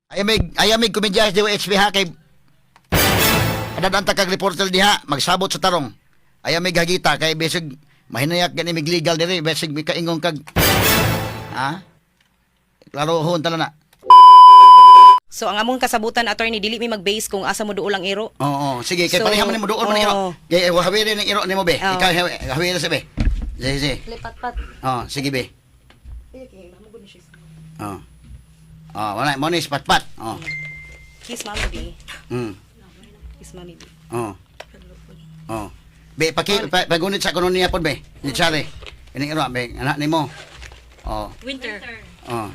Ayamig komedya sa DYHP ha kay adadanta kag reporter diha magsabot sa tarong. Ayamig hagita kay bisig mahinayak gani mig legal diri bisig mikaingong kag ha? Klaro hon tala na. So ang among kasabutan, attorney, dili mi mag-base kung asa mo duol ang iro. Oo, sige kay So, pareha man nimo duol man ang iro. oo. Kay hawiri ning iro nimo be. Oo. Ikaw hawiri sa be. Sige, sige. Lipat-pat. Oh, sige be. Oh. Oh, wala mo ni patpat. Oh. Kiss mami B. Kiss mami B. Oh. Oh. Be paki pagunit sa kuno niya pod be. Ni Charlie. Ining iro be, anak nimo. Oh. Winter. Oh.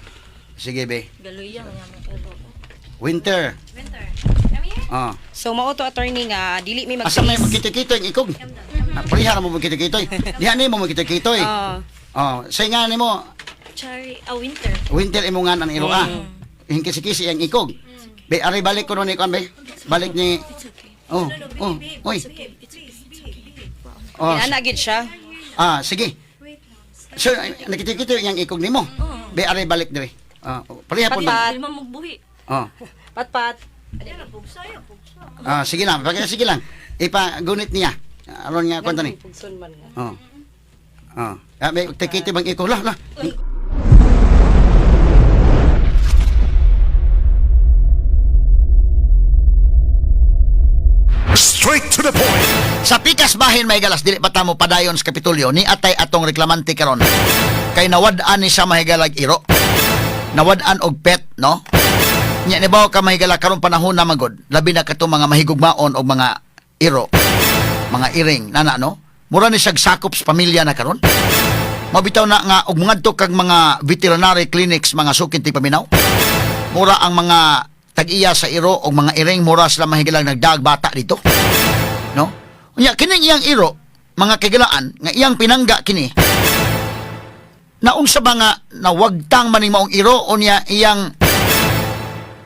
Sige be. Galuya nga mo. Winter. Winter. Come here. Oh. So mao to, attorney, nga dili mi Asa may mag-base. magkita-kitoy ang ikog? Ah, pareha ra mo magkita-kitoy. Diha nimo magkita-kitoy. Oo. Oh, say nga nimo Cherry. Ah, winter. winter imo nga ang iro ah. Hingkisi-kisi ang ikog. Be ari balik kuno ni kuan be. Balik ni It's okay. Oh, oh, oy. It's okay. It's okay. It's okay. Oh, Inana gid siya. ah, sige. So, nakita-kita yung ikog nimo. Be, aray balik diri. Ah, pareha po Patpat. Di man magbuhi. Oh. Patpat. Ah, sige lang, pag sige lang. Ipagunit niya. Aron nga kwento ni. Pugson man nga. Oh. Oh. Ah, may tikiti bang ikog lah lah. Straight to the point. Sa pikas bahin may galas dili pa ta mo padayon sa Kapitolyo ni atay atong reklamante karon. Kay nawad-an ni siya mahigalag iro. Nawad-an og pet, no? Nya ni ka mahigala karon panahon na magod. Labi na katong mga mahigugmaon og mga iro. Mga iring nana no. Mura ni siyag sakop sa pamilya na karon. Mabitaw na nga og mangadto kag mga veterinary clinics mga sukin ti paminaw. Mura ang mga tag-iya sa iro og mga iring mura sila mahigalag nagdaag bata dito no? Unya kining iyang iro, mga kagilaan nga iyang pinangga kini. Naunsa ba nga nawagtang maning maong iro unya iyang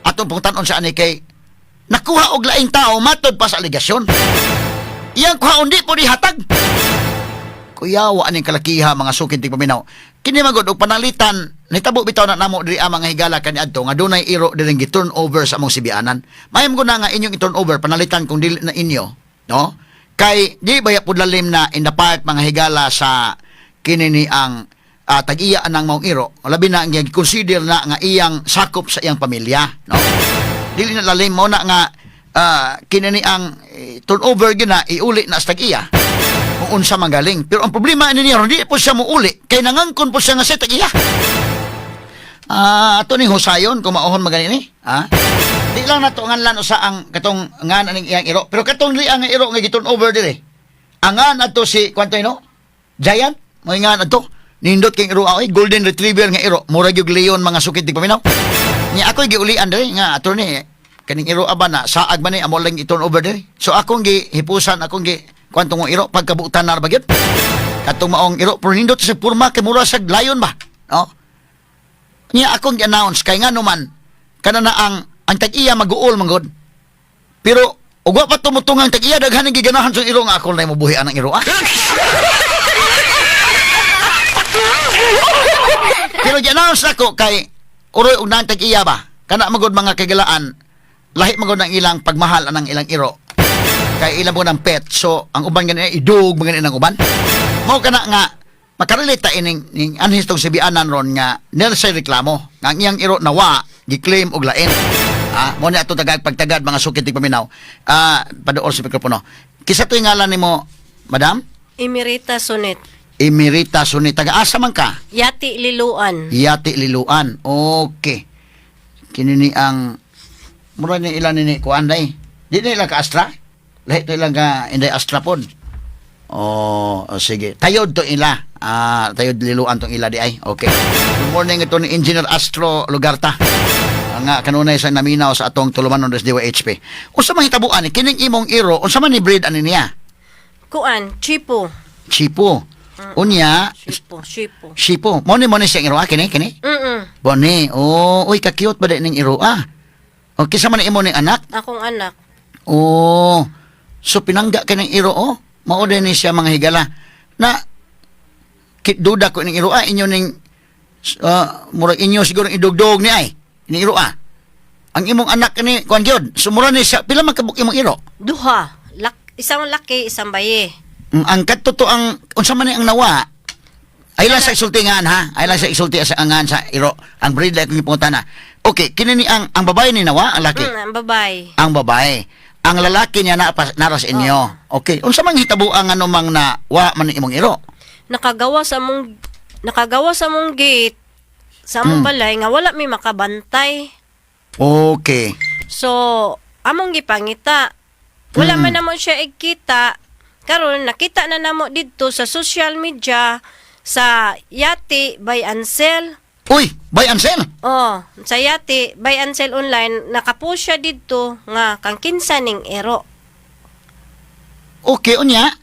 atong pungtan-on sa ani kay nakuha og laing tao matod pa sa aligasyon. Iyang kuhaon di po hatag. Kuyawa aning kalakiha mga sukin tig paminaw. Kini magod og panalitan nitabo bitaw na namo diri ang mga higala kaniadto nga dunay iro diri gi-turn over sa among sibianan. Mayam ko na nga inyong i-turn over panalitan kung dili na inyo, no? Kay di ba pud lalim na in the part mga higala sa kini ni ang tag-iya ang maong iro, labi na ang gi-consider na nga iyang sakop sa iyang pamilya, no? Dili na lalim mo na nga kini ni ang turnover gina iuli na sa tag-iya kung unsa man galing. Pero ang problema ani niya, hindi po siya muuli kay nangangkon po siya nga sa tag-iya. Ah, ato ning husayon kung maohon magani ni. Ha? Di lang nato nganlan usa ang katong ngan aning iyang iro. Pero katong li ang iro nga giturn over dire. Ang ngan adto si kwanto no? Giant mo ngan adto. Nindot kay iro ay golden retriever nga iro. Mura gyud leon mga sukit di paminaw. Nya ako'y giulian dire nga attorney kaning iro aba na saag man ni amo lang i-turn over dire. So akong gihipusan akong gi kwanto ng iro pagkabutan na ra ba gyud. Katong maong iro pero nindot sa porma kay mura sa lion ba. No? Niya akong gi-announce kay nga naman kana na ang tag-iya mag-uol man gud. Pero ug wa pa tumutungang tag-iya daghan ang giganahan sa iro nga ako na mobuhi anang iro ah. Pero gi-announce nako kay uroy og nang tag-iya ba. Kana magud mga kagalaan lahi magud ang ilang pagmahal anang ilang iro. Kay ilang mo ng pet so ang uban gani idug man gani ang uban. Mao kana nga makarelate ta ining ning anhis tong sibianan ron nga nelsay reklamo nga ang iyang iro nawa gi-claim og lain. Ah, mo ni ato tagag pagtagad mga sukit ti paminaw. Ah, paduol sa mikropono. Kisa to ngalan nimo, madam? Emerita Sunet. Emerita Sunit. Taga asa man ka? Yati Liluan. Yati Liluan. Okay. Kini ni ang mura ni ilan ni kuan day. Di na ilang ka Astra. Lahi to ilang ka Inday Astra pod. Oh, oh, sige. Tayod to ila. Ah, tayod Liluan tong ila di ay. Okay. Good morning ito ni Engineer Astro Lugarta. Ang nga kanunay sa naminaw sa atong tulumanon des DYHP. Unsa man hitabuan ni kining imong iro, unsa man ni breed ani niya? Kuan, Chipo. Chipo. Unya, Chipo, Chipo. Chipo. Mo ni siyang iro ah, kini kini. Bone, oh, uy, ka-cute ba ning iro ah? O, kisa man imo ning anak? Akong anak. Oh, so pinangga ka ng iro, oh. Mao din ni siya mga higala. Na, duda ko ning iro ah, inyo ning, murag inyo siguro idugdog ni ay, ning iro ah. Ang imong anak ni kuan gyud, sumura ni siya pila man kabuk imong iro? Duha. Isang laki, isang baye. Ang kadto to ang unsa man ni ang nawa? Ay lang sa isulti nga ha. Ay lang sa isulti sa angan sa iro. Ang breed like akong gipangutana. Okay, kini ni ang babae ni nawa, ang laki. Ang babae. Ang babae. Ang lalaki niya na nara sa inyo. Okay. Unsa man hitabo ang ano mang na wa man ni imong iro? Nakagawa sa among gate sa among balay nga wala may makabantay. Okay. So, among gipangita. Wala man namo siya ikita. Karon nakita na namo didto sa social media sa Yati by Ansel. Uy, buy and sell. Oh, sa Yati by Ansel online nakapost siya didto nga kang kinsa ning ero. Okay, unya.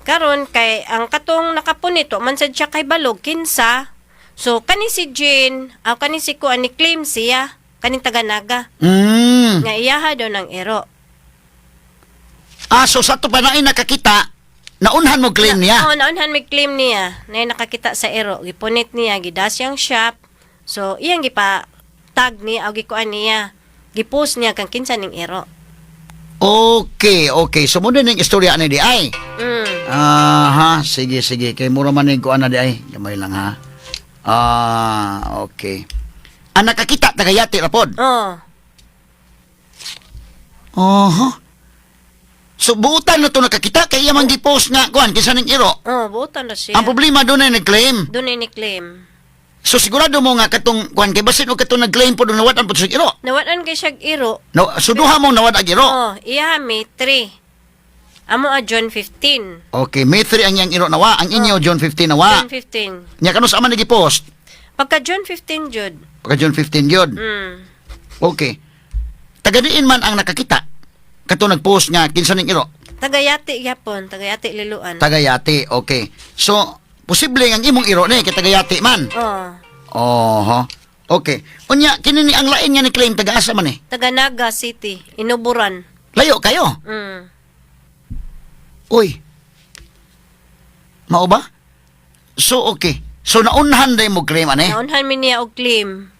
Karon kay ang katong nakapunito man sad siya kay balog kinsa. So kani si Jane, aw kani si kuan ni claim siya kaning taga-Naga nga iyaha daw ng ero. Ah, so sa to pa na nakakita, naunhan mo claim niya. Oo, naunhan may claim niya na nakakita sa ero. Gipunit niya, gidas siyang shop. So iyang gipa tag niya aw gikuan niya. Gipost niya kang kinsa ning ero. Okay. So mo din ang istorya ni di ay. Aha, sige sige kay mura man ning kuan na di ay. Gamay lang ha. Ah, okay. Ang nakakita tagayati ra pod. Oh. Oho. So buutan na to nakakita kay iya man gipost nga kuan kinsa ning iro. Oh, buotan na siya. Ang problema doon ay nag-claim. Doon ni claim. So sigurado mo nga katong kuan kay basin og katong nag-claim pod nawad-an pod sa iro. Nawad-an kay siya iro. No, so duha mong nawad ang iro. Oh, iya May 3. Amo a John 15. Okay, May 3 ang iyang iro nawa, ang inyo June 15 nawa. John 15. Nya kanus ama nag-post? Pagka John 15 jud. Pagka June 15 yun. Okay. Tagadiin man ang nakakita. Kato nag-post nga kinsa ning iro. Tagayati gyapon, tagayati Liloan. Tagayati, okay. So, posible ang imong iro ni kay tagayati man. Oh, Oho. Okay. Unya kini ni ang lain nga ni claim taga-asa man eh. Taga Naga City, Inuburan. Layo kayo. Uy. Mao ba? So okay. So naunhan day mo claim ane. Naunhan mi niya og claim.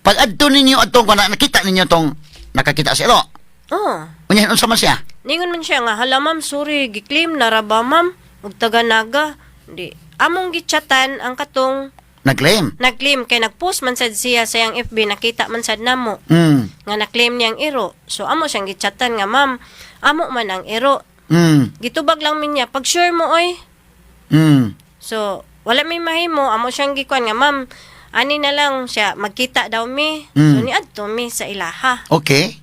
Pag adto ninyo atong kana nakita ninyo tong nakakita sa iro. Oh. Unya unsa man siya? Ningon man siya nga, hala ma'am, sorry, gi-claim na ra ba ma'am? Ug taga Naga. Di. Among gichatan ang katong Nag-claim. nag-claim kay nag-post man sad siya sa iyang FB, nakita man sad namo nga na-claim niyang iro. So amo siyang gichatan nga ma'am, amo man ang iro. Gitubag lang min niya, pag sure mo oy. So wala may mahimo, amo siyang gikuan nga ma'am, ani na lang siya magkita daw mi. So niadto mi sa ilaha.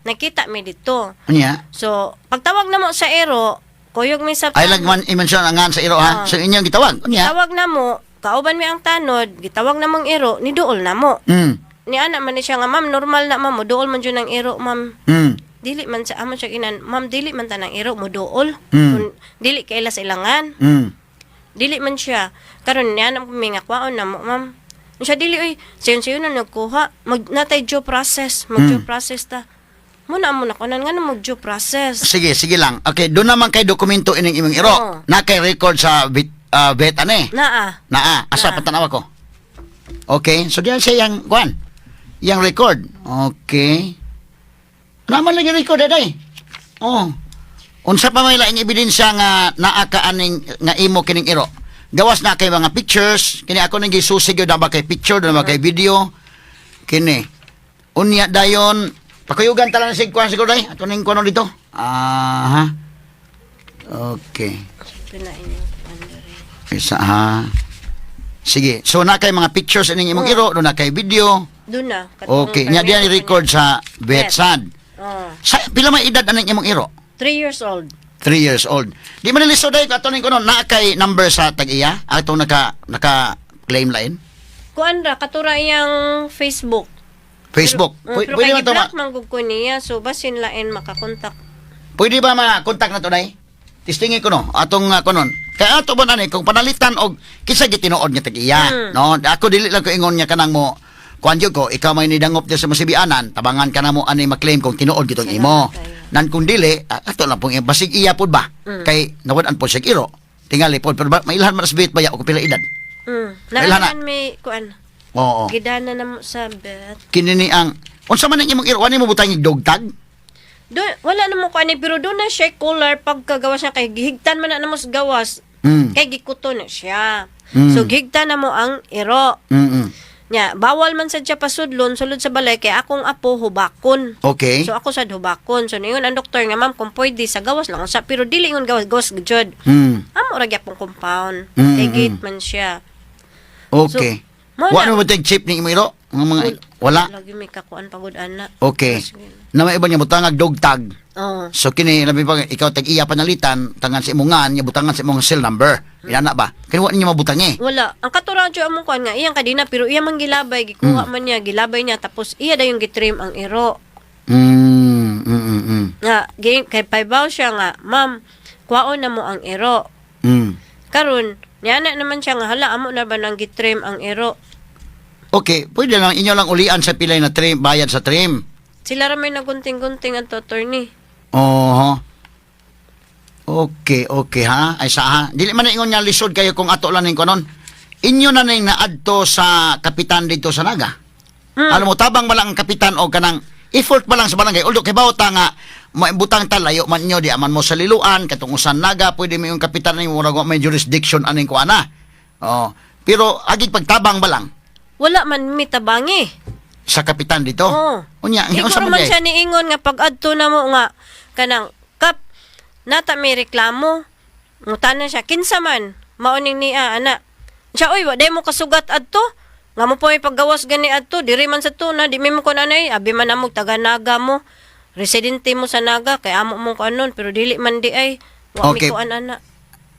Nakita mi dito. Unya. So pagtawag namo sa ero, kuyog mi sa Ay lang man i-mention ang ngan sa iro ha. Ah. So inyong gitawag. Unya. Tawag namo, kauban mi ang tanod, gitawag namong ero, niduol namo. Ni ana man ni siya nga ma'am, normal na ma'am, moduol man jud ang ero ma'am. Dili man sa amo siya ginan, ma'am dili man tanang ero moduol. Kung dili kaila sa ilangan. Dili man siya. Karon niya na mi nga kwaon na mo ma'am. Siya dili oy, sayon-sayon na nagkuha. Mag natay due process, mag due process ta. Muna mo na kunan nga mag due process. Sige, sige lang. Okay, doon naman kay dokumento ining imong iro. Oo. Na kay record sa vet, vet ane. Naa. Naa, asa Naa. patanawa ko. Okay, so diyan siya yang kuan. Yang record. Okay. Naman lagi record aday. Oh. Unsa pa may laing ebidensya nga naa ka aning nga imo kining iro? Gawas na kay mga pictures, kini ako ning gisusi gyud na ba kay picture, na ba kay video. Kini. Unya dayon, pakuyugan ta lang sig kuan siguro day. Ato ning kuan dito. Aha. Okay. Pinain niyo. Isa ha. Sige. So na kay mga pictures ining imong iro, do na kay video. Doon na. Katong Okay. Nya diyan record sa Vetsad. Oh, Sa pila may edad aning imong iro? 3 years old. 3 years old. Di man nilisod day ato ning kuno na kay number sa tag-iya ato naka naka claim lain. Kuan ra katura iyang Facebook. Facebook. Pero, pero Pwede kay ba to ma- gi-block man gud ko niya so basin lain makakontak. Pwede ba ma-contact na to day? Testingin ko no atong kunon. Kay ato ba nani kung panalitan og kinsa gitinuod nga tag-iya, no? Ako dili lang ko ingon nga kanang mo kuan jud ko, ikaw may nidangop diya sa masibianan, tabangan ka na mo ani ma-claim kung tinuod gitong imo. Nan kung dili, ato lang pong basig iya pud ba? Kay nawad-an po siya iro. Tingali pod pero ba, mailhan man sa bit ba ya og pila edad? Mm. Mailhan na. Naan may kuan. Oo. Gidana na mo sa bet. Kini ni ang Unsa man ang imong iro ani mo butang dog tag? Do, wala na mo ko ani, pero doon na siya collar pagkagawas niya kay gihigtan man na namo sa gawas. Kay gikuto na siya. So gihigtan na mo ang iro. Nya, bawal man sad siya pasudlon sulod sa balay kay akong apo hubakon. Okay. So ako sad hubakon. So niyon ang doktor nga, "Ma'am, kung pwede sa gawas lang usa," pero dili ingon gawas gawas jud. Amo ra gyapon compound. Kay gate man siya. Okay. So, mao Wa na. mo butang chip ni imong iro? Mga wala. Lagi may kakuan pagod ana. Okay. Na may iba niya butangag dog tag. Oh. So kini labi pa ikaw tag iya panalitan tangan sa imong ngan, niya butangan sa imong cell number. Inana ba? Kini wa ninyo mabutang eh. Wala. Ang katurang jud among kuan nga iyang kadina pero iya man gilabay, gikuha man niya, gilabay niya tapos iya dayong gitrim ang iro. Nga kay paybaw siya nga, "Ma'am, kuwaon na mo ang iro." Karon, niana naman siya nga, "Hala, amo na ba nang gitrim ang iro?" Okay, pwede lang inyo lang ulian sa pilay na trim, bayad sa trim. Sila ra may nagunting-gunting ang attorney. Oho. Okay, ha. Ay sa ha. Dili man na ingon nga lisod kayo kung ato lang ning kanon. Inyo na ning naadto sa kapitan dito sa Naga. Alam mo, tabang ba lang ang kapitan o kanang effort ba lang sa barangay. Although kay bawta nga maibutang ta layo man nyo di aman mo sa liluan katong usan Naga pwede mo yung kapitan ning murag wa may jurisdiction aning kuana. Oh, pero agig pagtabang ba lang Wala man mi tabangi. sa kapitan dito. Oo. Unya, Iguro unsa man man di? siya niingon nga pag adto na mo nga kanang kap nata may reklamo. Ngutana siya kinsa man mauning niya ana. Siya, "Oy, wa day mo kasugat adto. Nga mo po may paggawas gani adto diri man sa tuna di mi mo kun anay abi man amog taga Naga mo. Residente mo sa Naga kay amo mo kanon pero dili man di ay wa mi kuan ana."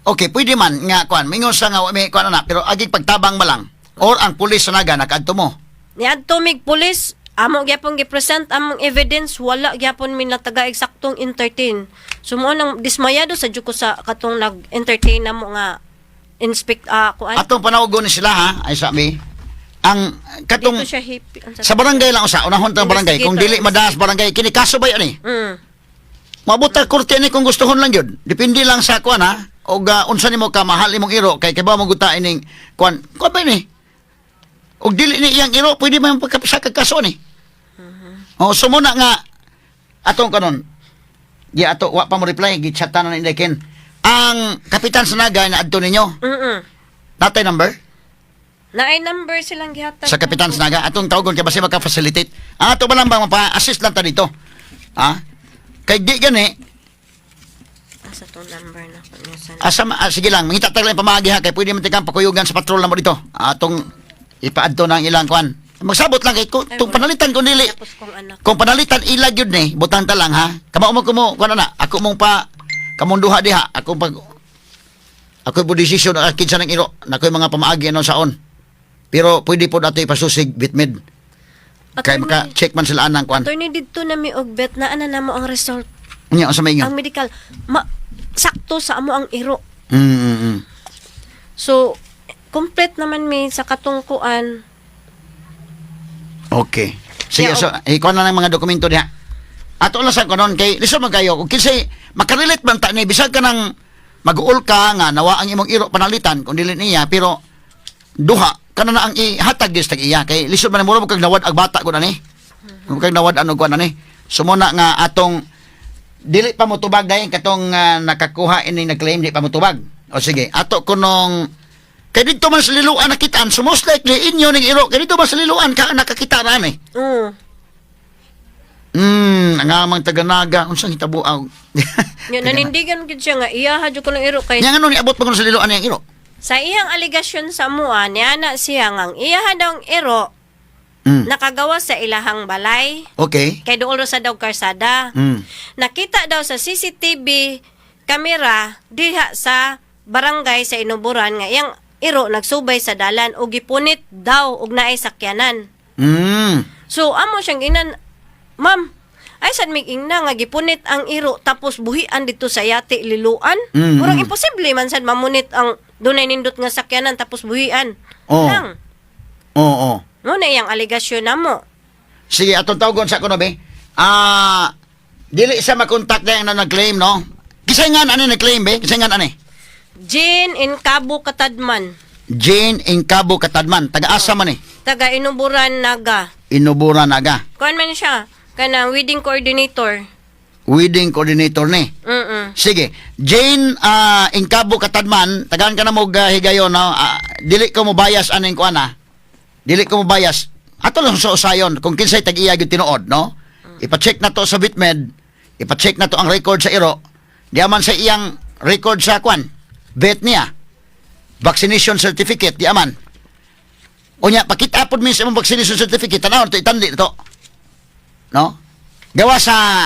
Okay, pwede man nga kuan. Mingon sa nga wa may kuan na pero agig pagtabang ba lang or ang pulis sa Naga nakaadto mo. Niadto mig pulis, amo gyapon gi-present among evidence, wala gyapon mi nataga eksaktong entertain. So mo nang dismayado sa jud ko sa katong nag-entertain namo nga inspect kuan. Atong panawagon ni sila ha, ay sabi ang katong Dito siya hippie. Ang sa barangay lang usa, unahon ta barangay kung dili madaas barangay kini kaso ba yan eh. Maabot ta korte ni kung gustohon lang gyud. Depende lang sa kuan ha. Og unsa nimo ka mahal imong iro kay kay ba mo guta ining kuan. Kuan ba ni? Og dili ni iyang iro pwede man pagkapisa kag kaso ni. Oh, so muna nga atong kanon. Di ato wa pa mo reply gichatan na ni Ken. Ang kapitan sa Naga na adto ninyo. Natay number Naay number silang gihatag. sa kapitan sa Naga atong tawagon kay basi maka-facilitate. Ang ato ba lang ba mapa-assist lang ta dito. Ha? Kay di gani Asa tong number na ko niya sa Asa sige lang, mangita ta lang pamaagi ha kay pwede man tikang pakuyugan sa patrol na mo dito. Atong ipaadto na ang ilang kuan. Magsabot lang kay kung Ay, tung wala. panalitan kun dili. Tapos kong anak. Kung panalitan ila gyud ni, butang ta lang ha. Kamao mo kumo kuan na ako mong pa kamong duha diha, ako pag ako po desisyon ang kinsa ng iro, nakoy mga pamaagi ano saon. Pero pwede po nato ipasusig bitmed. Kay maka-check man sila anang kuan. Attorney, didto na mi og bet na ana namo ang result. Unya unsa may ingon? Ang medical ma sakto sa amo ang iro. So complete naman mi sa katungkuan. Okay. Sige, Yeah, so, ikaw na lang mga dokumento diha. Ato lang sa kanon kay lisod man kayo kung kinsay makarelate man ta ni bisag ka nang mag-uol ka nga nawa ang imong iro panalitan kung dili niya pero duha kana na ang ihatag gyud sa iya kay lisod man mura mo kag nawad ag bata ko na ni. Mura kag nawad ano ko na ni. Sumuna nga atong dili pa mo tubag dayon katong nakakuha ini nag-claim di pa mo tubag. O sige, ato kunong kay didto man sa liluan nakitaan so most likely inyo ning iro kay didto man sa liluan ka nakakita ra ni. Ang amang taga-Naga, unsang hitabo aw. Nya nanindigan gid siya nga iya ha jud ko ng iro kay Nya ngano niabot pa kuno sa liluan niyang iro? sa iyang aligasyon sa mua niya na siya nga ang iya ha daw ang iro nakagawa sa ilahang balay kay dool ra sa daw karsada. Nakita daw sa CCTV kamera diha sa barangay sa Inuburan nga iyang iro nagsubay sa dalan og gipunit daw og naay sakyanan. So amo siyang inan, "Ma'am, ay sad mig ingna nga gipunit ang iro tapos buhian dito sa yati liluan." Murag imposible man sad mamunit ang dunay nindot nga sakyanan tapos buhian. Lang. Oo. Mo na iyang aligasyon namo. Sige, atong tawgon sa kuno be. Dili siya makontak na yung nag-claim, no? Kisay nga ani nag-claim be? Kisay nga ani? Jean Incabo Katadman. Jane Incabo Katadman. Taga-asa man eh. Taga Inuburan, Naga. Inubura Naga. Kuan man siya. Kanang wedding coordinator. Wedding coordinator ni. Sige. Jane Incabo Katadman, tagaan ka na mo higayon, no? Dili ko mo bias aning kuan ah. Dili ko mo bias. Ato lang sa usayon kung kinsay tag-iya gyud tinuod, no? Ipa-check na to sa Bitmed. Ipa-check na to ang record sa iro. Di man sa iyang record sa kuan. Vet niya. Vaccination certificate di aman. Unya pakita pod mi sa imong vaccination certificate, tan-awon to, itandi to. No? Gawa sa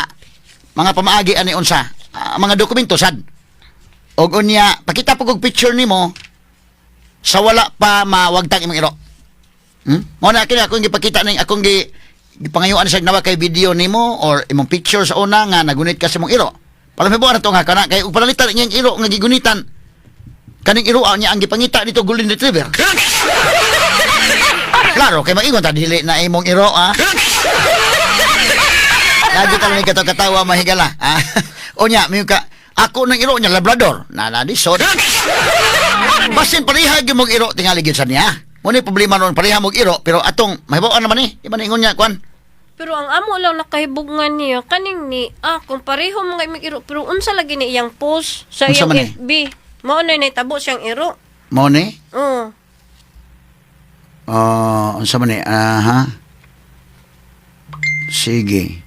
mga pamaagi ani unsa, mga dokumento sad. Og unya pakita po kog picture nimo sa wala pa mawagtang imong iro. Mo na kini akong gipakita ning akong gipangayuan sa nawa kay video nimo or imong picture sa una nga nagunit ka sa imong iro. Para mahibuan na to nga kana kay ug panalitan niyang iro nga gigunitan. Kaning iro niya ang gipangita dito golden retriever. Klaro kay maingon ta dili na imong iro ah. Lagi ka lang kato katawa mahigala. Ah. Unya, mayo ka ako ng iro niya labrador. Na na di so. Basin pareha gyud mong iro tingali gyud sa niya. Mo ni problema noon pareha mong iro pero atong mahibaw naman ni. Di ba ningon niya kwan? Pero ang amo lang nakahibog nga niya kaning ni kung pareho mga imong iro pero unsa lagi ni iyang post sa Unsa iyang man eh? FB. Mao na nahitabo siyang iro. Mo ni? Oo. Oh, unsa man ni? Aha. Sige.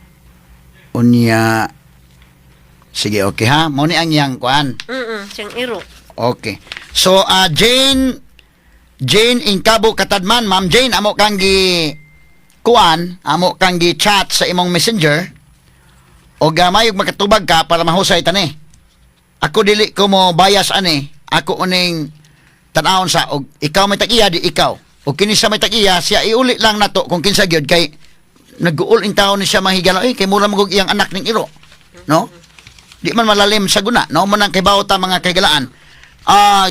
Unya. Sige, okay ha. Mo ni ang iyang kwan. Siyang iro. Okay. So, Jane Jane Incabo Katadman, Ma'am Jane, amo kang gi kuan, amo kang gi chat sa imong Messenger. O mayog makatubag ka para mahusay tani. Ako dili ko mo bias ani. Ako uning tan-awon sa og ikaw may tag-iya di ikaw. Og kini siya may tag-iya, siya iuli lang nato kung kinsa gyud kay nag-uul in taon ni siya mahigala eh kay mura magug iyang anak ning iro. No? Di man malalim sa guna, no? Mo nang kay ta mga kaigalaan.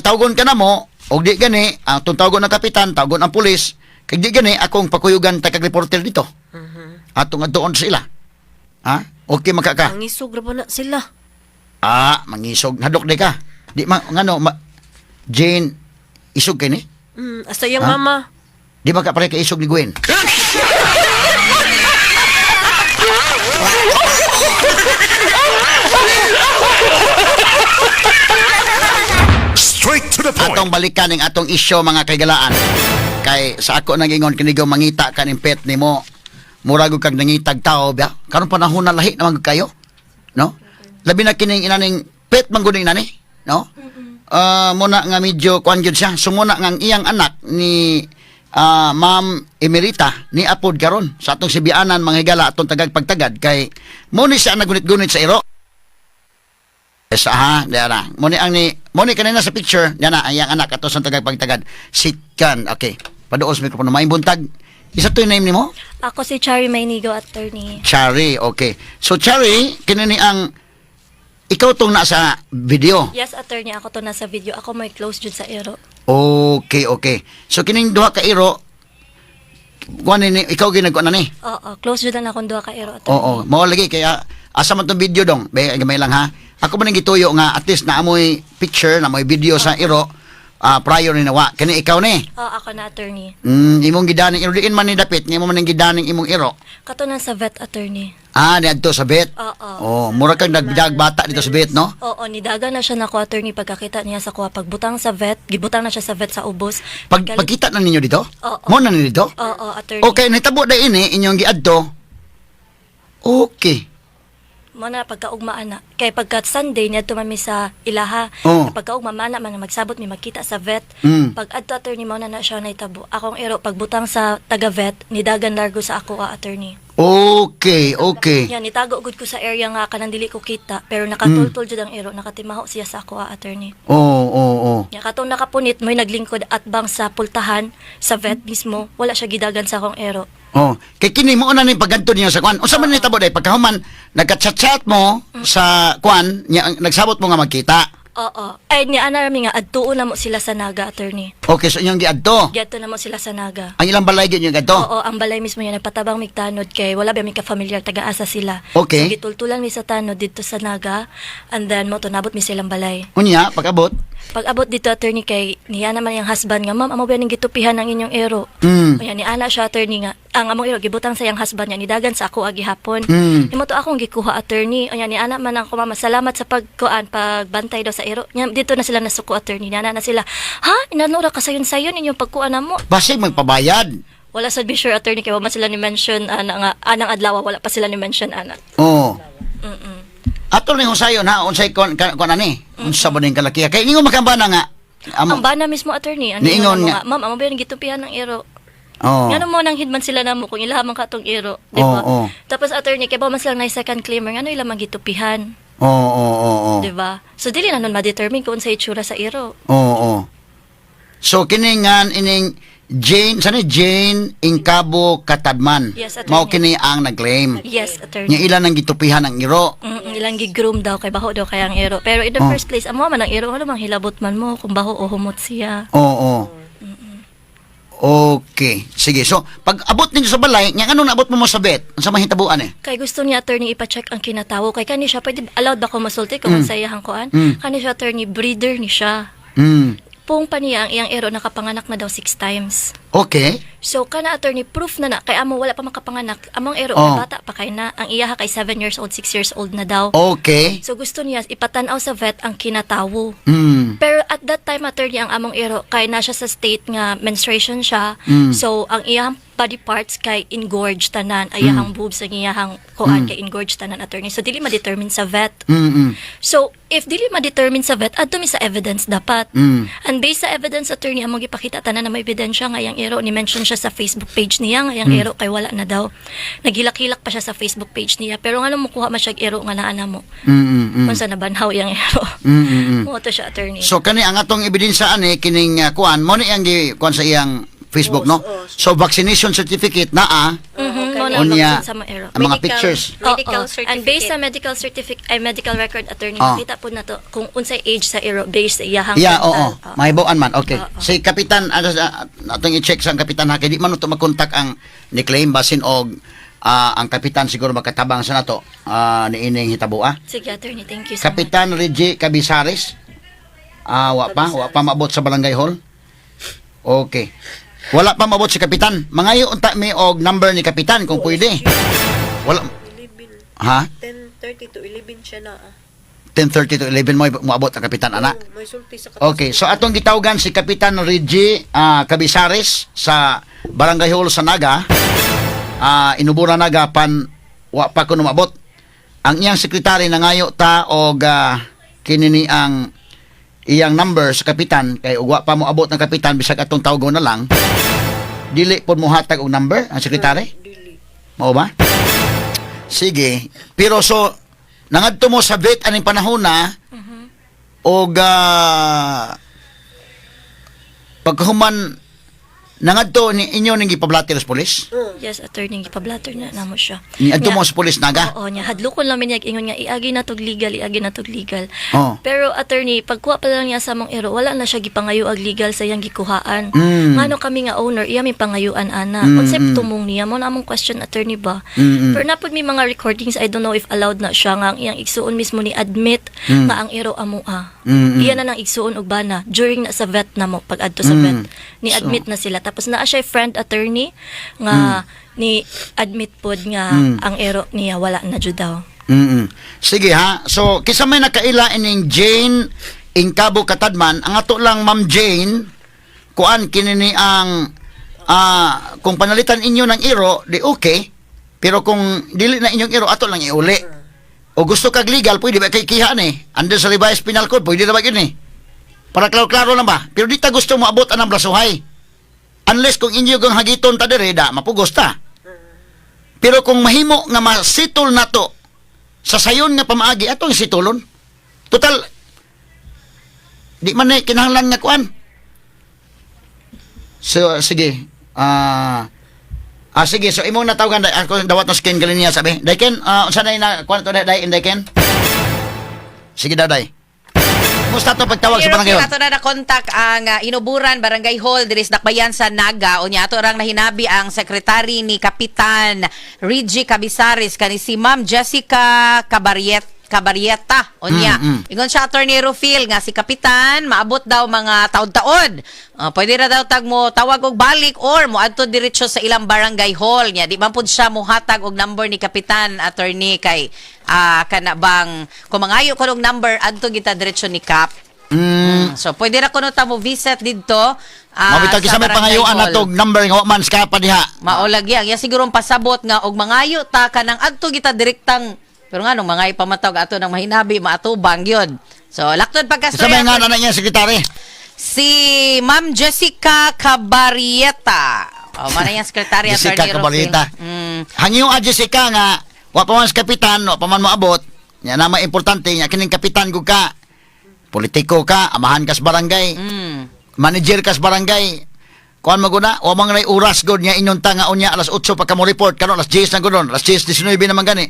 Tawgon ka na mo, og di gani, ang tong tawgon ng kapitan, tawgon ang pulis, kay di gani akong pakuyugan ta kag reporter dito. Atong adtuon sila. Ha? Okay makaka. Ang isog ra ba na sila? Mangisog hadok di ka. Di man ngano ma, Jane isog kay ni? Asa iyang Ha? mama? Di ba ka pare kay isog ni Gwen? Straight to the point. Atong balikan ning atong isyo mga kaigalaan. Kay sa ako nagingon kinigo mangita ka ning pet nimo. Murag og kag nangitag tao ba? Karon panahon na lahi naman gud kayo. No? Labi na kining inaning pet man gud ning inani, no? Muna nga medyo kuan gyud siya. Sumuna nga ang iyang anak ni Ma'am Emerita ni apod karon sa atong sibianan mga higala atong tagag pagtagad kay mo ni siya nagunit-gunit sa iro. Yes, aha, diyan na. Muni ang ni, muni kanina sa picture, diyan na, ang iyang anak ato sa tagagpagtagad. Sitkan, okay. Paduos mikropono. Maayong buntag. Isa to yung name nimo? Ako si Chari Maynigo, attorney. Chari, okay. So Chari, kini ni ang ikaw tong nasa video. Yes, attorney. Ako to nasa video. Ako may close jud sa iro. Okay. So kining duha ka iro, kuan ni ikaw ginagawa na ni. Oo, close jud na akong duha ka iro, attorney. Oo, mao lagi kaya asa man tong video dong. Be gamay lang ha. Ako man ang gituyo nga at least naamoy picture, naamoy video sa iro prior ni nawa. Kani ikaw ni. Oo, ako na, attorney. Imong gidaning iro diin man ni dapit, nga imo man ang gidaning imong iro. Kato na sa vet, attorney. Niadto sa vet. Oo. Oh, mura kang nagdag bata dito sa vet, no? Oo, nidaga na siya nako, attorney, pagkakita niya sa kuha. Pagbutang sa vet, gibutang na siya sa vet sa ubos. Pag pagkita na ninyo dito? Oo. Mo na ninyo dito? Oo, attorney. Okay, nahitabo na ini inyong giadto. Okay. Mo na pagkaugma ana. Kay pagka Sunday niadto man mi sa ilaha. Oo. Pagkaugma mana man magsabot mi magkita sa vet. Pag adto, attorney, mo na na siya nahitabo. Akong iro pagbutang sa taga vet, nidagan largo sa ako ah, attorney. Okay. Ya nitago gud ko sa area nga kanang dili ko kita pero nakatultol jud ang iro, nakatimaho siya sa ako ah, attorney. Oo. Ya katong nakapunit mo'y naglingkod at bang sa pultahan sa vet mismo, wala siya gidagan sa akong ero. Oh, kay kini mo na ni paggadto niyo sa kwan. Unsa man ni tabo day pagkahuman nagka-chat-chat mo sa kwan, nya nagsabot mo nga magkita. Oo. Ay, niya ana rami nga adtuon na mo sila sa Naga, attorney. Okay, so inyong giadto. Giadto na mo sila sa Naga. Ang ilang balay gyud inyong giadto. Oo, ang balay mismo yan. Nagpatabang mig tanod kay wala ba mi ka-familiar, taga-asa sila. Okay. So gitultulan mi sa tanod dito sa Naga and then mo to nabot mi sa ilang balay. Unya, pag-abot. Pag abot dito, attorney, kay niya naman yung husband nga, "Ma'am, amo ba ning gitupihan ang inyong ero?" Unya ni ana siya, attorney, nga ang among ero gibutang sa iyang husband niya nidagan sa ako agihapon. Imo to akong gikuha, attorney. Unya ni ana man ako, "Mama, salamat sa pagkuan, pagbantay daw sa ero." Nya dito na sila nasuko, attorney. Niana na sila, "Ha, inanura ka sayon-sayon inyong pagkuan namo." Basig magpabayad. Wala sa be sure, attorney, kay wa man sila ni mention ana nga anang adlaw, wala pa sila ni mention ana. Oo. Ato ni husayon ha, unsay kon kon ani? Unsa ba ning kalakiha? Kay ningon makambana nga. Amo. Ang bana mismo, attorney, ano Niingon nga, nga. "Ma'am, amo ba yung gitupihan ng ero?" Oo. Ngano mo nang hidman sila namo kung ilaha man katong ero, di ba? Oo, oo. Tapos attorney, kay ba man silang na second claimer, ngano ila man gitupihan, Oo. di ba? So dili na nun ma-determine kung unsay itsura sa ero. Oo. So kini nga ining Jane, sana Jane Ingkabo Katadman. Yes, attorney. Mao kini ang nag-claim. Yes, attorney. Nya ilan ang gitupihan ang iro. Ilang gi-groom daw kay baho daw kay ang ero. Pero in the first place, amo man ang ero, ano mang hilabot man mo kung baho o humot siya. Oo. Okay. Sige. So, pag abot ninyo sa balay, nya anong naabot mo mo sa vet? Unsa man hitabuan eh? Kay gusto niya, attorney, ipa-check ang kinatawo kay kani siya, pwede allowed ba ko masulti kung mm. iyang kuan? Kani siya, attorney, breeder ni siya. Pung pa niya ang iyang ero nakapanganak na daw six times. So kana, attorney, proof na na kay amo wala pa makapanganak. Among ero bata pa kay na ang iyaha kay 7 years old, 6 years old na daw. So gusto niya ipatan-aw sa vet ang kinatawo. Pero at that time, attorney, ang among ero kay na siya sa state nga menstruation siya. So ang iyang body parts kay engorged tanan, iyahang boobs, ang iyahang kuan kay engorged tanan, attorney. So dili ma-determine sa vet. So if dili ma-determine sa vet, adto mi sa evidence dapat. And based sa evidence, attorney, among gipakita tanan na may ebidensya nga iyang ero ni mention siya sa Facebook page niya nga iyang ero kay wala na daw. Naghilak-hilak pa siya sa Facebook page niya. Pero ngano mukuha man siya og ero nga naa namo? Unsa na banhaw iyang ero? Mo to siya, attorney. So kani ang atong ebidensya ani kining kuan mo ni ang gi kuan sa iyang Facebook, no? So vaccination certificate naa. Mo na ang Unya vaccine sa mga ero. ang mga pictures. Medical Oo. And based sa certificate. medical certificate ay medical record, attorney, makita po na to kung unsay age sa ero based sa iyahang Yeah, mental. oo. Oo. Mahibaw-an man. Okay. Oo. Si Kapitan ano, atong i-check sa ang kapitan ha kay di man to makontak ang ni claim basin og ang kapitan siguro makatabang sa nato niining hitabo ah. Sige, attorney, thank you so much. Kapitan Reggie Cabisares. Wa pa maabot sa barangay hall. Okay. Wala pa maabot si Kapitan. Mangayo unta mi og number ni Kapitan kung pwede. Wala ha? 10:30 to 11 siya na. Ah. 10:30 to 11 mo moabot ang Kapitan ana. Oo, may sulti sa Okay, so atong gitawagan si Kapitan Reggie Cabisares sa Barangay Hall sa Naga. Inubura Naga pan wa pa kuno maabot. Ang iyang sekretary nangayo ta og kini ni ang iyang number sa kapitan kay ug wa pa moabot ang kapitan bisag atong tawgon na lang. Dili pod mohatag og number ang sekretary. Dili. Mao ba? Sige. Pero so nangadto mo sa vet aning panahon na og pagkahuman nangadto ni inyo ning gipablatir sa pulis? Yes, attorney, gipablatter na namo siya. Niadto Nya- mo sa pulis Naga? Oo, niya. Hadlokon lang mi niya ingon nga iagi na tog legal, iagi na tog legal. Oo. Pero attorney, pagkuha pa lang niya sa among ero, wala na siya gipangayo og legal sa iyang gikuhaan. Ngano kami nga owner, iya mi pangayuan ana. Unsay tumong niya mo na among question, attorney ba? Pero napud mi mga recordings, I don't know if allowed na siya nga ang iyang igsuon mismo ni admit nga ang ero amoa. Iya na nang igsuon og bana during na sa vet na mo pag adto sa vet. Ni admit na sila. Tapos naa siya friend, attorney, nga ni admit pod nga ang ero niya wala na jud daw. Sige ha. So kisa may nakaila ining Jane Ingkabo Katadman, ang ato lang Ma'am Jane, kuan kini ni ang kung panalitan inyo ng iro, di okay. Pero kung dili na inyong iro, ato lang iuli. O gusto kag legal, pwede ba kay kihan eh. Under sa revised penal code, pwede na ba yun eh. Para klaro-klaro lang ba? Pero di ta gusto moabot anang blasuhay. Unless kung inyo kang hagiton ta dire, da, mapugos ta. Pero kung mahimo nga masitol na to, sa sayon nga pamaagi, atong situlon. Total, di man na kinahanglan nga kuan. So, sige. Sige, so imong natawagan dai ako dawat no skin galin niya sabi. Dai Ken, unsa na na kuan to dai dai Ken? Sige daw day. Kumusta to pagtawag sa barangay hall? Ato na na-contact ang Inuburan Barangay Hall diri sa Dakbayan sa Naga. Unya ato rang nahinabi ang sekretary ni Kapitan Reggie Cabisares kani si Ma'am Jessica Cabarieta. Unya, ingon siya, Attorney Rufil, nga si Kapitan maabot daw mga taod-taod. Pwede ra daw tag mo tawag og balik or moadto diretso sa ilang barangay hall niya. Di man pud siya mohatag og number ni Kapitan, Attorney, kay kana bang kung mangayo ko og number, adto kita diretso ni Kap. So pwede ra kuno ta mo visit didto Mabitag sa sa may barangay pangayuan hall. na tog number nga wa man sa pa diha. Mao lagi ang iya siguro ang pasabot nga og mangayo ta kanang adto kita direktang, pero nga nung mangayo pa man tawag ato nang mahinabi maatubang yun. So laktod Sa pagkastorya. may nga na niya sekretary. Si Ma'am Jessica Cabarieta. O, mana yung sekretary, Jessica Attorney Rufil. Cabalita. Hangyo a Jessica nga wa pa man sa kapitan, wa pa man moabot. Nya na importante nya kining kapitan gud ka. Politiko ka, amahan ka sa barangay, manager ka sa barangay. Kuan maguna, wa man ray oras gud nya inyong tanga unya alas 8 pa ka mo report karon alas 10 na gud alas 10:19 naman gani.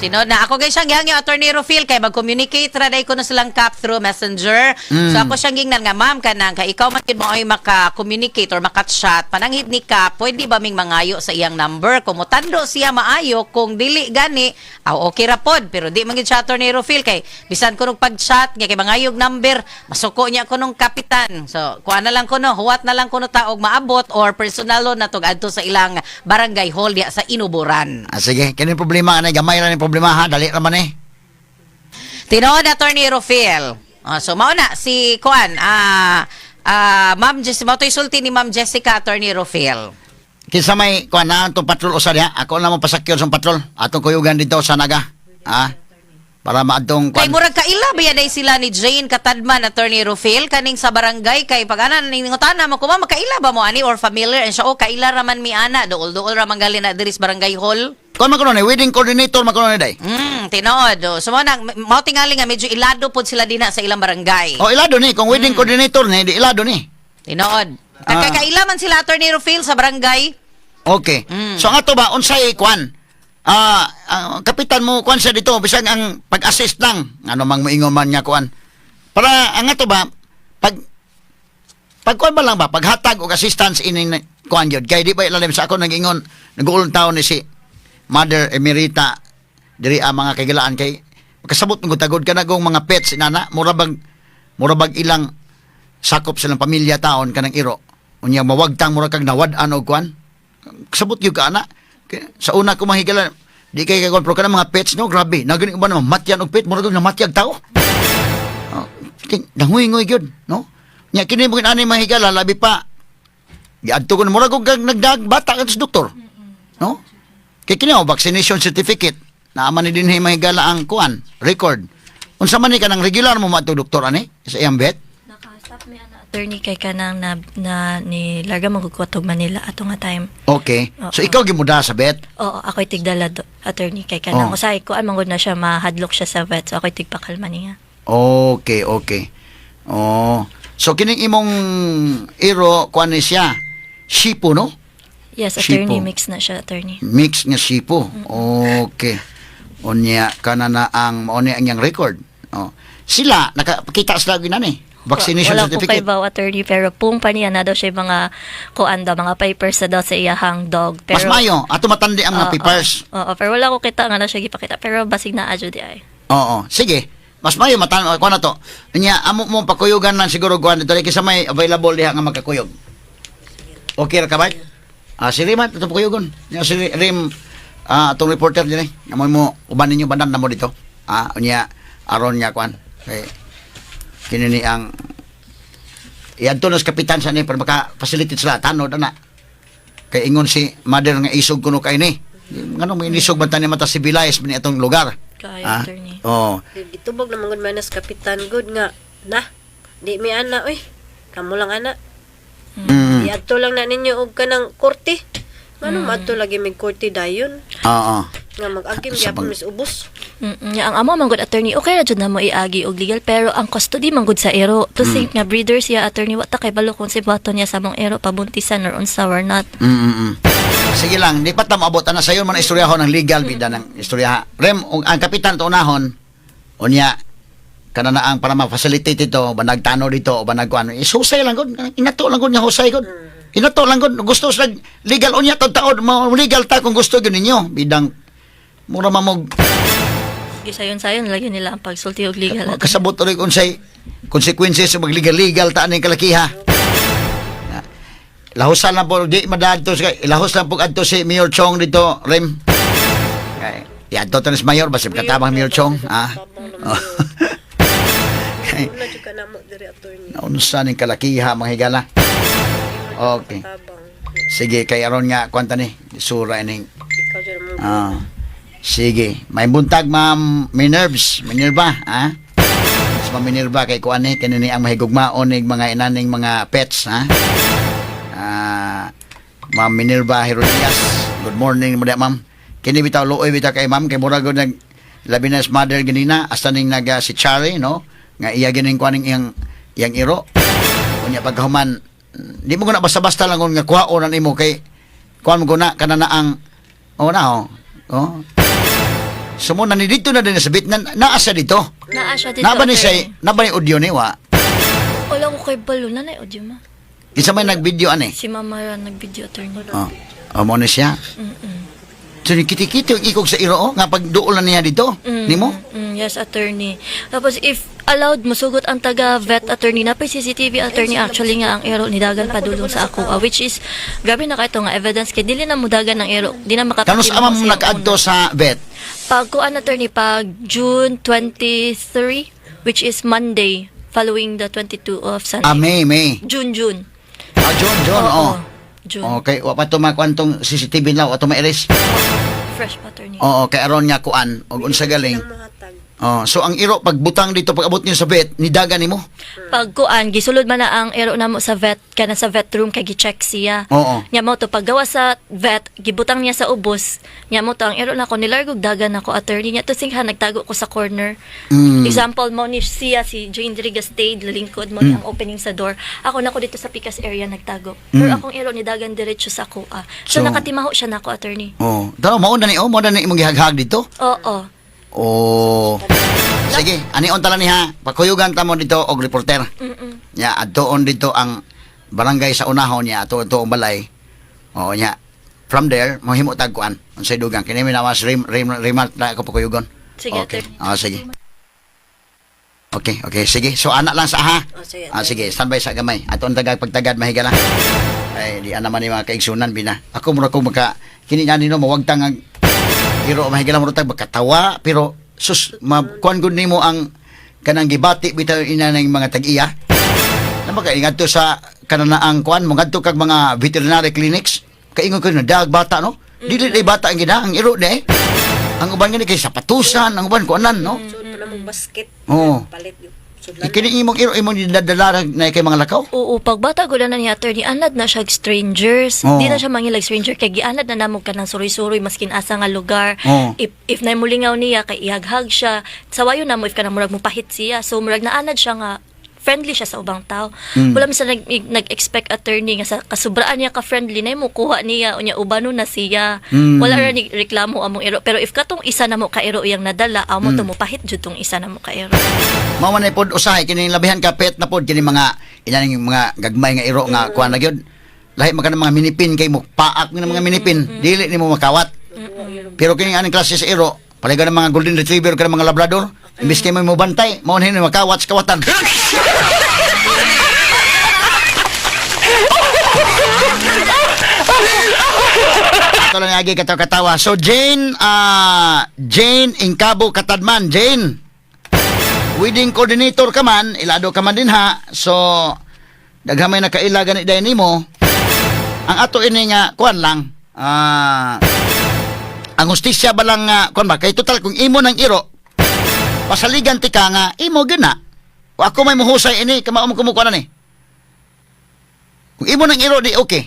Sinod na. Ako guys siyang gihangyo, Attorney Rufil, kay mag-communicate ra day kuno silang Kap through Messenger. So ako siyang gingnan nga, ma'am, kanang kay ikaw man gid mo ay maka-communicate or maka-chat pananghid ni Kap, pwede ba ming mangayo sa iyang number? Kung motando siya maayo, kung dili gani, aw okay ra pod, pero di man gid siya, Attorney Rufil, kay bisan kuno pag-chat nga kay mangayog number, masuko niya kunong kapitan. So kuha na lang kuno, huwat na lang kuno taog maabot or personalo na tog adto sa ilang barangay hall diya sa Inuburan. Ah, sige, kini problema anay gamay ra ni problema ha, dali ra man eh. Tinuod, Attorney Rufil. Oh, so mao na si kuan, Ma'am Jessica, mao to'y sulti ni Ma'am Jessica, Attorney Rufil. Kinsa may kuan na atong patrol usa diha, ako na mo pasakyon sa patrol. Atong kuyugan dito sa Naga. Ah, para maadtong Kay kuan. murag kaila ba yan ay sila ni Jane Katadman, Attorney Rufil, kaning sa barangay, kay pag ana ningutana mo kuma makaila ba mo ani or familiar and siya, oh, kaila ra man mi ana, duol-duol ra man gali na diri sa barangay hall. Kuan man kuno ni wedding coordinator man kuno ni day. Tinuod. Oh. So mao na mao tingali nga medyo ilado pod sila dinha sa ilang barangay. Oh, ilado ni kung wedding coordinator ni, di ilado ni. Tinuod. Ah. Kakaila man sila, Attorney Rufil, sa barangay. Okay. So ang ato ba unsay kuan? Kapitan mo kuan siya dito bisag ang pag-assist lang ano mang moingon man niya kuan. Para ang ato ba pag pag kuan ba lang ba paghatag og assistance ining kuan gyud kay di ba ilalim sa ako nag-ingon nag-uulong taon ni si Mother Emerita diri ang mga kagilaan kay makasabot ng tagod kanagong mga pets inana mura bag ilang sakop silang pamilya taon kanang iro unya mawagtang mura kag nawad-an og kuan kasabot gyud ka ana. Sa una ko mahigala di kay kay pero kanang mga pets no grabe na gani ba naman matyan og pet mura kag namatyag tao. Oh, nanguy-nguy gyud no nya kini mo ani mahigala labi pa giadto ko na mura kog kag nagdag bata ka sa doktor no kay kini oh, vaccination certificate naa man ni dinhi mahigala ang kuan record unsa man ni kanang regular mo maadto doktor ani sa iyang vet. Naka-stop mi ana, attorney, kay kanang na, na ni larga magugkotog Manila ato nga time. Okay, so Oo. ikaw gimuda sa vet. Oo, ako'y tigdala do, attorney, kay kanang Oh. usahay ko ay manggod na siya, mahadlok siya sa vet. So ako'y tigpakalma niya. Okay. Oh. So kining imong iro kuan ni siya. Shipo no? Yes, attorney, Shipo. mix na siya, attorney. Mix nga shipo. Okay. Unya kana na ang mao ni ang iyang record. Oh. Sila nakakita sila ginan eh. Vaccination Wala ko kay certificate. baw, attorney, pero pung pa niya na daw siya yung mga kuan daw, mga papers na daw sa iyahang dog. Mas Pero, mayo ato matandi ang mga Oo, papers. oo, pero wala ko kita nga na siya gipakita. Pero basig na adyo di ay. Oo, sige. Mas mayo matan kuan na to. Unya amo mo pakuyugan lang siguro kuan dito kaysa may available diha nga magkakuyog. Okay ra ka ba? Ah, si Rima, ito pakuyugon. Nya si Rim, atong reporter din eh. Amoy mo uban ninyo bandan na mo dito. Ah, unya aron niya kuan. Kay kini ni ang iadto na sa kapitan sa ni para maka-facilitate sila tanod ana. Kay ingon si mother nga isog kuno kay ni. Ngano may inisog man tani mata civilized man ni atong lugar. Kaya, Ah, attorney. Oo. Gitubog na manggod manas kapitan good nga na di mi ana oy. Kamo lang ana. Iadto lang na ninyo og kanang korte. Ngano maadto lagi mig korte dayon Oo. nga mag-agim Sa gyapon mis ubos. Ya, ang amo manggod, attorney, okay ra jud na mo iagi og legal, pero ang custody manggod sa ero. To think nga breeder siya, attorney, wa ta kay balo kung si bato niya sa mong ero pabuntisan or unsa or not. Sige lang, di pa ta maabot ana sayon man istoryahon ng legal bida ng istorya. Rem, ang kapitan to unahon unya Kanana ang para ma-facilitate ito, banagtano dito, o banag kuan. Isusay lang gud, inato lang gud nga husay gud. Inato lang gud, gusto sa legal unya taud taod, legal ta kung gusto gyud ninyo. Bidang mura mamog Gisayon-sayon lagi nila ang pagsulti og legal. Kasabot ulit unsay consequences sa magligal-legal ta aning kalakiha. Lahosan lang po di madadto sa lahos lang po adto si Mayor Chong dito, Rem. Kay ya adto ta ni si Mayor basig katabang Mayor Chong, ah. Oh. Kay Wala jud ka namo diri, attorney. Naunsa ning kalakiha, mga higala. Okay. Tabang. Sige, kay aron nga kwanta ni sura ining Ikaw jud mo. Ah. Sige, may buntag, Ma'am Minerves, Minerva, ha? Sa Ma'am Minerva kay kuan ni kanini ang mahigugmaon ning mga inaning mga pets, ha? Ah, Ma'am Minerva Herodias. Good morning mo ma'am. Kini bitaw luoy bitaw kay ma'am kay murag gud nag labi na sa mother ganina hasta ning nag si Charlie, no, nga iya gining kuan ning iyang iyang iro. Unya pagkahuman di mo guna basta-basta lang kung nga kuhaon na nimo kay kuan mo guna kana na ang oh na oh. Oh. So mo na ni dito na din sa bit na naa siya dito. Naa siya dito. Naba ni siya, attorney. naba ni audio ni wa. Wala ko kay balo na na audio ma. Kinsa may nag-video ani? Si Mama ra nag-video, attorney. Oh. Oh, mo ni siya. So ni kiti-kiti ang ikog sa iro oh, nga pagduol na niya dito. Nimo? Yes, attorney. Tapos if allowed musugot ang taga vet, attorney, na CCTV, attorney, actually nga ang ero nidagan padulong sa ako, ah, which is grabe na kaito nga evidence kay dili na mudagan ang ero, di na Kanus makapatimo ama mo sa iyang nakaadto una. sa vet? Pag kuan, attorney, pag June 23, which is Monday following the 22 of Sunday. Ah, May, May. June, June. Ah, June, June, Oo, oh. June. Okay, wa pa to makuan tong CCTV na, wa to ma-erase. Fresh pa, attorney. Oo, kay aron nga kuan og unsa galing. Mahatag. Oh, so ang iro pagbutang dito pag abot niyo sa vet, nidagan nimo. Pag kuan, gisulod man na ang ero namo sa vet kana sa vet room kay gi-check siya. Oo. Nya mo to paggawa sa vet, gibutang niya sa ubos. Nya mo to ang ero nako nilargog dagan nako, attorney, niya to singha nagtago ko sa corner. Example mo ni siya si Jane Driga stayed lingkod mo ni ang opening sa door. Ako nako dito sa pikas area nagtago. Pero akong ero ni dagan diretso sa ako. Ah. So, So- nakatimaho siya nako, attorney. Oh, daw mao na ni oh, mao na ni imong gihaghag dito. Oo. Oh. Sige, ani on tala niya. Pakuyugan ta mo dito og reporter. Nya adtoon dito ang barangay sa unahon niya ato ato ang balay. Oo nya. From there, mohimo tag kuan. Unsay dugang kini mi nawas rim rim remark na ako pakuyugon. Sige, Okay. attorney. Ah, sige. Okay, sige. So ana lang sa ha. Oh, sige, Ah, sige, standby sa gamay. Ato ang tagag pagtagad mahigala. Ay, di ana man ni mga kaigsunan bina. Ako mura ko maka kini nga nino mawagtang ang pero mahigala mo tag magkatawa pero sus makuan gud nimo ang kanang gibati bitaw ina ng mga tag-iya. Na baka ingadto sa kananaang kuan mo ngadto kag mga veterinary clinics kaingon ko na dag bata no. Dili day bata ang gina ang iro de. Ang uban gani kay sapatusan, ang uban kuanan no. Sud pa na mong basket. Oo. Palit yun. Sudlan. Ikini imong iro imong dinadala na kay mga lakaw. Oo, pagbata ko na ni attorney, anad na siya og strangers. Oo. Di na siya mangilag stranger kay gianad na namo kanang suroy-suroy maskin asa nga lugar. Oo. If naimulingaw niya kay ihaghag siya. Sawayo na mo if kanang murag mupahit siya. So murag naanad siya nga friendly siya sa ubang tao. Wala man sa nag-expect, attorney, nga sa kasubraan niya ka friendly na mo kuha niya unya ubano na siya. Wala ra ni reklamo among iro. Pero if katong isa na mo ka iro iyang nadala, amo to mupahit jud tong isa na mo ka iro. Mao man ay pod usahay kini labihan ka pet na pod kini mga inaning mga gagmay nga iro nga kuan na gyud. Lahi man ka ng mga minipin kay mo paak ng mga minipin, dili nimo makawat. Pero kini aning klase sa iro, pareho ng mga golden retriever ka ng mga labrador, imbis kay mo bantay, mao na makawat sa kawatan. Ito lang agi katawa-katawa. So Jane, Jane Ingkabo Katadman, Jane. Wedding coordinator ka man, ilado ka man din ha. So, daghan may nakaila gani dayon nimo. Ang ato ini nga kuan lang. Ang hustisya ba lang kuan ba kay total kung imo nang iro pasaligan ti ka nga imo gyud na. O ako may muhusay ini kamao mo kumukuha na ni. Kung imo nang iro di okay.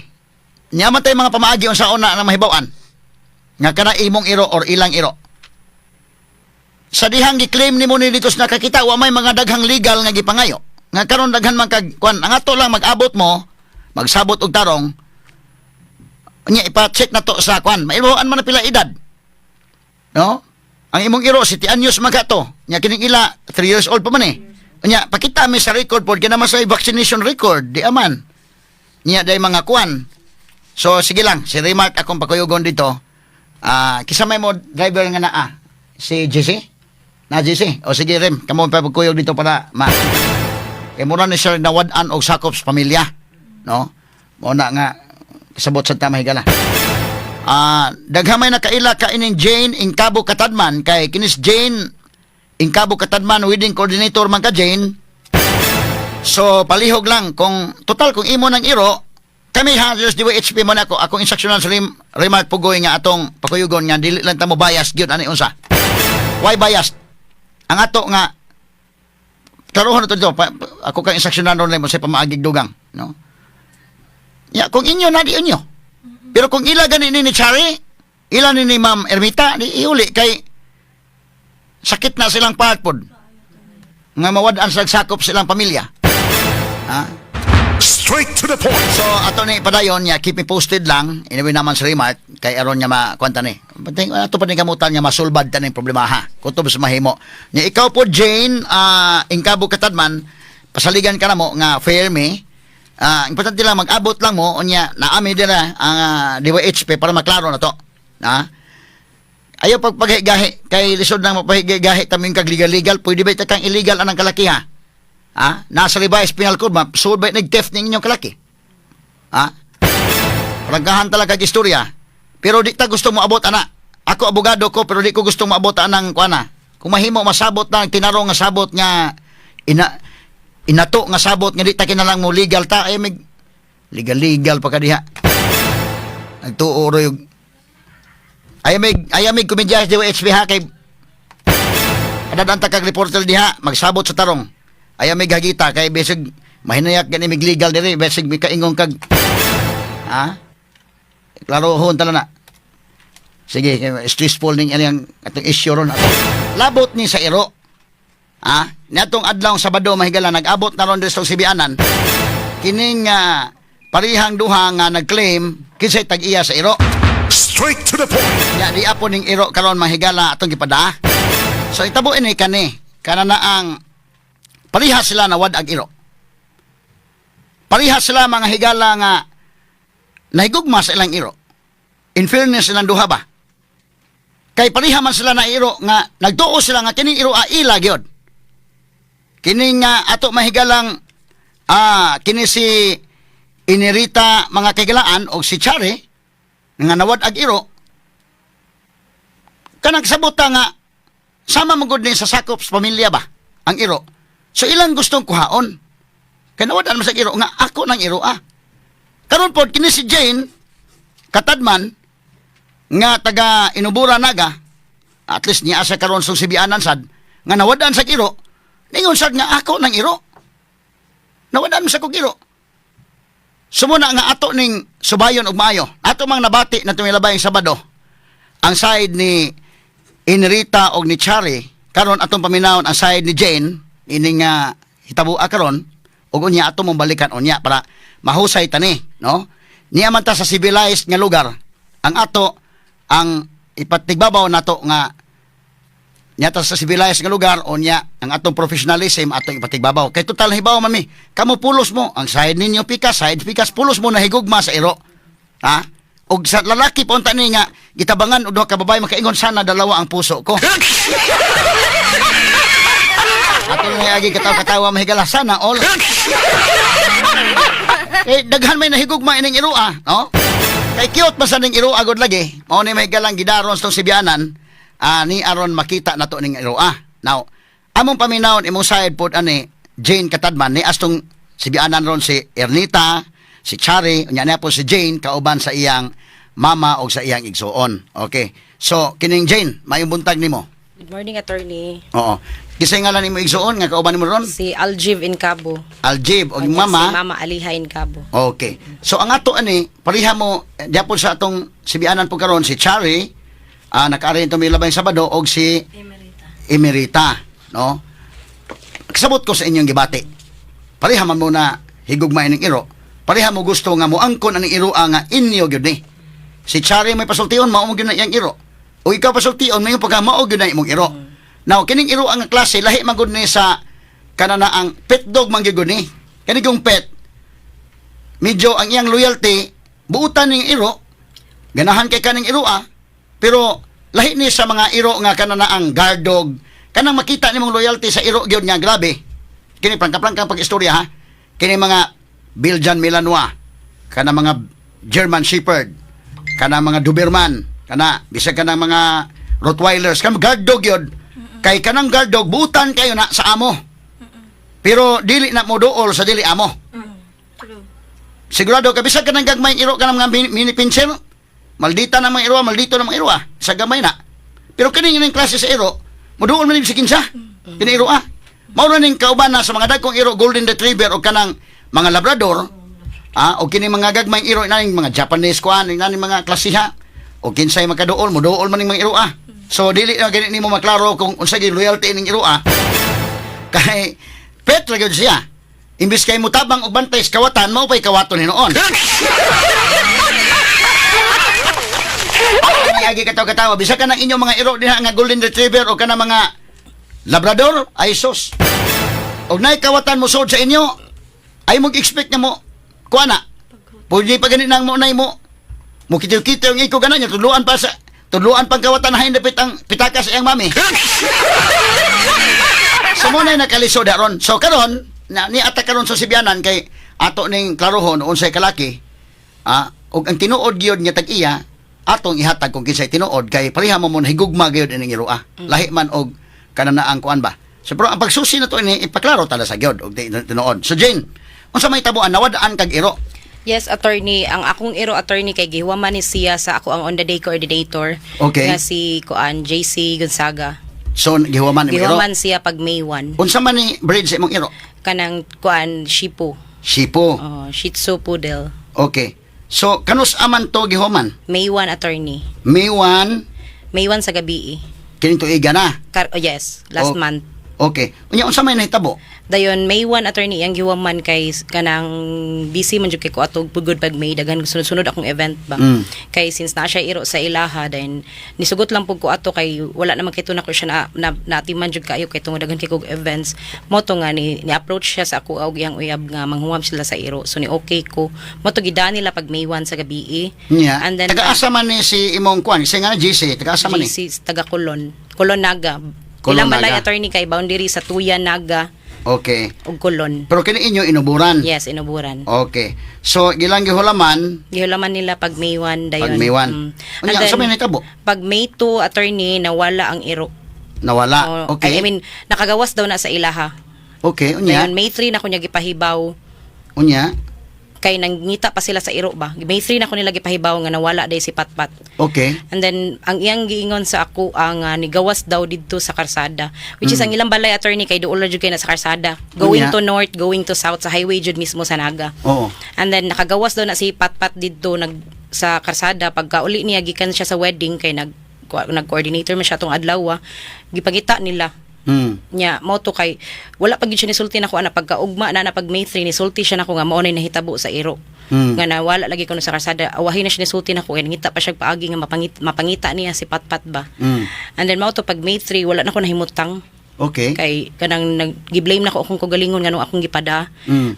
Nya man tay mga pamaagi unsa una na mahibaw-an. Nga kana imong iro or ilang iro. Sa dihang gi-claim nimo ni dito sa nakakita wa may mga daghang legal nga gipangayo. Nga karon daghan man kag kuan ang ato lang mag-abot mo, magsabot og tarong nya ipa-check na to sa kuan. Maibaw-an man na pila edad. No? Ang imong iro si anyos man ka to. Nya kining ila 3 years old pa man eh. Unya, pakita mi sa record pod kina man sa vaccination record, di aman. Niya day mga kuan. So sige lang, si Remark akong pakuyugon dito. Ah, kisa may mo driver nga naa si JC? Na JC? O sige Rem, kamo pa pagkuyog dito para ma kay mura ni siya nawad-an og sakop sa pamilya, no? Mo na nga kasabot sa tama higala. Ah, daghan may nakaila ka ining Jane Ingkabo Katadman kay kinis Jane Ingkabo Katadman, wedding coordinator man ka, Jane. So palihog lang kung total kung imo nang iro kami ha just DYHP mo na ako akong instructional sa Remark Pugoy nga atong pakuyugon nga dili lang ta mo bias gyud ani unsa. Why biased? Ang ato nga klarohon na to dito pa, ako kang instructional ron mo sa pamaagig dugang, no? Ya, kung inyo na di inyo. Pero kung ila gani ni Chari, ila ni Ma'am Ermita, di iuli kay sakit na silang part pod. Nga mawad-an sa sakop silang pamilya. Ha? Straight to the point. So ato ni padayon niya, keep me posted lang. Anyway naman sa remark kay aron niya makwanta ni. Pating ato pa ni kamutan niya masulbad ta ning problema ha. Kutob sa mahimo. Nya ikaw po Jane, Ingkabo Katadman, pasaligan ka na mo nga fair me. Ah, importante lang mag-abot lang mo unya naami dira ang DYHP para maklaro na to. Ha? Ayaw pagpagahi kay lisod nang mapahigahi taming kag legal-legal, pwede ba ita kang illegal anang kalaki ha? Ha? Nasa revised penal code, ma, sud ba nag-theft ning inyong kalaki? Ha? Prangkahan talaga kag istorya. Pero di ta gusto moabot ana. Ako abogado ko pero di ko gusto moabot anang kuana. Kung mahimo masabot na ang tinarong nga sabot nga ina inato nga sabot nga di ta kinalang mo legal ta ay mig legal legal pa ka diha. Nagtuo ro yung ayamig komedya sa DYHP ha kay adadanta kag reporter diha magsabot sa tarong. Ayamig hagita kay bisig mahinayak gani mig legal diri bisig mikaingon kag ha? Klarohon tala na. Sige, kay stressful ning anang atong issue ron ato. Labot ni sa iro. Ha? Niadtong adlaw Sabado mahigala nag-abot na ron diri sa Sibianan. Kining parihang duha nga nag-claim kinsay tag-iya sa iro. Straight to the point. Ya di apo ning iro karon mahigala atong gipada. So itabo ini kani kana na ang pareha sila na wad-ag iro. Pareha sila mga higala nga nahigugma sa ilang iro. In fairness silang duha ba? Kay pareha man sila na iro nga nagtuo sila nga kining iro ila gyud. Kini nga ato mahigalang kini si Inirita mga kaigalaan og si Chari nga nawad-ag iro kanang sabota nga sama mo gud ni sa sakop sa pamilya ba ang iro. So ilang gustong kuhaon. Kay nawad-an man sa iro nga ako nang iro ah. Karon pod kini si Jane Katadman nga taga Inubura Naga, at least niya sa karon sa Sibianan sad nga nawad-an sa iro, ningon sad nga ako nang iro. Nawad-an sa kog iro. Sumuna nga ato ning subayon og maayo. Ato mang nabati na tumilabayng Sabado ang side ni Inrita og ni Chari karon atong paminawon ang side ni Jane ining hitabua karon ug unya ato mong balikan unya para mahusay tani, no? Niya man ta sa civilized nga lugar ang ato ang ipatigbabaw nato nga niya ta sa civilized nga lugar unya ang atong professionalism atong ipatigbabaw kay total hibaw mami kamo pulos mo ang side ninyo pikas side pikas pulos mo nahigugma sa iro, ha? Og sa lalaki pa unta ni nga gitabangan og duha ka babae makaingon sana dalawa ang puso ko. Ato na agi katawa-katawa mahigala sana all. Eh daghan may nahigugma ining iroa, no? Kay cute man sa ning iroa gud lagi. Mao ni mahigalang gidaron sa Sibianan, ni aron makita nato ning iroa. Now, among paminawon imong side pod ani Jane Katadman ni astong Sibianan ron si Ernita, si Chari, unya na po si Jane kauban sa iyang mama o sa iyang igsuon. Okay. So, kining Jane, mayong buntag nimo. Good morning, attorney. Oo. Kisay ngalan nimo igsuon nga kauban nimo ron? Si Aljiv Incabo. Aljib og Kanya mama. Si Mama Aliha Incabo. Okay. So ang ato ani, pareha mo diapon sa atong Sibianan po karon si Chari, nakaari nito may labay Sabado og si Emerita. Emerita, no? Kasabot ko sa inyong gibati. Pareha man mo na higugma ining iro. Pareha mo gusto nga moangkon aning iro nga inyo gyud ni. Si Chari may pasultion mao mo gyud na iyang iro. O ikaw pasultion may pagka mao gyud na imong iro. Now kining iro ang klase lahi man gud ni sa Kana na ang pet dog man gyud ni. Kani kung pet, medyo ang iyang loyalty buutan ning iro, ganahan kay kaning iro ah, pero lahi ni sa mga iro nga kana na ang guard dog, kanang makita nimong loyalty sa iro gyud nga grabe. Kini prangka-prangka pag istorya ha. Kini mga Belgian Malinois, kana mga German Shepherd, kana mga Doberman, kana bisag kanang mga Rottweilers, kanang guard dog gyud. Kay kanang guard dog buutan kayo na sa amo. Pero dili na mo duol sa dili amo. True. Sigurado ka bisag kanang gagmay iro, kanang mga mini pinscher, maldita na mga iro, maldito na mga iro ah, sa gamay na. Pero kini ning klase sa iro, moduol man sa kinsa. Kini iro ah. Mao na ning kauban na sa mga dagkong iro, golden retriever o kanang mga labrador, ah, o kini mga gagmay iro na ning mga Japanese kuan, ning naning mga klasiha o kinsay makaduol, moduol man ning mga iro ah. So dili na gani nimo maklaro kung unsa gyud loyalty ning iro ah. Kay pet ra gyud siya. Imbis kay mutabang og bantay sa kawatan, mao pay kawaton hinuon. Ay, agi katawa-katawa. Bisa ka ng inyong mga iro diha nga golden retriever o kana mga labrador, ay sus. Og naay kawatan mo sud sa inyo, ay mo expect na mo kuha na. Pwede pa ganit nang mo nay mo. Mo kitiw-kitiw ang iko ganan niya, tudluan pa sa tudluan pang kawatan na dapit ang pitaka sa iyang mami. So mo na nakalisod aron. So karon na ni ata karon sa Sibianan kay ato ning klarohon unsay kalaki. Ah, ug ang tinuod gyud nga tag-iya atong ihatag kung kinsay tinuod kay pareha mo mo higugma gyud ining iroa. Lahi man og kananaang kuan ba. So pero ang pagsusi na to ini ipaklaro tala sa gyud og tinuod. So Jane, unsa may tabuan nawad-an kag iro? Yes, attorney. Ang akong iro, attorney, kay gihuwaman ni siya sa ako ang on the day coordinator. Nga si kuan JC Gonzaga. So gihuwaman imong iro. Gihuwaman siya pag May 1. Unsa man ni breed sa imong iro? Kanang kuan Shipo. Shipo. Oh, Shih Tzu Poodle. Okay. So kanus aman to gihuman? May 1, attorney. May 1 May 1 sa gabi. Kining tuiga na. Oh, yes, last month. Okay. Unya unsa may nahitabo? Dayon May 1, attorney, ang gihuwaman kay kanang busy man jud kay ko atog pugod pag May, daghan sunod-sunod akong event ba. Kay since naa siya iro sa ilaha, then nisugot lang pug ko ato kay wala naman kay ko siya na natiman jud kaayo kay tungod daghan kay kog events. Mo to nga ni approach siya sa ako og iyang uyab nga manghuwam sila sa iro. So ni okay ko. Mo to gidani nila pag May 1 sa gabi. Nya. And then Taga-asa man ni si imong kuan, si nga na GC, taga-asa man ni. GC taga Colon. Colon Naga. Colon, Ilang balay, Naga. attorney, kay boundary sa Tuya, Naga ug Colon. Pero kini inyo inuburan. Yes, inuburan. Okay. So gilang gihulaman Gihulaman nila pag May 1 dayon. Pag May 1. And Unya then, unsa may nahitabo? pag May 2, attorney, nawala ang iro. Nawala. Oh, I mean, nakagawas daw na sa ilaha. Unya. Dayon May 3 na ko niya gipahibaw Unya. kay nangita pa sila sa iro ba. May 3 na ko nila gipahibaw nga nawala day si Patpat. And then ang iyang giingon sa ako ang nigawas daw didto sa karsada. Which is ang ilang balay, attorney, kay duol ra jud kay na sa karsada. Going to north, going to south sa highway jud mismo sa Naga. And then nakagawas daw na si Patpat didto nag sa karsada pagkauli niya gikan siya sa wedding kay nag coordinator man siya tong adlaw, gipangita nila. Nya mo to kay wala pa gyud siya nisulti nako ana pagkaugma na na pag May 3 nisulti siya nako nga mao nay nahitabo sa iro. Nga nawala lagi kuno sa karsada, awahin na siya nisulti nako kay nangita pa siya paagi nga mapangita niya si Patpat ba. And then mao to pag May 3 wala na ko nahimutang kay kanang nag gi-blame nako akong kagalingon nganong akong gipada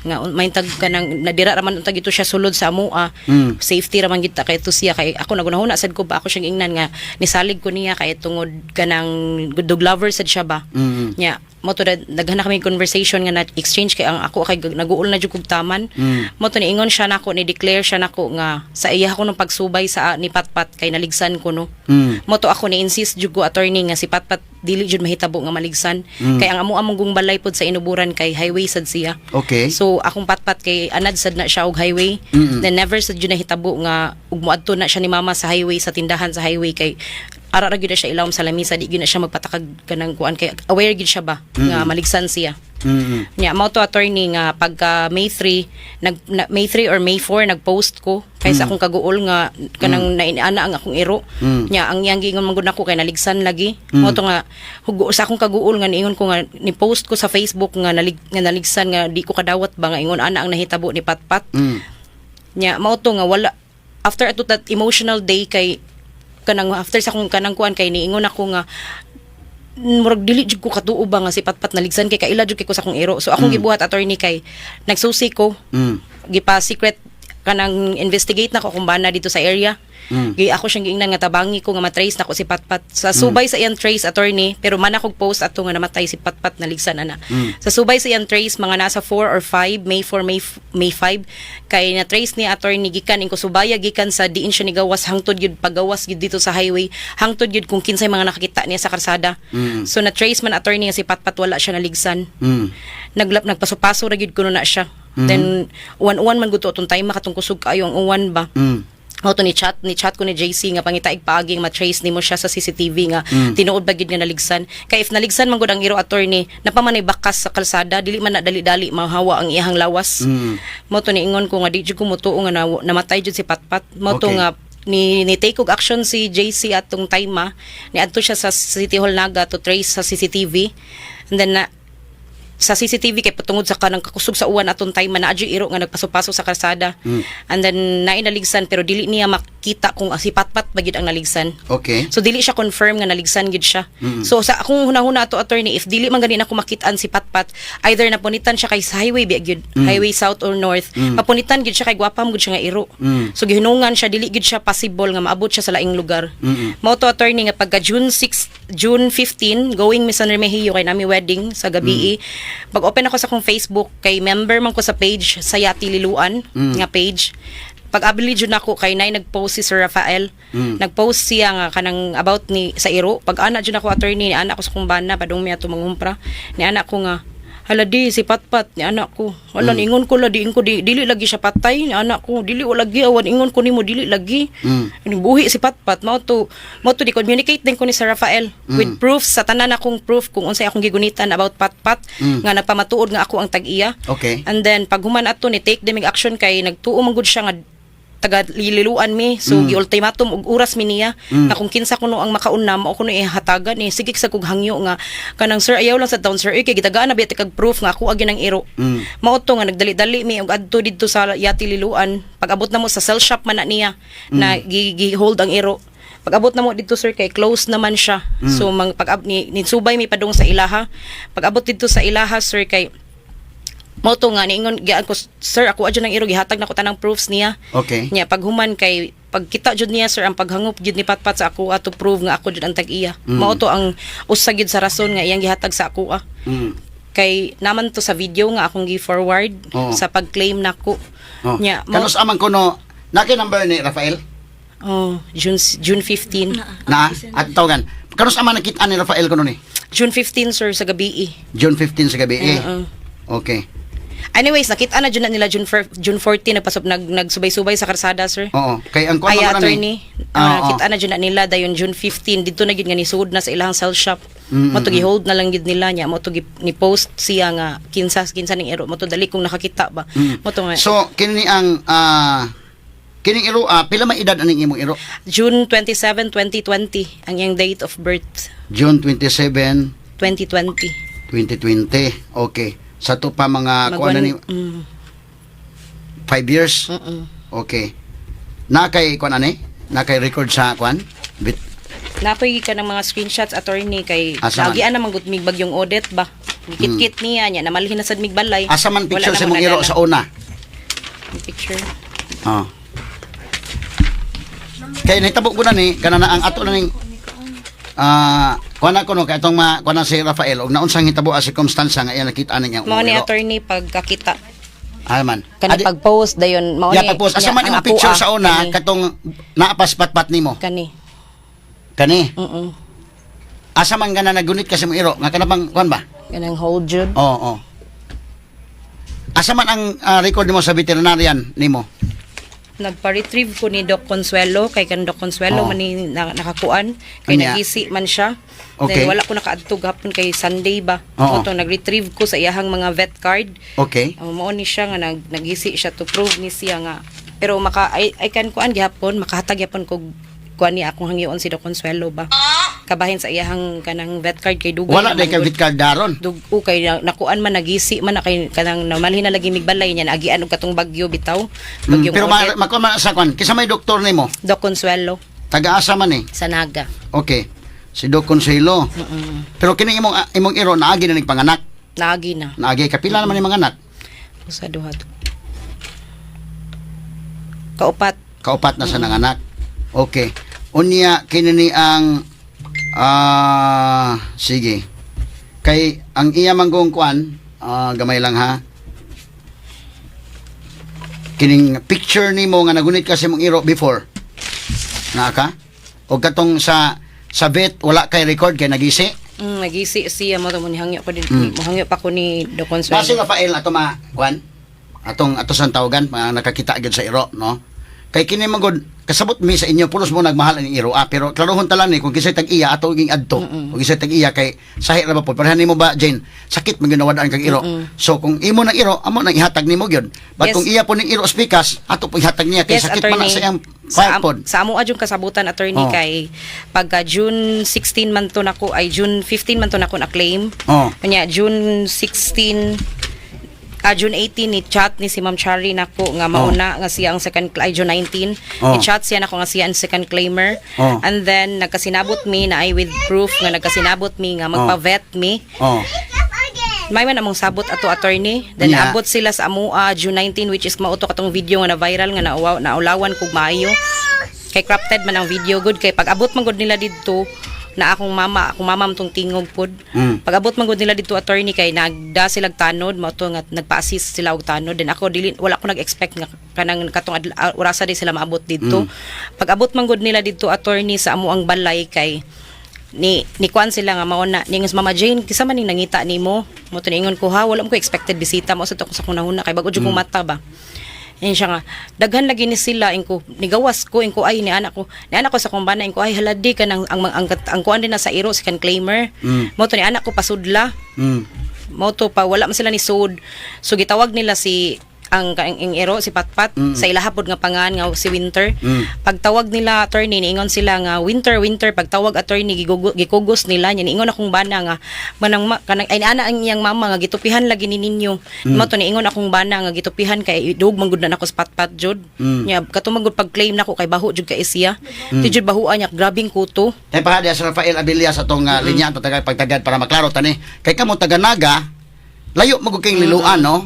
nga may tag kanang nadira ra man untag ito siya sulod sa amoa. Safety ra man gid ta kay ito siya kay ako nagunahuna sad ko ba ako siyang ingnan nga nisalig ko niya kay tungod kanang dog lover sad siya ba. Nya mo to daghan na kami conversation nga na exchange kay ang ako kay naguol na jud kog taman. Mo to niingon siya nako, ni declare siya nako nga sa iya ako nung pagsubay sa ni Patpat kay naligsan ko no. Mo to ako ni insist jud ko, attorney, nga si Patpat dili jud mahitabo nga maligsan kay ang amo among gung balay pod sa inuburan kay highway sad siya. So akong Patpat kay anad sad na siya og highway. Then never sad jud nahitabo nga ug moadto na siya ni mama sa highway, sa tindahan sa highway, kay ara ra gyud na siya ilawom sa lamisa, di gyud na siya magpatakag kanang kuan kay aware gyud siya ba nga maligsan siya. Nya mao to, attorney, nga pagka May 3 May 3 or May 4 nagpost ko kay sa akong kaguol nga kanang nainiana ang akong iro. Nya ang iyang giingon man gud nako kay naligsan lagi. Mao to nga hugo sa akong kaguol nga niingon ko nga ni post ko sa Facebook nga nga naligsan nga di ko kadawat ba nga ingon ana ang nahitabo ni Patpat. Nya mao to nga wala after ato that emotional day kay kanang after sa akong kanang kuan kay niingon ako nga Murag dili jud ko katuo ba nga si Patpat naligsan kay kaila jud kay ko sa akong iro. So akong gibuhat, attorney, kay nagsusi ko. Gipa secret kanang investigate na ko kung bana dito sa area. Gi ako siyang giingnan nga tabangi ko nga matrace nako si Patpat. Sa subay sa iyang trace, attorney, pero man akong post ato nga namatay si Patpat, naligsan ana. Sa subay sa iyang trace, mga nasa 4 or 5, May 4, May 5, kay na trace ni attorney gikan ingko subaya gikan sa diin siya nigawas hangtod gyud pagawas gyud dito sa highway, hangtod gyud kung kinsay mga nakakita niya sa karsada. So na trace man, attorney, nga si Patpat wala siya naligsan. Naglap nagpaso-paso ra gyud kuno na siya. Then uwan-uwan man gud to atong time, makatong kusog kaayo ang uwan ba. Mao to ni chat ko ni JC nga pangitaig paagi nga ma-trace nimo siya sa CCTV nga tinuod ba gyud nga naligsan. Kay if naligsan man gud ang iro, attorney, napamanay bakas sa kalsada, dili man na dali-dali mahawa ang iyahang lawas. Mao to niingon ko nga di jud ko motuo nga namatay jud si Patpat. Mao to nga ni take og action si JC atong time ni adto siya sa City Hall Naga to trace sa CCTV. And then na sa CCTV kay patungod sa kanang kakusog sa uwan atong time na adyo iro nga nagpaso-paso sa kalsada. And then naay naligsan pero dili niya makita kung si Patpat ba gyud ang naligsan. So dili siya confirm nga naligsan gyud siya. So sa akong hunahuna ato, attorney, if dili man gani nako makitaan si Patpat, either napunitan siya kay sa highway biya gyud, highway south or north, mapunitan gyud siya kay gwapa man gyud siya nga iro. So gihinungan siya, dili gyud siya possible nga maabot siya sa laing lugar. Mao to, attorney, nga pagka June 6, June 15, going mi San Remigio kay nami wedding sa gabi. Pag open ako sa akong Facebook kay member man ko sa page sa Yati Liluan nga page. Pag abili jud nako kay nay nagpost si Sir Rafael. Nagpost siya nga kanang about ni sa iro. Pag ana jud ako, attorney, ni ana ko sa kong bana padung mi ato mangumpra. Ni ana ko nga, "Hala di si Patpat," ni anak ko. "Wala, ingon ko la di ko di, dili lagi siya patay," ni anak ko. "Dili o lagi awan, ingon ko nimo dili lagi." Ani buhi si Patpat. Mao to di communicate din ko ni Sir Rafael with proofs sa tanan akong proof kung unsay akong gigunitan about Patpat nga nagpamatuod nga ako ang tag-iya. And then pag human ato ni take them action kay nagtuo man gud siya nga taga Liluan mi, so gi-ultimatum og oras mi niya nga kung kinsa kuno ang makauna mao kuno ihatagan ni. Sige sa kog hangyo nga kanang, "Sir, ayaw lang sa town, sir, eh, kay gitagaan na biya kag proof nga ako agi ng iro." Mao to nga nagdali-dali mi og adto didto sa Yati Liluan. Pag abot na mo sa cell shop man na niya na gi hold ang iro. Pag abot na mo dito, sir, kay close naman siya. So mang pag ni subay mi padung sa ilaha. Pag abot didto sa ilaha, sir, kay mao to nga niingon gyaan ko, "Sir, ako adyo ng iro, gihatag na ko tanang proofs niya." Nya paghuman kay pagkita jud niya, sir, ang paghangop jud ni Patpat sa ako ato prove nga ako jud ang tag-iya. Mao to ang usa gyud sa rason nga iyang gihatag sa ako ah. Kay naman to sa video nga akong gi-forward sa pag-claim nako. Nya mao. Kanus aman kuno naki number ni Rafael? Oh, June 15. Na at tawagan. Kanus aman nakita ni Rafael kuno ni? June 15, sir, sa gabi. June 15 sa gabi eh. Oo. Okay. Anyways, nakita na jud na nila June 14, nagpasop nagsubay-subay sa karsada, sir. Oo. Kay ang kuan Ay, man kuno ni. attorney, Oo. kita na jud na nila dayon June 15 dito na gyud nga nisud na sa ilang cell shop. Mo to gihold na lang gyud nila niya, mo to ni post siya nga kinsa kinsa ning iro, mo to dali kong nakakita ba. Mo to nga So kini ang kining iro, pila may edad aning imong iro? June 27, 2020 ang iyang date of birth. June 27, 2020. 2020. Okay. Sa to pa mga kuan na ni 5 years. Okay. Na kay kuan ani? Na kay record sa kuan? Bit Napoy ka ng mga screenshots, attorney, kay Asa man? lagian naman gud mig bagyong audit ba. Gikit-kit niya niya namalhin na sad mig balay. Asa man picture Wala sa na imong mo iro nadala. sa una? Picture. Oh. Kay nahitabo ko na ni kana na ang ato na ning kuan na ko no kay atong ma kuan na si Rafael og naunsang hitabo ang circumstance nga iya nakita niya Mao ni attorney pagkakita. Ah man. Kani pag-post dayon mao Ya ni. pag-post asa niya, man ang imong ako, picture ah, sa una kani. katong naapas patpat nimo? Kani. Kani. Asa man gana nagunit kasi mo iro nga kana bang kuan ba? Kanang hold jud. Oo, oo. Asa man ang record nimo sa veterinarian nimo? Nagpa-retrieve ko ni Doc Consuelo kay kan Doc Consuelo man ni nakakuan kay Unya. nagisi man siya. Okay. Then wala ko nakaadto gahapon kay Sunday ba. Mao to nag-retrieve ko sa iyahang mga vet card. Mao ni siya nga nagisi siya to prove ni siya nga pero maka I can kuan gihapon makahatag gyapon kog kuan niya akong hangyoon si Doc Consuelo ba. Kabahin sa iyahang kanang vet card kay dugay Wala naman day kay gud. vet card daron. Dugo kay nakuan man nagisi man na kay kanang namalhin na lagi migbalay niya naagian og katong bagyo bitaw. Bagyong Pero audit. makuan man sa kuan, kinsa may doktor nimo? Doc Consuelo Taga-asa man eh. sa Naga. Okay. Si Doc Consuelo. Pero kini imong iro naagi na nagpanganak. Naagi na. Naagi kapila naman imong anak. Usa, duha, tulo. Kaupat. Kaupat na sa nanganak. Okay. Unya kini ni ang sige. Kay ang iya manggong kuan, gamay lang ha. Kining picture nimo nga nagunit ka sa imong iro before. Naa ka? O katong sa vet wala kay record kay nagisi. Nagisi siya mo to mo nihangyo ko din. Mohangyo pa ko ni Doc Consuelo. Base Rafael ato ma kuan atong ato sang tawagan mga nakakita gyud sa iro, no? Kay kini man gud kasabot mi sa inyo, pulos mo nagmahal ang iro, ah, pero klarohon ta lang ni kung kinsay tag-iya ato ging adto. Kung kinsay tag-iya kay sahi ra ba pod parehan nimo ba, Jane? Sakit man gyud nawadaan kag iro. So kung imo nang iro, amo nang ihatag nimo gyud. But kung iya po ning iro spikas, ato po ihatag niya kay sakit man na Attorney. sa iyang Sa, fire pod. sa amo adjong kasabutan, attorney, Oh. kay pagka June 16 man to nako, ay June 15 man to nako na claim. Oh. Kanya June 16, June 18 ni chat ni si Ma'am Chari nako nga mauna nga siya ang second, ay June 19 Oh. ni chat siya nako nga siya ang second claimer. Oh. And then nagkasinabot mi na ay with proof nga nagkasinabot mi nga magpa-vet mi. Oh. May man among sabot ato, attorney. Then Yeah. abot sila sa amoa June 19, which is mauto katong video nga na viral nga nauwaw naulawan kog maayo. Kay corrupted man ang video good kay pag abot man gud nila didto na akong mama tong tingog pod. Pag abot man gud nila didto, attorney, kay nagda sila tanod mao to nga nagpa-assist sila og tanod. Then ako dili wala ko nag-expect nga kanang katong orasa di sila maabot didto. Pag abot man gud nila didto, attorney, sa amo ang balay kay ni kuan sila nga mao na ningon sa Mama Jane, "Kisa man ning nangita nimo?" Mo to niingon ko, "Ha, wala mo ko expected bisita mo sa to sa akong nahuna kay bag-o jud kong mata ba." Ayun siya nga, "Daghan lagi ni sila." Ingko, "Nigawas ko." Ingko, "Ay, ni anak ko sa akong bana." Ingko, "Ay, haladi ka nang ang kuan din na sa iro si kan claimer." Mo to ni anak ko pasudla. Mo to pa wala man sila ni sud. So gitawag nila si ang iro si Patpat sa ilaha pod nga pangan nga si Winter. Pagtawag nila, attorney, niingon sila nga, "Winter, Winter." Pagtawag, attorney, gikugos nila nya. Niingon akong bana nga manang ma, kanang ay ana ang iyang mama nga, "Gitupihan lagi ni ninyo." Mo to niingon akong bana nga gitupihan kay dug man gud na nako sa Patpat jud. Nya kato man gud pag-claim nako kay baho jud kay siya. Ti jud bahuan niya, grabing kuto. Kay pahadi sa Rafael Abilia sa atong linya atong tagay pagtagad para maklaro tani. Kay kamo taga Naga, layo mo kay Liloan, no?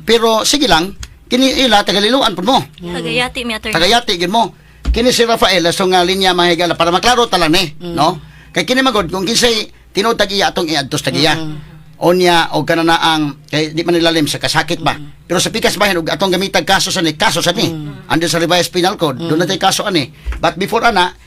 Pero sige lang, kini ila taga Liloan pud mo. Tagayati mi, attorney. Tagayati gid mo. Kini si Rafael sa nga linya mga higala para maklaro ta lang ni, no? Kay kini magod kung kinsay tinuod tag iya atong iadtos tag iya. Onya og kana na ang kay di man nilalim sa kasakit ba. Pero sa pikas bahin og atong gamitag kaso sa ni kaso sa ni. Under sa Revised Penal Code, doon na tay kaso ani. But before ana,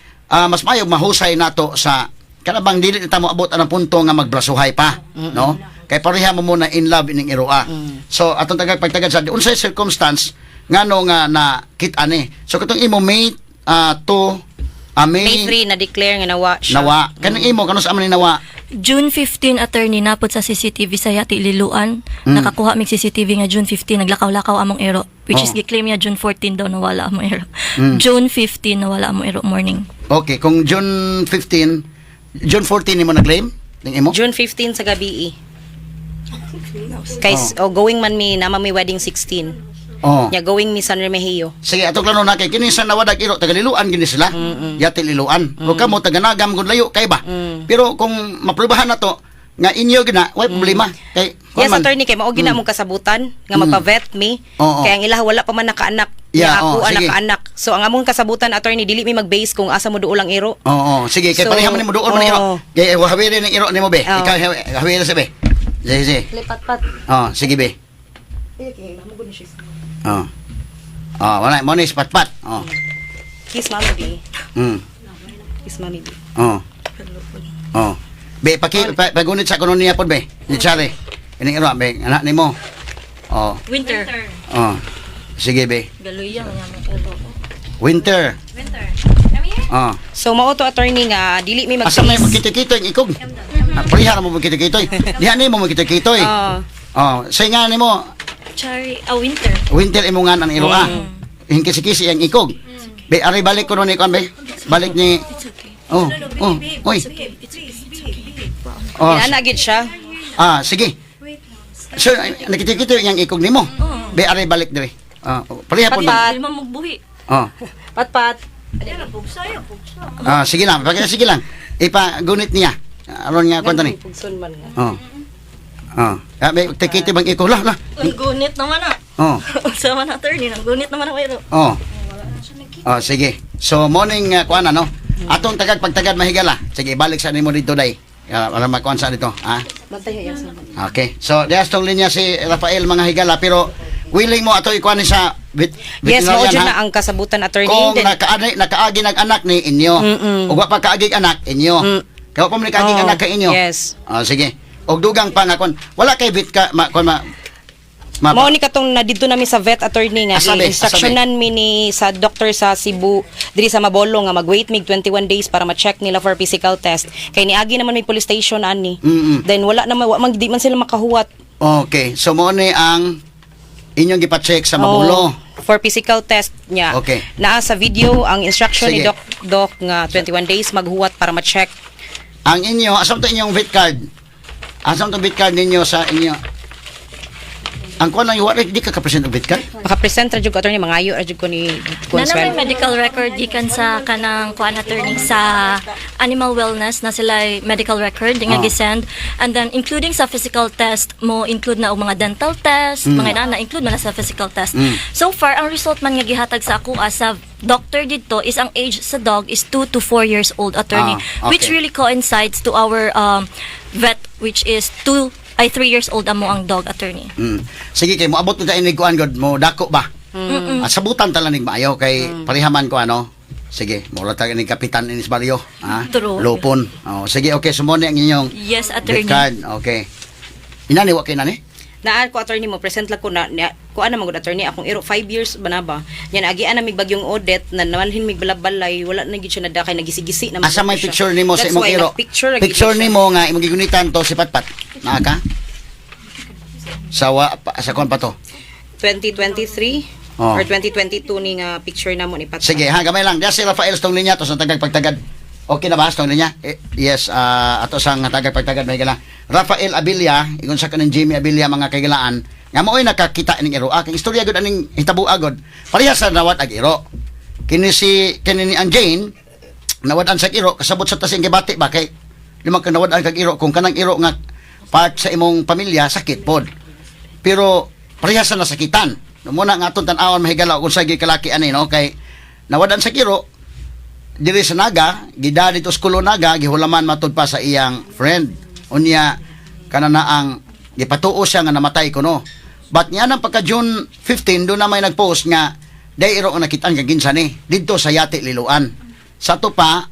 mas maayo mahusay nato sa kana bang dili na ta moabot anang punto nga magbrasuhay pa, no? Kay pareha mo muna in love ining iroa. So atong tagag pagtagad sa unsay circumstance ngano nga na kit ani. So katong imo May 2, May, May 3 na declare nga nawa siya. nawa. Kanang imo kano sa man ni nawa? June 15, attorney, napod sa CCTV sa Yati Liloan. Nakakuha mig CCTV nga June 15 naglakaw-lakaw among ero, which is giclaim niya June 14 daw nawala among ero. June 15 nawala among ero morning. Okay, kung June 15, June 14 nimo na-claim ning imo? June 15 sa gabi eh. Kay oh. Going man mi nama mi wedding 16. Oh. Nya going mi San Remigio. Sige, atong klaro na kay kini sa nawadag iro taga Liloan gini sila. Yati Liloan. O kamo taga Nagam kun layo kay ba. Pero kung maprubahan na to nga inyo gina, way problema. Kay kuan Yes, man. attorney, kay mao gina mong kasabutan nga magpa-vet mi. Oo. Kay ang ilaha wala pa man nakaanak. Yeah, Yeah, ako oo, sige. anak-anak. So ang among kasabutan, attorney, dili mi mag-base kung asa mo duol ang iro. Oo, sige, kay So, pareha man nimo duol man iro. Kay hawiri ning iro nimo be. Oo. Ikaw hawiri sa be. Sige, sige. Lipat-pat. Oh, sige be. Oh. Oh, wala mo ni patpat. Oh. Kiss mami bi. Kiss mami bi. Oh. Oh. Be paki pagunit sa kuno niya pod be. Ni Charlie. Ining iro be, anak nimo. Oh. Winter. Oh. Sige be. Galuya man among ero. Winter. Winter. Oh. So mao to, attorney, nga dili mi Asa may mag-base. magkito-kito yung ikog? Pareha ra mo magkito-kitoy. Diha nimo magkito-kitoy. Oo. Oh, say nga nimo Cherry, winter. Winter imo nga ang iro ah. Hingkisi-kisi ang ikog. Be ari balik ko ni kon be. Balik ni. It's okay. Oh, oy. It's okay. It's okay. It's okay. Oh, Inana gid siya. ah, sige. So, nakita-kita yung ikog nimo. Be ari balik diri. Ah, pareha po. Patpat. Di man magbuhi. Oh. Patpat. Ah, sige lang, pag sige lang. Ipa gunit niya. Aron nga kwanta ni. Pugson man nga. Oh. Oh. Ah, may tikiti bang iko lah lah. Ang gunit naman ah. Oh. Unsa man, attorney, ang gunit naman ang iro. Oh. Oh, sige. So morning kuan ano. Atong tagad pagtagad, mahigala. Sige, balik sa nimo dito day. Para makuan sa dito, ha? Bantay ya sa. Okay. So, dias tong linya si Rafael, mga higala, pero willing mo ato ikuan ni sa Yes, mao veterinarian, jud ha? na ang kasabutan, attorney. Kung Then, nakaagi nag anak ni inyo. Ug wa pa kaagi anak inyo. Kaya wa pa man kaagi Oh, anak kay inyo. yes. Ah, sige. Og dugang pa nga kon wala kay vet ka ma, kon ma, ma Mao ni katong na didto nami sa vet, attorney, nga Asabi, instructionan mi ni sa doctor sa Cebu diri sa Mabolo nga mag-wait mig 21 days para ma-check nila for physical test kay niagi naman may police station ani. Then wala naman, wa man, di man sila makahuwat. Okay. So mo ni ang inyong gipa-check sa Mabulo. Oh, for physical test niya. Okay. Naa sa video ang instruction ni Sige. doc doc nga 21 days maghuwat para ma-check. Ang inyo, asam to inyong vet card? Asam to vet card ninyo sa inyo? Ang kuan lang, wala di ka ka-present og vet card? Maka-present ra jud ko, attorney, mangayo ra jud ko ni Na may Consuelo. medical record gikan sa kanang kuan, attorney, sa animal wellness na sila ay medical record nga gisend, and then including sa physical test mo include na og mga dental test, mga inana, include man na sa physical test. So far ang result man nga gihatag sa ako as sa doctor didto is ang age sa dog is 2 to 4 years old, attorney, which really coincides to our vet, which is 2 ay 3 years old amo ang dog, attorney. Sige, kay moabot na tayo kuan god mo dako ba? At sabutan tala ning maayo kay parehaman ko ano. Sige, mura ta ni kapitan inis baryo, ha? True. Lupon. Oh, sige, okay, sumone ang inyong Yes, attorney. vet card. Okay. Inani wa kay nani? Naa ko, attorney, mo present lang ko na, na ko ana magud, attorney, akong iro 5 years ba na ba yan agian na mig bagyong audit na namanhin mig balay, wala na gid siya nada kay nagisigisi na man Asa may siya. picture nimo sa That's imong why iro? nagpicture ra gid Picture siya. nimo nga imong gigunitan to si Patpat. Naa ka? Sa wa, pa, sa kuan pa to. 2023 Oh. or 2022 ni nga picture na mo ni Patpat. Sige, ha, gamay lang. Diya si Rafael stong linya to sa tagag pagtagad. Okay na ba stong linya? Eh, yes, ato sang tagag pagtagad may gala. Rafael Abilla, ingon sa kaning Jimmy Abilla, mga kaigalaan, nga mao'y nakakita ning iro. Aking istorya gud aning hitabo agod. Pareha sa nawat ag iro. Kini si kini ni ang Jane nawad-an sa iro, kasabot sa tasing gibati ba kay lima ka nawad-an kag iro kung kanang iro nga part sa imong pamilya sakit pod. Pero pareha sa nasakitan. No, muna nga atong tan-awon, mahigala, kung sa kalaki ani no kay nawadan sa kiro diri sa Naga, gida dito sa Kulo Naga, gihulaman matud pa sa iyang friend. Unya kana na ang gipatuo siya nga namatay kuno. But niya nang pagka June 15 do na may nagpost nga day iro ang nakitaan kag kinsa ni didto sa Yati Liloan. Sa to pa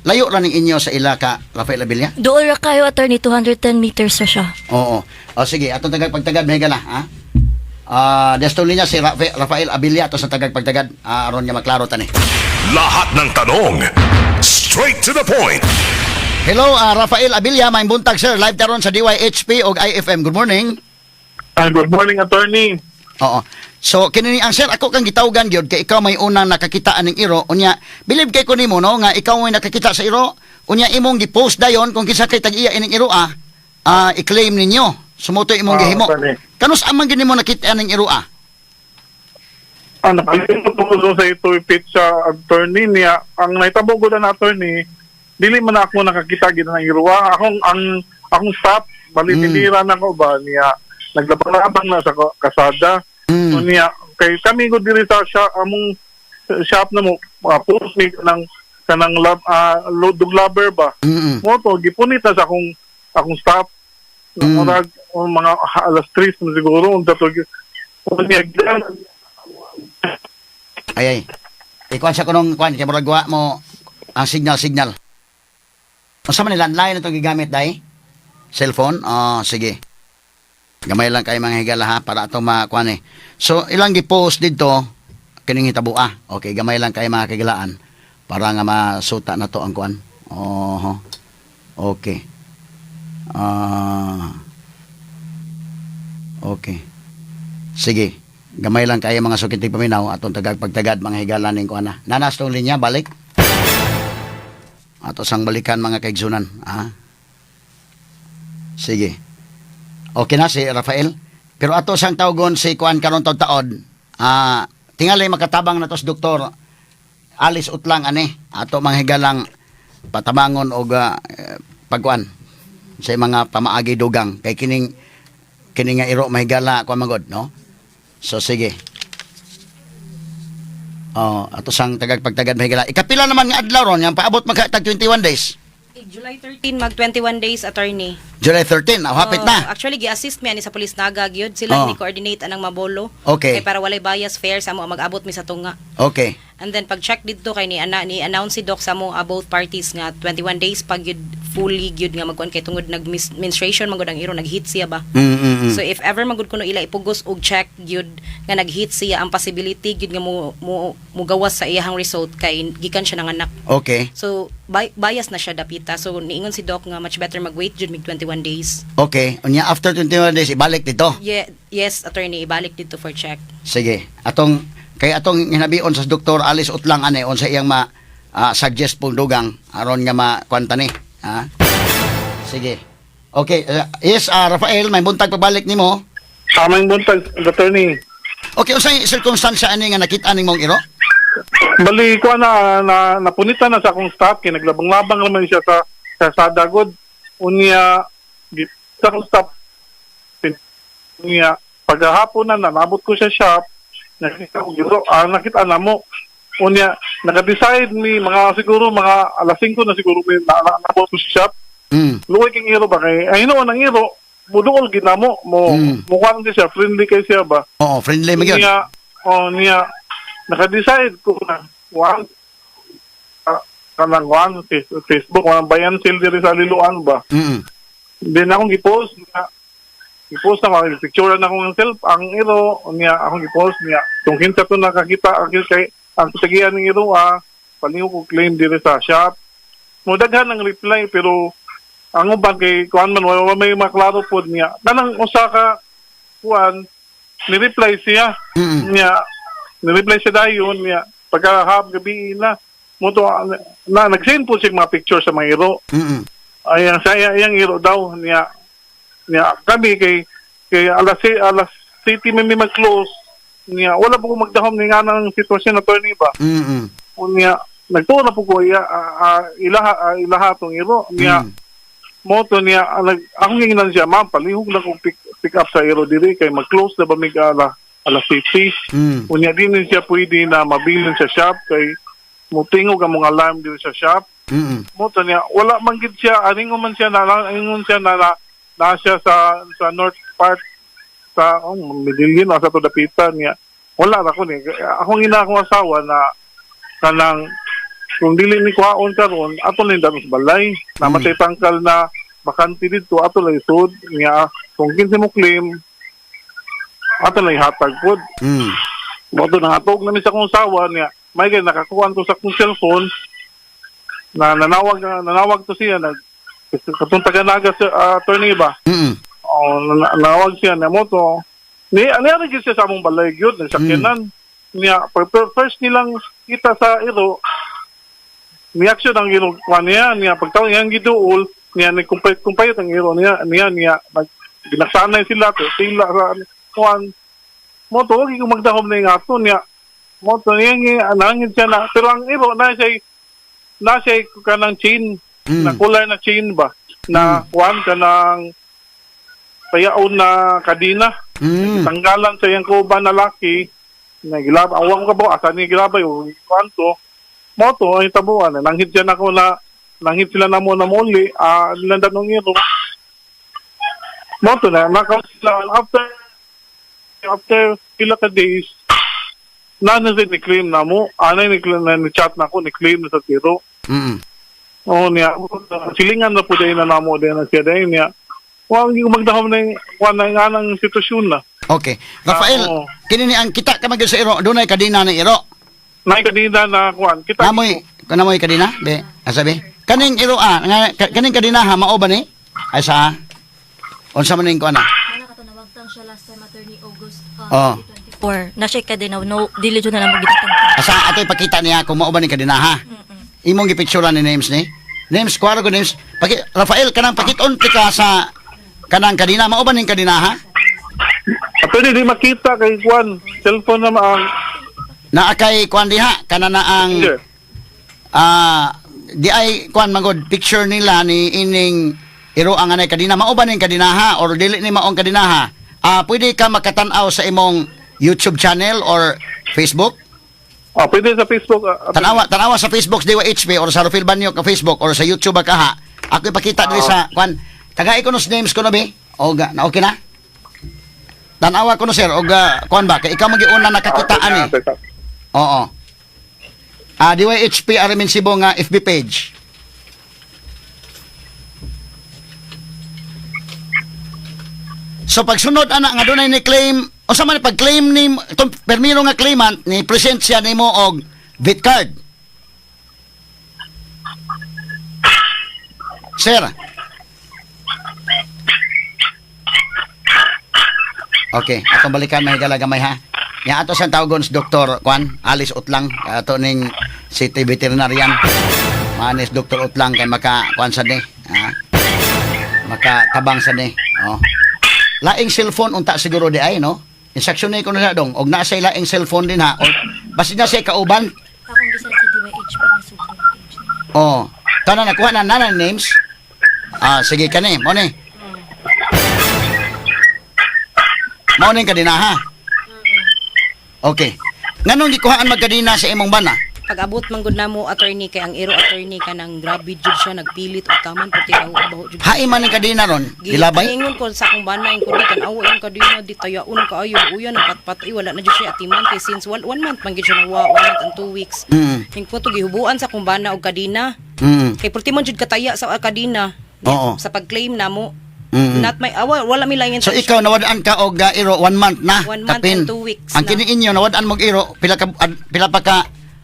layo ra ning inyo sa ila ka Rafael Abilla. Dool ra kayo, attorney, 210 meters ra siya. Oo. O sige, atong tagag pagtagad mahigala, ha? Ah, desto linya si Rafael Abilla ato sa tagag pagtagad. Ah, aron nga maklaro tani. Lahat ng tanong. Straight to the point. Hello, Rafael Abilla, may buntag sir. Live taron sa DYHP og IFM. Good morning. Good morning, attorney. Oo. So kini ni ang sir ako kang gitawgan gyud kay ikaw may unang nakakita aning iro. Unya believe kay ko nimo no nga ikaw may nakakita sa iro. Unya imong gi-post dayon kung kinsa kay tag-iya ining iro i-claim ninyo. Sumuto imong gihimo. Attorney. Kanus amang gini mo nakita aning iro ah? Nakalimot ko doon sa ito sa attorney niya. Ang nahitabo ko na, attorney, dili man ako nakakita gid ng iruwa. Akong ang akong staff, bali tinira na ko ba niya. Naglabang-labang na sa kasada. So niya kay kami ko diri sa siya, among shop na mo post ni kanang kanang lab dog lover ba. Mo to gipunit na sa akong akong staff. Murag mga alas 3 na siguro unsa to. Unya Ay ay. Ikuan sa kunong kuan kay murag wa mo ang signal signal. Unsa man ni landline itong gigamit dai? Cellphone? Oh, sige. Gamay lang kay mga higala ha para ato makuan eh. So ilang gi-post didto kining hitabo ah. Okay, gamay lang kay mga kagilaan para nga masuta na to ang kuan. Oho. Okay. Ah. Okay. Sige. Gamay lang kayo mga sukitig paminaw atong tagag pagtagad mga higala ning kuan na. Nanas tong linya balik. Ato sang balikan mga kaigsunan, ah. Sige. Okay na si Rafael. Pero ato sang tawgon si kuan karon taod. Tingali makatabang na to si Doktor Alice Utlang ani. Ato mga higalang patabangon og pagkuan sa mga pamaagi dugang kay kining kini nga iro mahigala kuan magod, no? So sige. Oh, ato sang tagag pagtagad, mahigala. Ikapila naman nga adlaw ron yang paabot magka tag 21 days? July 13 mag 21 days, attorney. July 13, oh, hapit Oh, na. Actually gi-assist mi ani sa police Naga gyud sila ni coordinate anang mabolo. Kay para walay bias fair sa amo mag-abot mi sa tunga. And then pag check didto kay ni ana ni announce si doc sa mo both parties nga 21 days pag gyud fully gyud nga magkuan kay tungod nag menstruation magud ang iro, nag-hit siya ba. So if ever magud kuno ila ipugos og check gyud nga nag-hit siya, ang possibility gyud nga mo mugawas sa iyahang result kay gikan siya nanganak. So bias na siya dapita. So niingon si doc nga much better mag-wait jud mig 21 days. Okay. Unya after 21 days ibalik dito. Yeah, yes, attorney, ibalik dito for check. Sige. Atong kay atong hinabion sa Dr. Alice Utlang ane unsa iyang ma suggest pong dugang aron nga makuan ni. Ha? Sige. Okay, yes, Rafael, may buntag pabalik nimo. Amang buntag, attorney. Okay, unsay circumstance ani nga nakita ning mong iro? Bali ko na, na napunita na sa akong staff kay naglabang-labang naman siya sa sadagod. Unya sa akong staff unya paghahapon na nabot ko sa shop, nakita ko giro, nakita na mo. Unya naka-decide ni mga siguro mga alas 5 na siguro may nabot ko sa shop. Luoy king iro ba kay ay noon ang iro muduol gid namo mo mo kuan siya, friendly kay siya ba. Oo, friendly man gyud. Niya, oh, niya, naka-decide ko na, one, kanang one, Facebook, walang bayan sale diri sa Liloan ba. Then akong gipost, na, gipost na ako, picture na akong self, ang iro, niya, akong gipost niya. Kung kinsa to nakakita, ang kay, ang tagian ng iro, palingo ko claim diri sa shop. Mudaghan ang reply, pero ang uban kay kuan man wala may maklaro pod niya. Kanang usa ka kuan ni-reply siya. Niya ni-reply siya dayon niya pagka gabi na mo to na nag-send po siya mga picture sa mga iro. Ay ang saya iyang iro daw niya niya kami kay kay alas alas city may mag-close niya wala po ko magdahom ni nga ng sitwasyon na attorney ba. Unya nagtuo na po ko iya, ilaha ilaha tong iro niya. Moto niya akong giingnan siya, ma'am, palihog lang kong pick up sa iro diri kay mag-close na ba mig alas 50. Unya din siya pwede na mabilin sa shop kay mutingog ang mga alarm diri sa shop. Moto niya wala man gid siya aningon man siya na ingon siya na, na siya sa north part sa Medellin o sa to dapitan niya. Wala ra ko ni akong ina akong asawa na kanang kung dili ni kuhaon karon ato lang dalos balay namatay tangkal na bakante didto ato lang isud niya kung kinsa mo claim ato lang ihatag pod. Mo to nangatog na mi sa akong asawa niya may gay nakakuan to sa akong cellphone na nanawag to siya nag katong taga-Naga sa attorney ba. Oh, nanawag siya na mo to ni ani gyud siya sa among balay gyud nagsakyanan niya first nilang kita sa iro ni-action ang iro kuan niya niya pagtaw niyang giduol niya ni kumpayot ang iro niya niya niya nag ginaksanay sila to tila sa kuan mo to wag ko magdahom na yung ato niya mo to niya nangin siya na pero ang iro na siya kanang chain na kulay na chain ba na kuan kanang payaon na kadina. Tanggalan sa iyang kauban na laki na gilabay ang wang ka ba asa ni gilabay o kuan to mo to ay tabuan nanghit siya nako na nanghit sila na mo na muli nilandan ng iro mo to na nakaw sila after pila ka days na na ni claim na mo anay ni claim na ni chat na ko ni claim na sa tiro. Oo niya silingan na po dahil na namo dahil na siya dahil niya wa ko magdahom na kuan na nga ng sitwasyon na. Okay. Rafael, kini ni ang kita ka magyud sa iro, dunay kadina ni iro. Nay kadina na kuan kita. Namoy kadina, be. Asabi. Kaning iro nga kaning kadina ha mao ba ni? Ay sa unsa man ning kuan ah? Mana kato nawagtang siya last time attorney August Oh. 2024. Na siya kadina no dili jud na lang magitang. Asa ato ipakita niya kung mao ba ni kadina ha. Imong gipicturean ni names ni. Names kwaro ko names. Paki Rafael kanang pakiton ka sa kanang kadina mao ba ning kadina ha? Attorney di makita kay kuan cellphone na maang Naa kay kuan diha kana na ang Sure. Di ay kuan magod picture nila ni ining iro ang anay kadina. Mao ba ning kadinaha or dili ni maong kadinaha? Pwede ka makatan-aw sa imong YouTube channel or Facebook? Pwede sa Facebook. Tanawa, tanawa sa Facebook DYHP or sa Rufil Banyo ka Facebook or sa YouTube ka ha. Ako ipakita diri sa kuan. Tagay ko no sa names ko no be. Og na okay na? Tanawa ko no, sir, og kuan ba kay ikaw magiuna nakakita ani. Oo. DYHP Arimin Cebu nga FB page. So pagsunod ana nga dunay ni claim, unsa man pag-claim ni itong permiro nga claimant ni present siya nimo og vet card. Sir. Okay, atong balikan mahigala gamay ha. Nya ato sa tawgon si Dr. Kwan, Alice Utlang, ato ning city veterinarian. Manis Dr. Utlang kay maka kuan sa ni, ha? Maka tabang sa ni. Oh. Laing cellphone unta siguro di ay no. Instruction ni ko na dong og naa say laing cellphone din ha. Or basin na siya kauban. Akong gisad sa DYHP nga sobrang page niya. Oh. Tanan nakuha na nana names. Sige kani, mo ni. Mao ning kadina ha. Okay. Nganong gikuhaan magkadina sa imong bana? Pag-abot man gud namo, attorney, kay ang iro, attorney, kanang grabe jud siya nagpilit og taman puti baho baho jud. Hain man ning kadina ron, gilabay. Ingon ko sa akong bana, ingon ko di kan awa ang kadina di tayaon kaayo uyan ang patpat ay wala na jud siya atiman kay since one month man gid siya nawa, 1 month and 2 weeks. Ing ko to gihubuan sa akong bana og kadina. Kay purti man jud kataya sa kadina. Sa pag-claim namo. Not my awa, wala mi lain. So ikaw nawad-an ka og iro one month na. 1 month kapin. and 2 weeks Ang na. kini inyo nawad-an mog iro pila ka pila pa ka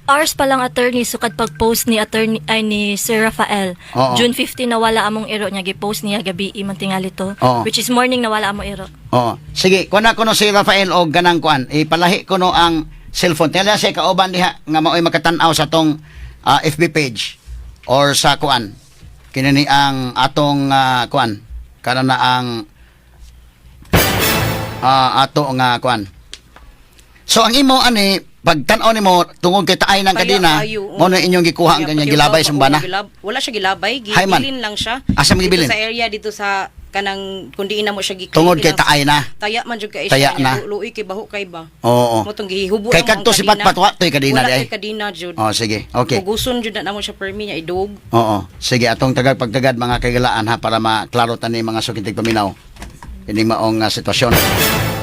Hours pa lang, attorney, sukad pag-post ni attorney ay ni Sir Rafael. June 15 nawala among iro niya, gi-post niya gabi man tingali to. Which is morning nawala among iro. Oo. Sige, kuha na kuno si Rafael og ganang kuan. Ipalahi ko no ang cellphone. Tingala siya kauban diha nga mao'y makatan-aw sa tong FB page or sa kuan. Kini ni ang atong kuan. Kana na ang ato nga kuan. So ang imo ani pagtan-aw nimo tungod kay taay ng Kaya kadina, ayo, mo na inyong gikuha ang Kaya kanyang pati gilabay ba- sa bana. oo, wala siya gilabay, Hay man. gibilin lang siya. Asa man Dito gibilin? sa area dito sa kanang kundi na mo siya gi Tungod kay taay na. Taya man jud kay Taya siya na. Luoy kay baho kay ba. Oo. Mo tong gihubo Kay na mo ang kadto si kadina. Patpat wa toy kadina Wala di ay. toy kadina jud. Oh, sige. Okay. Puguson jud na namo siya permi niya idog. Oo. Sige, atong tagad pagtagad mga kagalaan ha para maklaro tani mga sukintig paminaw. Ining maong sitwasyon.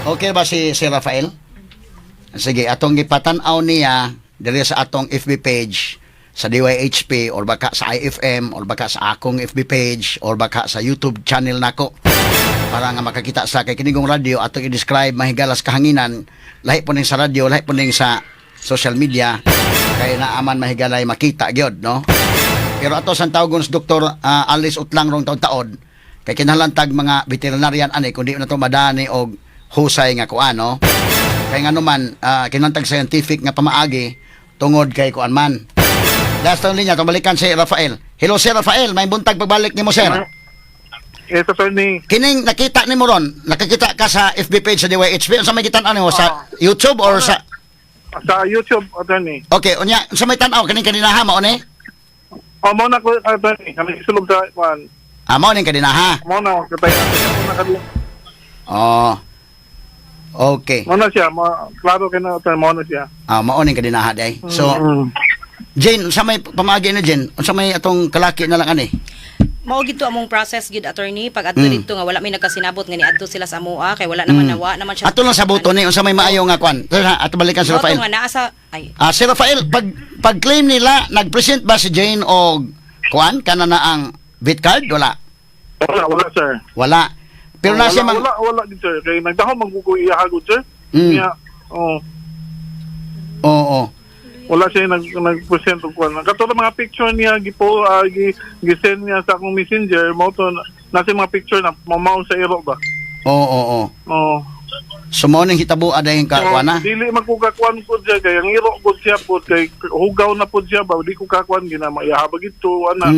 Okay ba si si Rafael? Sige, atong gipatan-aw niya diri sa atong FB page sa DYHP or baka sa IFM or baka sa akong FB page or baka sa YouTube channel nako para nga makakita sa kay kinigong radio atong i-describe mahigalas kahanginan, lahi po ning sa radyo, lahi po ning sa social media kay naaman mahigalay makita gyud no. Pero ato sa tawgon sa Dr. Alice Utlang rong taon-taon kay kinahanglan tag mga veterinarian ani kundi na to madani og husay nga kuan no. Kay ngano man kinahanglan tag scientific nga pamaagi tungod kay kuan man. Last on linya, balikan si Rafael. Hello, Sir Rafael, may buntag pagbalik nimo, sir. Yes, attorney. Kining nakita nimo ron, nakakita ka sa FB page sa DYHP, unsa may gitan-aw nimo sa YouTube or sa Sa YouTube, attorney. Okay, unya unsa may tan-aw kining kaninaha mao ni? Oh, mo na ko, attorney. Kami sulog sa kuan. Mao ning kaninaha. Mo na katay. Mo na kadi. Oh. Okay. Mo na siya, mo klaro kay na attorney, mo na siya. Mao ning kaninaha day. So, Jane, unsa may pamaagi na Jane? Unsa may atong kalaki na lang ani? Mao gid to among process gid, attorney, pag adto didto nga wala may nagkasinabot nga niadto sila sa amoa kay wala naman nawa naman siya. Ato lang sa buto ni unsa may maayo nga kwan. Tara, ato balikan si Mao to Rafael. nga naa sa ay Si Rafael, pag claim nila, nag-present ba si Jane og kuan kana na ang vet card? Wala. Wala, wala, sir. Wala. Pero Oh, na siya wala, mang wala, wala gid, sir. Kay nagdahom man ko iya hagod, sir. Niya, oh, Oo. Wala siya nag-present og kuan. Katulad mga picture niya gipo gi gisend niya sa akong messenger, mo to nasa mga picture na mamaw sa iro ba. Oo, oo. Oh. So mao ning hitabo aday ka So, kuan na. dili man ko kakuan ko siya kay ang iro ko siya po kay hugaw na po siya ba di ko kakuan ginama iyahabag ito ana.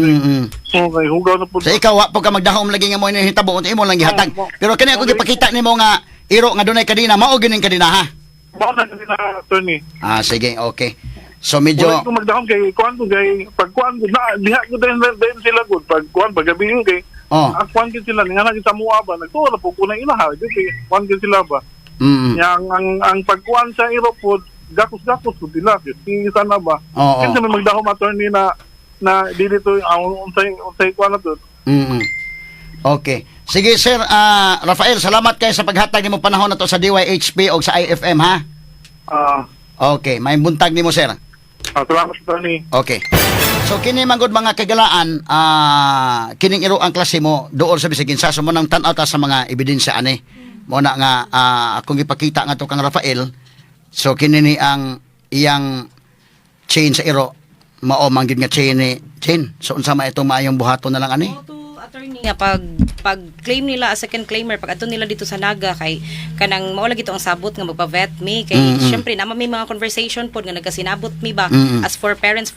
Oh, kay hugaw na po. So ikaw wa po ka magdahom lagi nga mo ning hitabo unta imo lang gihatag. Oo. Pero kani ako gipakita nimo nga iro nga dunay kadina mao gining kadina ha. Mao na kasi na attorney. Sige, okay. So medyo Wala ko magdahom kay kuan ko kay pag kuan ko na diha ko din din sila gud pag kuan pag gabi kay ang kuan gid sila nga na sa mua ba nagtuo na po ko na ilaha gyud kay kuan gid sila ba. Nya ang pagkuan sa iro pod gakos-gakos ko sila kay sana ba. Oo. Kinsa may magdahom, attorney, na na dili to ang unsay unsay kuan na to. Okay. Sige sir, Rafael, salamat kay sa paghatag nimo panahon na to sa DYHP o sa IFM ha. Okay, may buntag nimo, sir. Salamat, attorney. Okay. So kini man gud mga kagalaan, kining iro ang klase mo dool sa bisag kinsa, so mo nang tan-aw ta sa mga ebidensya ani. Mo na nga akong gipakita nga to kang Rafael. So kini ni ang iyang chain sa iro, mao man gid nga chain ni chain. So unsa man itong maayong buhaton na lang ani? Mo to, attorney, nga pag pag claim nila as second claimer, pag adto nila dito sa Naga kay kanang mao lagi to ang sabot nga magpa-vet mi kay syempre naman may mga conversation pod nga nagkasinabot mi ba as for parents.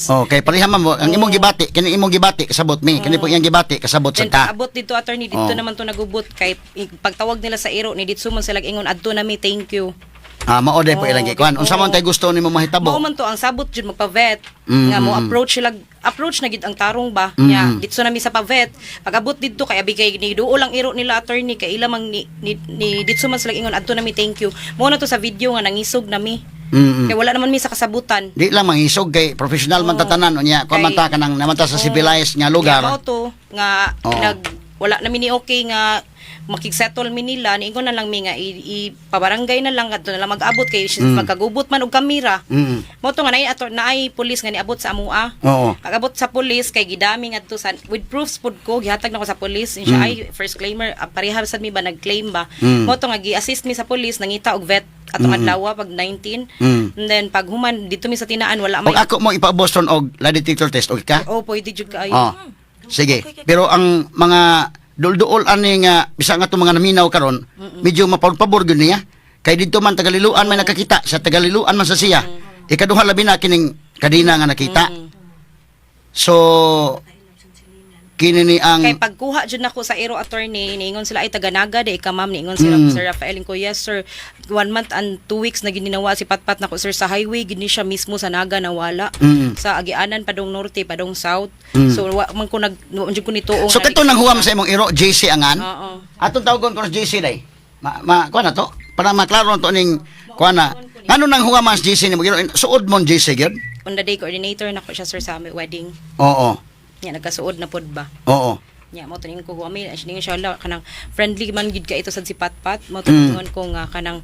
Okay, pareha man mo ang imong gibati, kini imong gibati kasabot mi, kini po iyang gibati kasabot sa Then ta. pag abot dito, attorney, dito naman to nagubot kay pagtawag nila sa iro ni dito man sila ingon adto na mi, thank you. Ah, mao day po ilang gikuan. Unsa man tay gusto nimo mahitabo? Mao man to ang sabot jud magpa-vet nga mo approach sila, approach na gid ang tarong ba nya didto na mi sa pa-vet. Pag-abot didto kay abi kay ni duol ang iro nila, attorney, kay ila mang ni didto man sila ingon adto na mi, thank you. Mao na to sa video nga nangisog na mi kay wala naman mi sa kasabutan. Di lang mangisog kay professional man tatanan unya kung man ta kanang naman ta sa civilized nga lugar. Kaya mao to nga nag wala na mi ni okay nga makigsettle mi nila, niingon na lang mi nga i pabarangay na lang, adto na lang mag-abot kay magkagubot man og kamera. Mao to nga naay ato naay pulis nga niabot sa amoa. Pag-abot sa pulis kay gidami ngadto sa with proofs pud ko gihatag nako sa pulis. Siya ay first claimer, pareha sad mi ba nag-claim ba. Mao to nga gi-assist mi sa pulis nangita og vet atong adlaw pag 19. And then pag human dito mi sa tinaan wala Og may ako mo ipaabot og lie detector test, okay ka? Oh, pwede jud kaayo. Oh. Sige. Pero ang mga dulduol ani nga bisa nga itong mga naminaw karon, medyo mapabor gyud niya. Kay didto man Tagaliluan may nakakita, sa Tagaliluan man sa siya. Ikaduha labi na kining kadina nga nakita. So kini ni ang Kay pagkuha jud nako sa iro, attorney, niingon sila ay taga-Naga di ka, ma'am, niingon sila Sir Rafael ko, yes sir, 1 month and 2 weeks na gininawa si Patpat nako sir sa highway gini siya mismo sa Naga nawala sa Agianan padong norte padong south. So wa man ko nag wa man jud ko nituo. So kato nang huwam sa imong iro JC angan. Oo. Atong tawagon ko sa JC day. Ma, ma kuan na to para maklaro to ning kuan na. Ngano nang huwam ang JC nimo iro? Suod mo ang JC gyud? On the day coordinator nako siya sir sa aming wedding. Nya nagkasuod na pod ba. Nya mo tuning ko huwami siya siya la kanang friendly man gid ka ito sad si Patpat mo tuningon ko nga kanang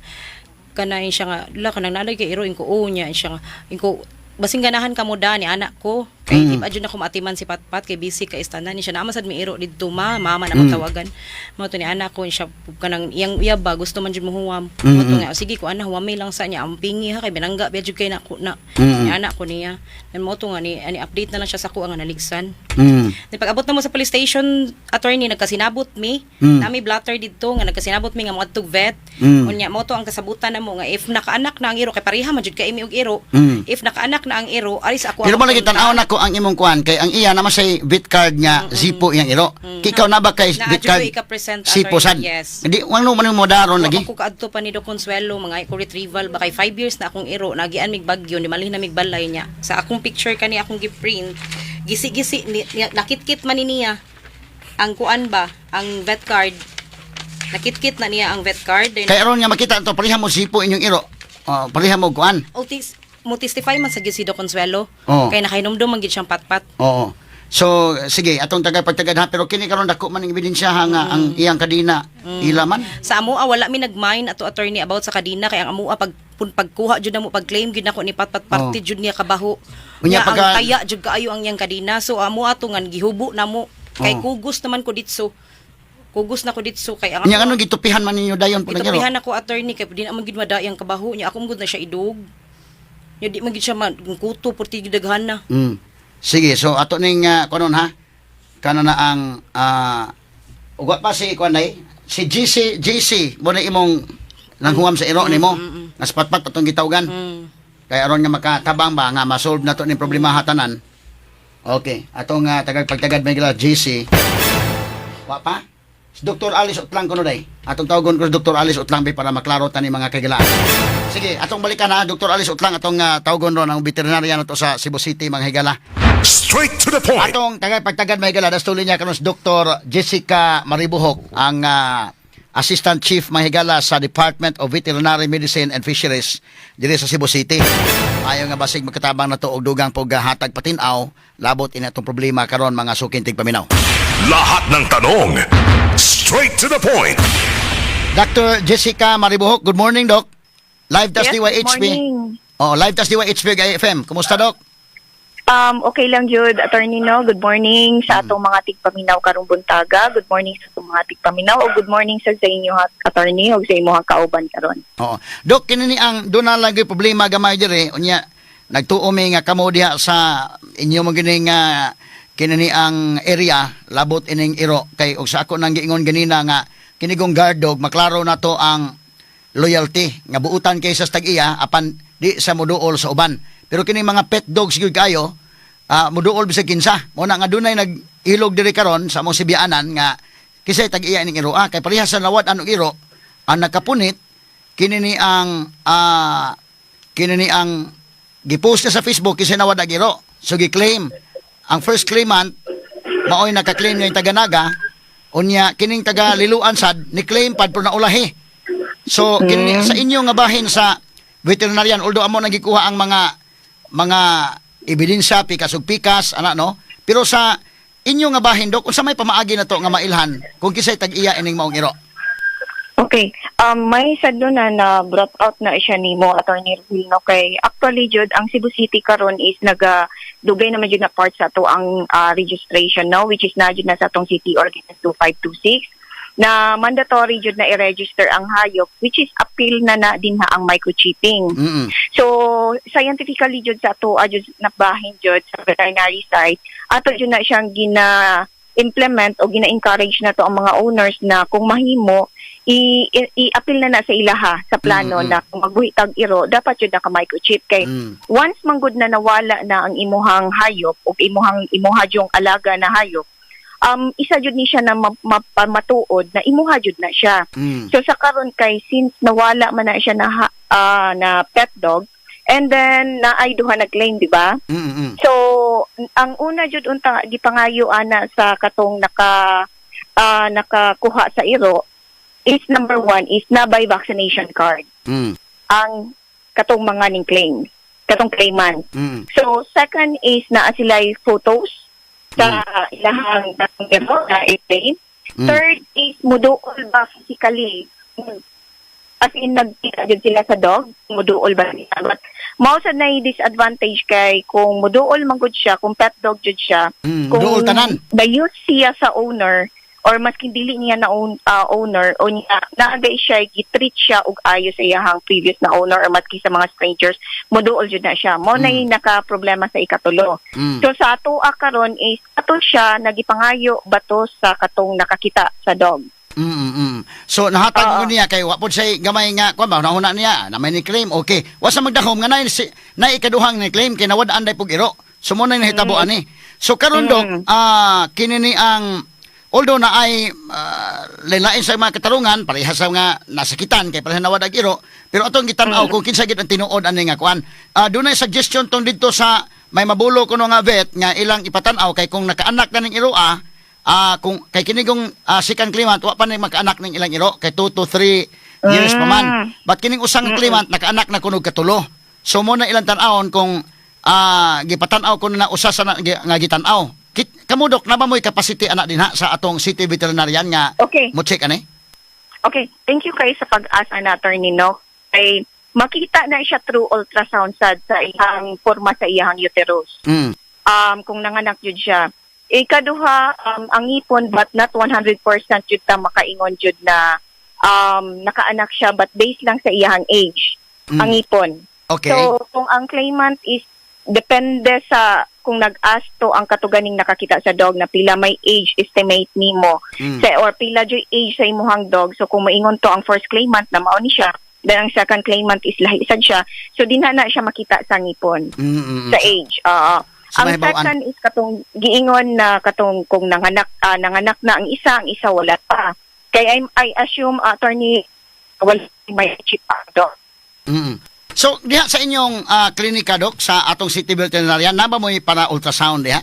kanang siya nga la kanang nalay kay iro inko oo niya siya nga inko basing ganahan ka mo da ni anak ko kay di pa jud ako maatiman si Patpat kay busy kay istanan ni siya naman sad mi iro didto ma mama na matawagan mo to ni anak ko siya kanang iyang uyab ba gusto man jud mo huwam mo to nga sige ko ana huwami lang sa niya ang pingi ha kay binangga biya jud kay na ko na ni anak ko niya and mo to nga ni ani update na lang siya sa ko nga naligsan. Then pag abot na mo sa police station, attorney, nagkasinabot mi. Nami blatter didto nga nagkasinabot mi nga moadtog vet. Unya mo to ang kasabutan na mo nga if nakaanak na ang iro kay pareha man jud kay mi og iro. If nakaanak na ang iro, aris ako Pero ang mo lagi tan-aw na ko ang imong kuan kay ang iya naman say bit card nga Zipo iyang iro. Kay ikaw na ba kay Naa bit jud card ko ika-present, Zipo sad? attorney, yes. Hindi wano man mo daron Wa lagi. man ko kaadto pa ni Do Consuelo mga ko retrieval ba kay 5 years na akong iro nagian mig bagyo ni malhin na mig balay niya. Sa akong picture kani akong gi-print gisi-gisi nakitkit man ni niya ang kuan ba ang vet card, nakitkit na niya ang vet card. Then, Kay aron nga makita to pareha mo Zipo inyong iro. Oh, pareha mo kuan. Ultis, mo testify man sa gyud si Do Consuelo. Oo. Kay nakahinumdum man gyud siyang Patpat. Oo. So sige, atong tagay pagtagad ha, pero kini karon dako man ang ebidensya ha nga ang iyang kadina ila man. Sa amoa wala mi nagmine ato, attorney, about sa kadina kay ang amoa pag pagkuha jud namo pag claim gyud nako ni Patpat parte jud niya kabaho. Unya Unya pagka- ang taya jud kaayo ang iyang kadina. So amo ato nga gihubo namo kay kugos naman ko ditso. Kugos na ko ditso kay ang Nya anong gitupihan man ninyo dayon po nang iro? Gitupihan ako, attorney, kay di na man gid mada iyang kabaho niya ako man gud na siya idog. Nya di man gid siya man kuto porti gid daghan na. Sige, so ato ning kunon ha. Kana na ang ugwa pa si kuan day, si GC GC mo na imong nanghuam sa iro nimo. Nga patpat atong gitawgan. Kay aron nga makatabang ba nga ma-solve na to ning problema hatanan. Okay, atong tagag pagtagad may gila GC. Wa pa? Si Dr. Alice Utlang kuno day. Atong tawagon ko si Dr. Alice Utlang bay para maklaro tani mga kaigalaan. Sige, atong balikan na Dr. Alice Utlang atong tawgon ron ang veterinarian nato sa Cebu City, mga higala. Straight to the point. Atong tagay pagtagad, mga higala, dastuloy niya karon si Dr. Jessica Maribuhok, ang Assistant Chief, mga higala, sa Department of Veterinary Medicine and Fisheries diri sa Cebu City. Ayo nga basig magkatabang nato og dugang paghatag patin-aw labot ini atong problema karon, mga suking tigpaminaw. Lahat ng tanong. Straight to the point. Dr. Jessica Maribuhok, good morning, Doc. Live tas Yes, good DYHB. morning. Oh, live tas DYHB FM. Kumusta, Doc? Okay lang jud, Attorney, no. Good morning sa atong mga tigpaminaw karong buntaga. Good morning sa atong mga tigpaminaw o good morning sa inyo, Attorney, ug sa imong kauban karon. Oo. Dok, kini ni ang doon na lang gyud problema gamay diri unya nagtuo mi nga kamo diha sa inyo mo gini nga kini ni ang area labot ining iro kay og sa ako nang giingon ganina nga kinigong guard dog, maklaro na to ang loyalty nga buutan kay sa tag-iya apan di sa moduol sa uban, pero kini mga pet dogs gyud kayo moduol bisag kinsa. Mo na nga dunay nag-ilog diri karon sa among sibianan nga kisay tag-iya ining iro kay parehas sa nawad anong iro. Ang nakapunit kini ni ang gipost niya sa Facebook kisay nawad ang iro. So gi-claim ang first claimant, maoy naka-claim niya yung taga-Naga. Unya kining taga Liloan sad ni claim pad pero naulahi. So kini sa inyo nga bahin sa veterinarian, although amo nang gikuha ang mga ebidensya, pikas ug pikas ana, no, pero sa inyo nga bahin, Dok, unsa may pamaagi na to nga mailhan kung kisay tag-iya ining maong iro? Okay. May sad no na na brought out na siya nimo, Attorney Ruel, no, kay actually jud ang Cebu City karon is naga dugay naman jud na part sa ato ang registration, no, which is na jud na sa atong City Ordinance 2526 na mandatory jud na i-register ang hayop, which is appeal na na din ha ang microchipping. So, scientifically jud sa ato jud nabahin jud sa veterinary side, ato jud na siyang gina implement o gina-encourage na to ang mga owners na kung mahimo i-appeal na na sa ilaha sa plano na kung magbuhitag iro dapat jud naka microchip kay once manggod na nawala na ang imuhang hayop o imuhang imuha yung alaga na hayop, isa jud ni siya na matuod na imuha jud na siya. So sa karon kay since nawala man na siya na na pet dog and then naay duha nag-claim, di ba? Mm. So ang una jud unta gipangayo ana sa katong nakakuha sa iro is number one is na by vaccination card ang katong mga ning claim, katong claimant. So second is naa sila photos sa ilahang katong iro na i-claim. Third is muduol ba physically? As in, nagkita jud sila sa dog, muduol ba sila? But mao sad na disadvantage kay kung muduol man gud siya, kung pet dog jud siya, kung Duol tanan. the siya sa owner or maskin dili niya na owner o niya naagay siya gi-treat siya og ayo sa iyahang previous na owner or maski sa mga strangers, muduol jud na siya. Mo na naka problema sa ikatulo. So sa ato karon is ato siya nagipangayo bato sa katong nakakita sa dog. So nahatag mo Oo. niya kay wa pod say gamay nga kuan ba nahuna niya na may ni claim, okay. Wa sa magdahom nga nay si na ikaduhang ni claim kay nawad-an day pug iro. So mo na nahitabo ani. So karon, Dok, kini ni ang although na ay lain sa mga katarungan parehas sa nga nasakitan kay parehas nawad ang iro, pero atong gitan-aw kung kinsa gid ang tinuod ani nga kuan. Dunay suggestion tong didto sa may mabulo kuno nga vet nga ilang ipatan-aw kay kung nakaanak na ning iro kung kay kinigong second claimant wa pa ni makaanak ning ilang iro kay 2 to 3 years pa man. But kining usang claimant nakaanak na kunog katulo. So mo na ilang tan-awon kung gipatan-aw kuno na usa sa na, nga gitan-aw. Kamo, Dok, na ba mo'y capacity ana dinha sa atong city veterinarian nga mo check ani? Okay, thank you kay sa pag-ask ana, Attorney, no. Kay makita na siya through ultrasound sad sa iyang forma sa iyang uterus. Kung nanganak jud siya. Ikaduha, ang ngipon, but not 100% jud ta makaingon jud na nakaanak siya, but based lang sa iyang age ang ngipon. So kung ang claimant is depende sa kung nag-ask to ang katuganing nakakita sa dog na pila may age estimate nimo sa or pila jud age sa imuhang dog. So kung maingon to ang first claimant na mao ni siya, then ang second claimant is lahi sad siya. So dinha na siya makita sa ngipon sa age. Oo. So, Ang mahibaw-an. second is katong giingon na katong kung nanganak na ang isa wala pa. Kay I assume, Attorney, wala may chip ang dog. So, diha sa inyong klinika, Dok, sa atong City Veterinarian, naa ba mo'y para ultrasound diha?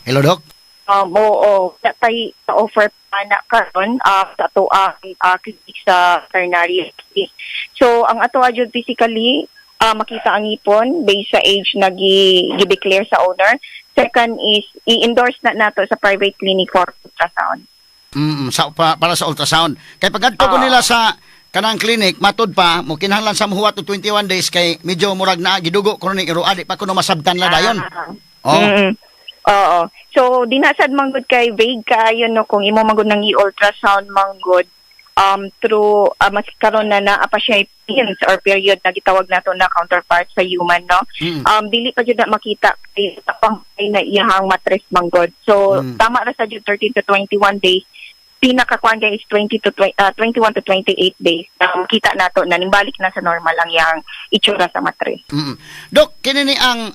Hello, Dok? Oo, tay offer pa na karon sa ato ang clinic sa veterinary. So ang ato jud physically makita ang ngipon based sa age na gi-declare sa owner. Second is i-endorse na nato sa private clinic for ultrasound. Para sa ultrasound. Kay pag-adto ko nila sa kanang clinic, matud pa, mo kinahanglan sa muhuwat og 21 days kay medyo murag na gidugo kuno ning iro, di pa kuno masabtan la dayon. Oh. Oo. So dinasad manggod kay vague kaayo, no, kung imo manggod nang i-ultrasound manggod through mas karon na naa pa siya pins or period na gitawag nato na counterpart sa human, no. Dili pa jud na makita kay pang na iyahang matres manggod. So tama ra sa jud 13 to 21 days, pinaka kuan kay is 20 to 20, 21 to 28 days na makita nato na nimbalik na sa normal ang iyang itsura sa matres. Dok, kini ni ang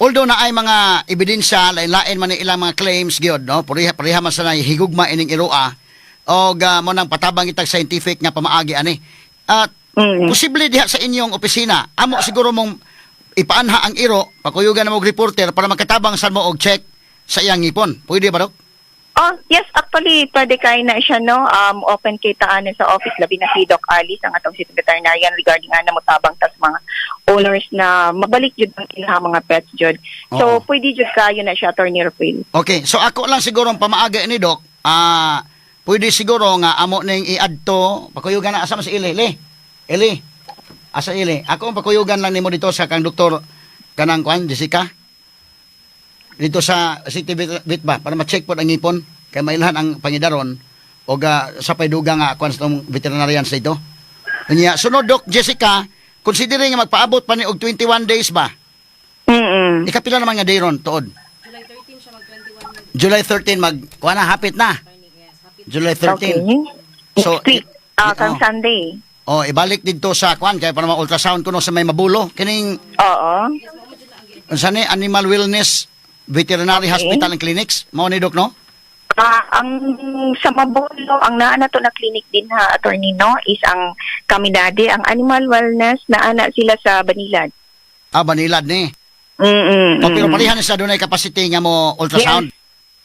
although na ay mga ebidensya, lain-lain man ni ilang mga claims gyud, no? Pareha pareha man sa higugma ining iroa og mo nang patabang itag scientific nga pamaagi ani. At posible diha sa inyong opisina, amo siguro mong ipaanha ang iro, pakuyugan na mo og reporter para makatabang sad mo og check sa iyang ngipon. Pwede ba, Dok? Oh, yes, actually, pwede kay na siya, no? Open kay taan sa office, labi na si Doc Alice, ang atong city veterinarian, regarding nga na mutabang tas mga owners na mabalik jud ang ilang mga pets jud. So, pwede jud kayo na siya, Attorney Rafael. Okay, so ako lang siguro ang pamaagi ni Doc, pwede siguro nga amo ning iadto, pakuyugan na asa man si Ili, Ili. Ili. Asa Ili? Ako ang pakuyugan lang nimo dito sa kang doktor kanang kuan Jessica. Dito sa City Vet ba para ma-check pod ang ngipon kay mailhan ang pangidaron og sa payduga nga kuan sa tong veterinarian sa ito. Unya, sunod, Doc Jessica, considering nga magpaabot pa ni og 21 days ba? Ikapila naman nga day ron tuod? July 13 siya mag 21. July 13 mag kuan na, hapit na. July 13. Okay. So, Next week, kang Sunday. Oh, ibalik didto sa kuan kay para ma-ultrasound kuno sa may Mabulo kining unsa ni Animal Wellness Veterinary Hospital and Clinics mao ni, Doc, no? Ang sa Mabolo, ang naa na to na clinic din ha, Attorney, no, is ang Kamidade, ang Animal Wellness, naa na sila sa Banilad. Ah, Banilad ni. Oh, pero pareha ni sa dunay capacity nga mo ultrasound.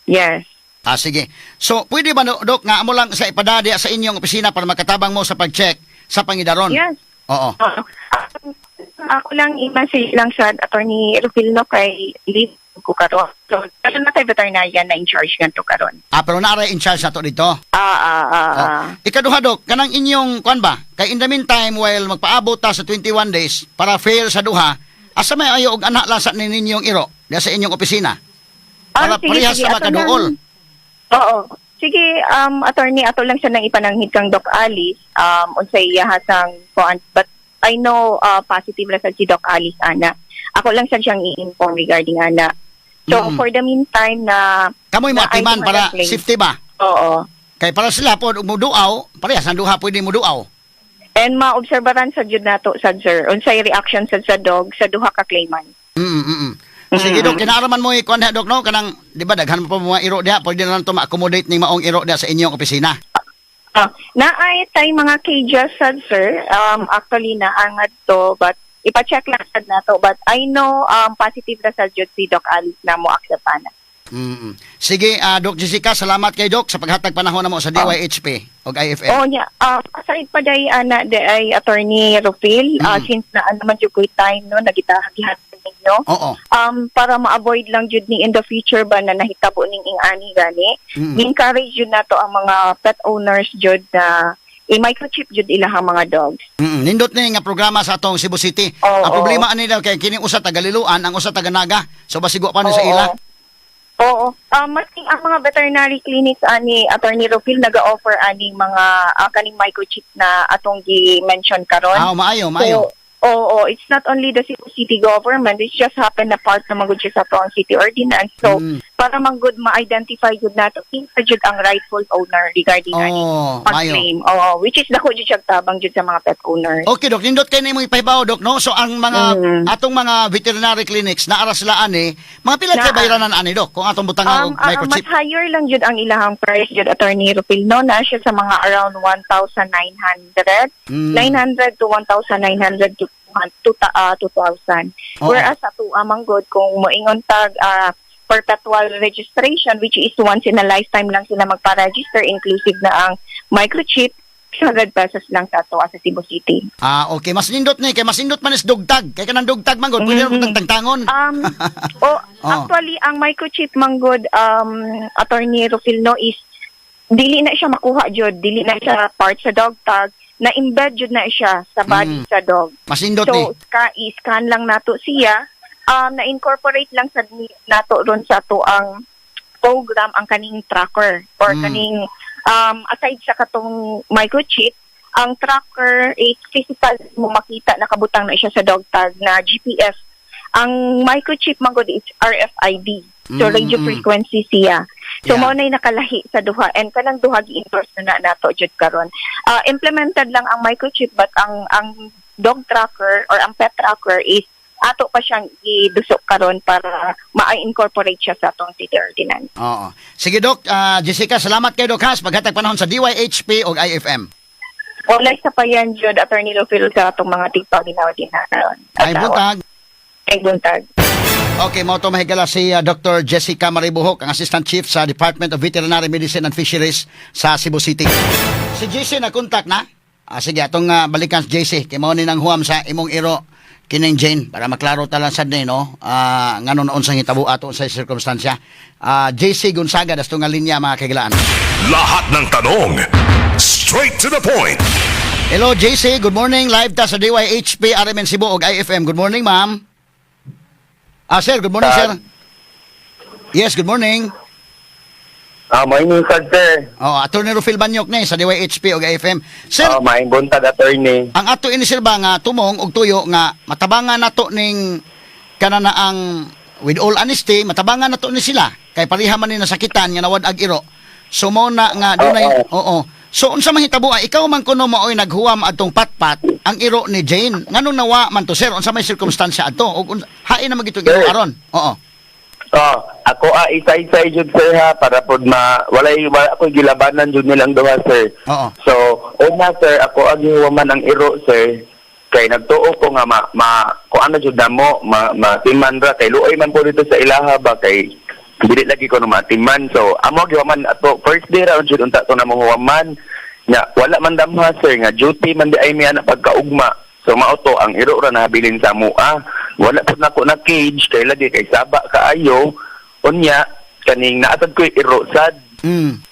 Yes. Ah, sige. So, pwede ba, no, Doc, nga amo lang sa ipadadi sa inyong opisina para makatabang mo sa pag-check sa pangidaron? Yes. Oo. Ako lang i-message lang sa Attorney Rufil, no, kay leave ko karon. So, pero na tayo veterinarian na in charge ngadto karon. Ah, pero naaray in charge na to dito. Ah. Oh. Ikaduha, Dok, kanang inyong kuan ba? Kay in the meantime while magpaabot ta sa 21 days para fail sa duha, asa may ayo og anak lang sa ninyong iro diya sa inyong opisina? Para Ah, sige, parehas sige. sa Ato makaduol. Oo. Sige, Attorney, ato lang siya nang ipananghid kang Doc Alice, unsay iya hasang kuan, but I know positive ra sad si Doc Alice ana. Ako lang sad siyang i-inform regarding ana. So for the meantime na Kamoy mo na atiman ay para claim. safety ba? Oo. Kay para sila po og muduaw, parehas ang duha pwede muduaw. And maobserbaran sa jud nato sad, sir, unsay reaction sad sa dog sa duha ka claimant. Sige, Dok, kinaaraman mo ikuan diha, Dok, no, kanang di ba daghan pa mga iro diha, pwede na lang to ma-accommodate ning maong iro diha sa inyong opisina. Naay tay mga cages sad, sir. Actually naangad to, but ipa-check lang sad nato, but I know positive ra sad jud si Doc Alice na mo accept ana. Sige, Doc Jessica, salamat kay Doc sa paghatag panahon namo sa DYHP og IFM. Oh, nya. Aside pa day ana de ay Attorney Rufil, since na ano man jud ko'y time, no, nagitahagihat ninyo. Para ma-avoid lang jud ni in the future ba na nahitabo ning ing-ani gani. Encourage jud nato ang mga pet owners jud na i-microchip jud ilahang mga dogs. Nindot ni nga programa sa atong Cebu City. Ang problema ani daw kay kining usa taga Liloan, ang usa taga Naga. So basigo pa ni sa ila. Oo. Maski ang mga veterinary clinics ani, Attorney Rufil, naga-offer ani mga kaning microchip na atong gi-mention karon. Ah, maayo, maayo. So, oo, it's not only the Cebu City government, it's just happened na part na magud siya sa atong city ordinance. So, Para man gud ma-identify jud nato kinsa jud ang rightful owner regarding ani Oh, mayo. pag-claim. Oo, which is dako jud siya tabang jud sa mga pet owners. Okay, Dok. Nindot kay nimo ipahibaw, Dok, no? So, ang mga, atong mga veterinary clinics, naara sila ani, mga pila kay Naa. bayranan ani, Dok, kung atong butangan og microchip? Mas higher lang jud ang ilahang price jud, Attorney Rupil, no? Na siya sa mga around 1,900, 900 to 1,900 to 2,000. Whereas sa ato man gud, kung moingon tag perpetual registration, which is once in a lifetime lang sila magpa-register, inclusive na ang microchip, 600 pesos lang sa ato sa Cebu City. Ah, okay. Mas nindot ni, kay mas nindot man is dugtag. Kay kanang dugtag man gud, pwede na butang tangtangon. Oh, actually ang microchip manggod, Attorney Rufil, no, is dili na siya makuha jud, dili na siya part sa dog tag, na embed jud na siya sa body sa dog. Mas nindot ni. So i-scan lang nato siya, na-incorporate lang sa nato ron sa ato ang program ang kaning tracker or kaning aside sa katong microchip, ang tracker is physical mo makita, nakabutang na siya sa dog tag na GPS. Ang microchip man gud is RFID. So radio frequency siya. So mao nay nakalahi sa duha and kanang duha gi-endorse na nato jud karon. Implemented lang ang microchip, but ang dog tracker or ang pet tracker is ato pa siyang idusok karon para ma-incorporate siya sa atong city ordinance. Oo. Sige, Dok, Jessica, salamat kay Dok Has paghatag panahon sa DYHP og IFM. Walay sa payan jud, Attorney Lofil, sa atong mga tigpaminaw din na karon. Ay buntag. Ay buntag. Okay, mao to, mahigala, si Dr. Jessica Maribuhok, ang Assistant Chief sa Department of Veterinary Medicine and Fisheries sa Cebu City. Si JC na contact na? Ah, sige, atong balikan si JC. Kay mao ni nang huam sa imong iro kining Jane para maklaro ta lang sad ni, no? Ah, ngano noon sa hitabo ato sa sirkumstansya. Ah, JC Gonzaga dasto nga linya, mga kagilaan. Lahat ng tanong, straight to the point. Hello JC, good morning. Live ta sa DYHP RMN Cebu ug IFM. Good morning, ma'am. Ah, sir, good morning, sir. Yes, good morning. Maayong buntag, sir. Oh, Attorney Rufil Banyok ni sa DYHP ug IFM. Sir, Maayong buntag, attorney. Ang ato ini, sir, ba nga tumong og tuyo nga matabangan nato ning kanana ang, with all honesty, matabangan nato ni sila kay pareha man ni nasakitan nga nawad-ag iro. So mao na nga dunay, oo. So unsa man hitabo, ikaw man kuno maoy naghuwam adtong Patpat, ang iro ni Jane. Nganong nawa man to, sir? Unsa may sirkumstansya adto? Og hain na magitong iro Sir. aron? Oo. Oh, ako isa-isa jud, sir, ha, para pod ma walay wala ako gilabanan jud nilang duha, sir. So, una, sir, ako ang gihuwaman ang iro, sir, kay nagtuo ko nga ma, ma kuan na jud namo ma matiman ra kay luoy man po dito sa ilaha ba kay dili lagi ko no matiman. So, amo gihuwaman ato first day ra jud unta to namo huwaman nya wala man damha, sir, nga duty man di ay mi ana pagkaugma. So mao to ang iro ra nahabilin sa amoa. Wala pud nako na cage kay lagi kay saba kaayo. Unya kaning naatad ko iro sad.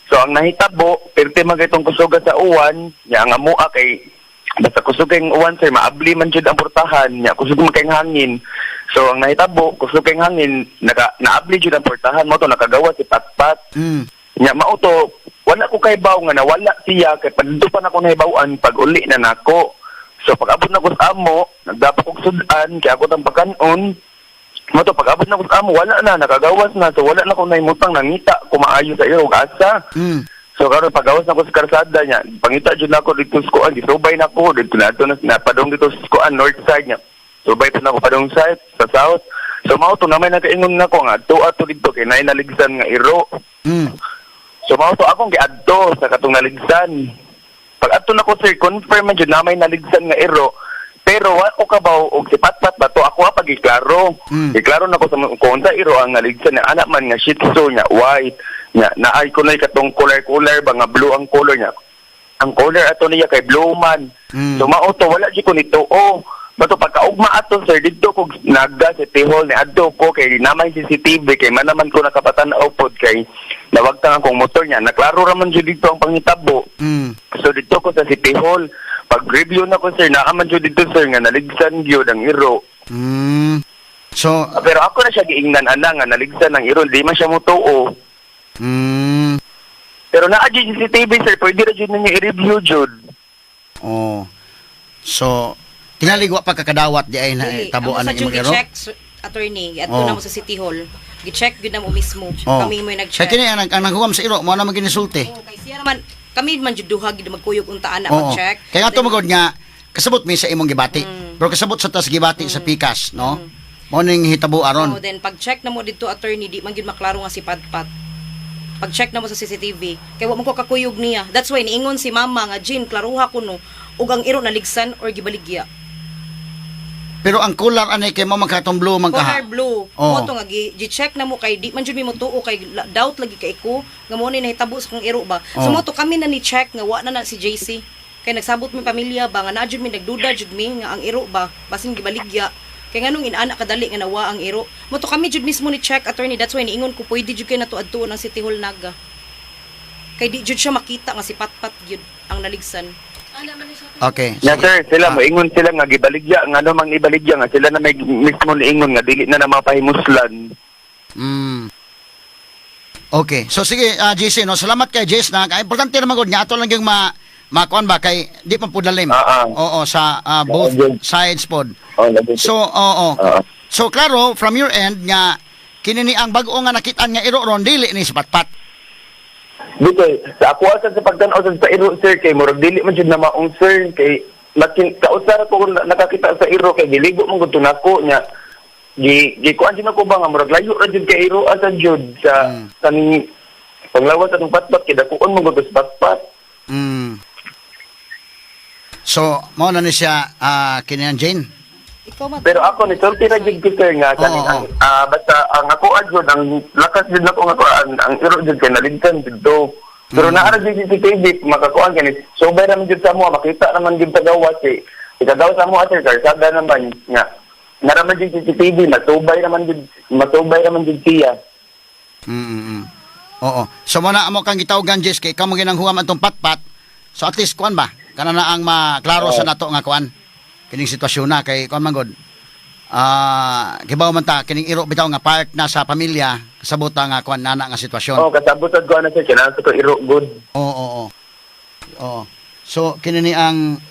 So ang nahitabo, perti man kay tong kusuga sa uwan, nya ang amoa kay basta kusog kayong uwan, sir, maabli man jud ang portahan, nya kusog man kayong hangin. So ang nahitabo, kusog kayong hangin, naka naabli jud ang portahan mo to nakagawa si Patpat. Nya mao to, wala ko kay baw nga nawala siya kay padto pa nako nahibaw-an pag uli na nako. So pag abot na ko sa amo, nagdapat kog sudan kay ako tang pagkanon. Mao to pag abot na ko sa amo, wala na, nakagawas na. So wala na ko nahimutang nangita ko maayo sa iyo og asa. So karon pagawas na ko sa karsada niya, pangita jud nako dito sa kuan, gisubay na ko dito na ato na napadong dito sa kuan north side niya. Subay pa na ko padong side sa south. So mao to na may nakaingon nako nga adto ato dito kay naay naligsan nga iro. So mao to akong giadto sa katong naligsan. Pag adto nako, sir, confirm man jud na may naligsan nga iro. Pero wa ko kabaw og si Patpat ba to ako pa giklaro. Giklaro nako sa kung unsa iro ang naligsan niya, anak man nga Shih Tzu niya white niya naay ko nay katong color color ba nga blue ang color niya. Ang color ato niya kay blue man. So mao to wala jud ko nito. Oh, bato pagkaugma ato, sir, didto ko Naga City Hall ni adto ko kay namay CCTV kay man naman ko nakapatan-aw pod kay nawagtang akong motor niya. Naklaro ra man jud dito ang panghitabo. So didto ko sa City Hall. Pag review na ko, sir, naa man jud dito, sir, nga naligsan gyud ang iro. So Pero ako na siya giingnan ana nga naligsan ang iro, di man siya motuo. Pero naa jud CCTV, sir, pwede ra jud ninyo i-review jud. Oh. So tingali wa pa kakadawat di ay na Dili, tabuan amo ang sa imong jud iro. i-check, attorney, adto na mo sa City Hall. Gi-check gyud namo mismo. Oh. Kami mo Kay nag-check. kini ang naghuwam sa iro mo na man ginisulti. Oh, kay siya naman kami man jud duha gid magkuyog unta ana Oo. mag-check. Kaya nga tumugod nga kasabot mi sa imong gibati. Pero kasabot sa tas gibati sa pikas, no? Mo ning hitabo aron. Oh, then pag check na mo didto, attorney, di man gyud maklaro nga si Patpat. Pag check na mo sa CCTV, kay wa man ko kakuyog niya. That's why niingon si mama nga, "Jane, klaruha ko no ug ang iro naligsan or gibaligya." Pero ang kular ani kay mo man katong blue man Color kaha. blue. Oo. Mo to nga gi-check na mo kay di man jud mi motuo kay doubt lagi kay ko nga mo ni nahitabo sa kong iro ba. So Oo. mo to kami na ni check nga wa na na si JC. Kay nagsabot mi pamilya ba nga naa jud mi nagduda jud mi nga ang iro ba basin gibaligya. Kay nganong inana kadali nga nawa ang iro. Mo to kami jud mismo ni check, attorney, that's why niingon ko pwede jud kay nato adtuon ang City Hall Naga. Kay di jud siya makita nga si Patpat gyud ang naligsan. Okay. Na Sige. sir, sila moingon sila nga gibaligya nga ano mang ibaligya nga sila na may mismo niingon nga dili na na mapahimuslan. Okay. So sige, JC, no, salamat kay Jess na. Kay importante naman gud nga ato lang yung ma makuan ba kay di pa pud lalim. Oo, sa both sides pod. Oh, lagi. So, oo. Oo. So klaro from your end nga kini ni ang bag-o nga nakitaan nga iro ron dili ni si Patpat. Di kay sa ako asa sa pagtan-aw sa iro sir kay murag dili man jud na maong sir kay makin kausara ko kung nakakita sa iro kay giligo man gud to nako nya gi gi kuan jud ako ba nga murag layo ra jud kay iro asa jud sa kaning panglawas atong patpat kay dakuon man gud sa patpat. So, mao na ni siya kini ang Jane. Ikaw man. Pero ako ni sulti ra jud ko sir nga kaning ang basta ang ako jud ang lakas jud nako nga kuan ang iro jud kay naligtan didto. Pero naa ra jud CCTV makakuan kani subay ra man jud sa mo makita naman jud tagawas eh. Ikagawas sa mo sir karsada naman nga nara man jud CCTV matubay ra man jud siya. Oo. So mo na amo kang gitawgan Jess kay kamo ginang huwam atong patpat. So at least kuan ba? Kana na ang maklaro sa nato nga kuan. Kining sitwasyon na kay kuan man gud. Kibaw man ta kining iro bitaw nga part na sa pamilya kasabot nga kuan nana nga sitwasyon. Oh, kasabot sad ko ana sir kinahanglan ko iro good. Oo, oo. Oo. So kini ni ang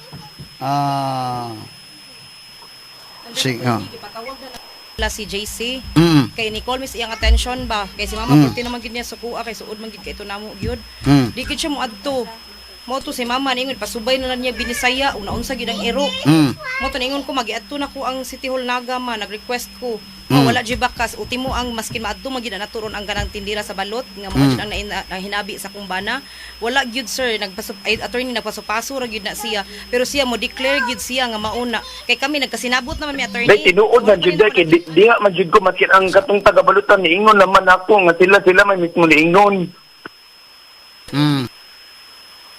sige. Oh. La si JC. Kay Nicole miss iyang attention ba kay si mama pulti naman gid niya sukuha kay suod man gid kay ito namo gyud. Di gid siya moadto. Mo to si mama ningon pasubay na lang niya binisaya una unsa gid ang iro. Mo to ningon ko magiadto na ko ang City Hall Naga ma nag-request ko. Ma wala jud bakas ultimo ang maskin maadto man gid na naturon ang ganang tindira sa balot nga mo jud ang, ang hinabi sa kumbana. Wala gyud sir nagpaso ay, attorney nagpaso-paso ra gyud na siya pero siya mo declare gyud siya nga mauna kay kami nagkasinabot naman mi attorney. Day tinuod na jud day kay diha man jud ko maskin ang katong tagabalutan niingon naman ako nga sila sila may mismo niingon.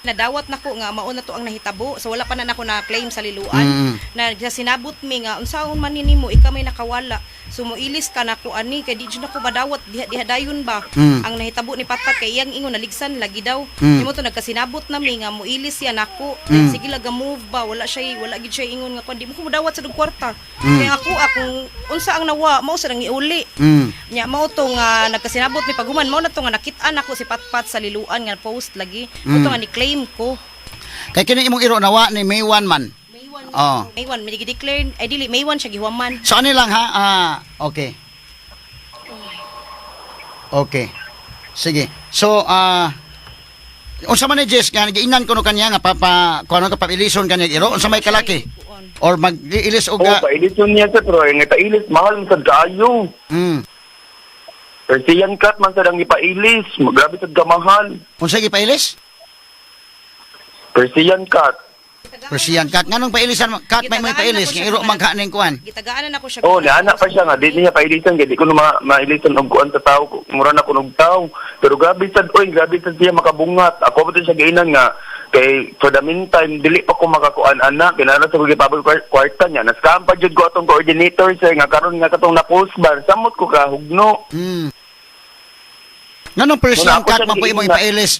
Nadawat nako nga mauna to ang nahitabo so wala pa na nako na claim sa liluan. Na sa sinabot mi nga unsaon man ni nimo ikaw may nakawala so moilis ka nako ani kay di jud nako madawat diha diha dayon ba. Ang nahitabo ni Patpat kay iyang ingon naligsan lagi daw. Nimo to nagkasinabot na mi nga moilis siya nako. Sige lang move ba wala siya wala gid siya ingon nga kuan di mo ko modawat sa dug kwarta. Kay ako akong unsa ang nawa mao sa nang iuli. Nya mao to nga nagkasinabot mi paghuman mao na to nga nakit-an ako si Patpat sa liluan nga post lagi. Mao to nga ni claim ko. Kay kini imong iro nawa ni May 1 man. May 1. Oh. May 1 may declare ay dili May 1 siya gihuman. So ano lang ha? Okay. Okay. Sige. So unsa man ni Jess nga giingnan ko no kanya nga papa kuno ka papilison kanya iro unsa may kalaki or mag-ilis og Oh, pailison niya sir pero ang ipailis mahal man sad kaayo. Persian cat man sad ang ipailis, grabe sad kamahal. Unsa gipailis? Persian cat. Persian cat nganong pailisan cat may may pailis nga iro man ka ning kuan. Gitagaan na nako siya. Oh, naana pa siya nga di niya pailisan kay di ko na mailisan og kuan sa tao, mura na kunog tao. Pero grabe sad oy, grabe sad siya makabungat. Ako pa to siya giinan nga kay for the meantime dili pa ko makakuan ana kinahanglan sa ko gipabol kwarta niya. Nascam pa jud ko atong coordinator sir nga karon nga katong na post bar samot ko ka hugno. Nganong Persian Muna ako cat siya man po imong giingnan. ipailis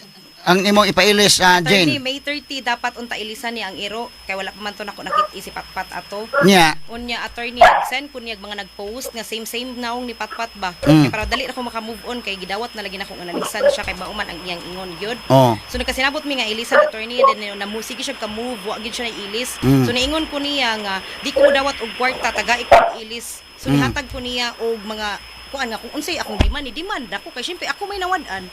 ang imong ipailis Attorney, Jane? May 30 dapat unta ilisan niya ang iro kay wala pa man to nako nakit si Patpat ato. Nya. Unya attorney send ko niya mga nag-post nga same same naong ni Patpat ba. Kay para dali na ko maka-move on kay gidawat na lagi nako nga naligsan siya kay mauman ang iyang ingon gyud. Oh. So nagkasinabot mi nga ilisan attorney then namusigi siya ka move wa gyud siya nailis. So naingon ko niya nga di ko dawat og kwarta tagai ko og ilis. So nihatag ko niya og mga kuan nga kung unsay akong demand, ni demand ako kay syempre ako may nawad-an.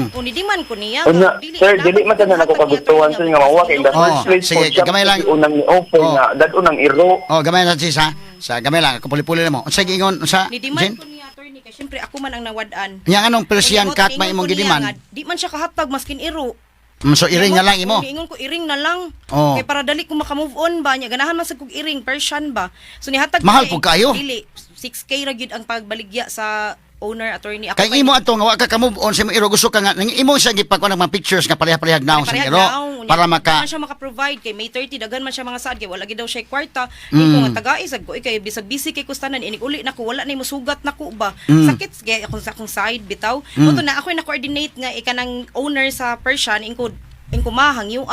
O ni demand ko niya Unya, nga dili sir, dili dapat man tanan ako hatag niya, kagustuhan attorney, sir nga mawa kay in the Oh, first place sige, po siya gamay lang. unang ni-offer nga dad-on ang iro. Oh, gamay lang sis ha. Sa gamay lang, ako puli-puli na mo. Unsa giingon unsa? Ni demand Jane? ko niya, attorney, kay syempre ako man ang nawad-an. Nya anong Persian Unya, cat may ingon imong ko niya gidiman? nga, di man siya kahatag maskin iro. So iring na lang imo. Ingon ko iring na lang. Oh. Kay para dali ko maka-move on ba niya, ganahan man sa kog iring Persian ba. So nihatag Mahal ko pud kaayo. Dili 6K ra gyud ang pagbaligya sa owner, attorney. Ako Kay pa- imo ato nga wa ka ka-move on sa imong iro, gusto ka nga nang imo siya gipagkuan ng mga pictures nga pareha-parehag naong sa Parehag iro naong. Unya, para daghan maka man siya maka-provide kay May 30, daghan man siya mga saad kay wala gid daw siya kwarta. Ko nga tagai sad ko, kay bisag busy kay kustanan, inig uli nako, wala na musugat nako ba. Sakit kay akong sa akong side bitaw. Mao na ako na coordinate nga ikanang owner sa Persian, ingko ingko mahangyo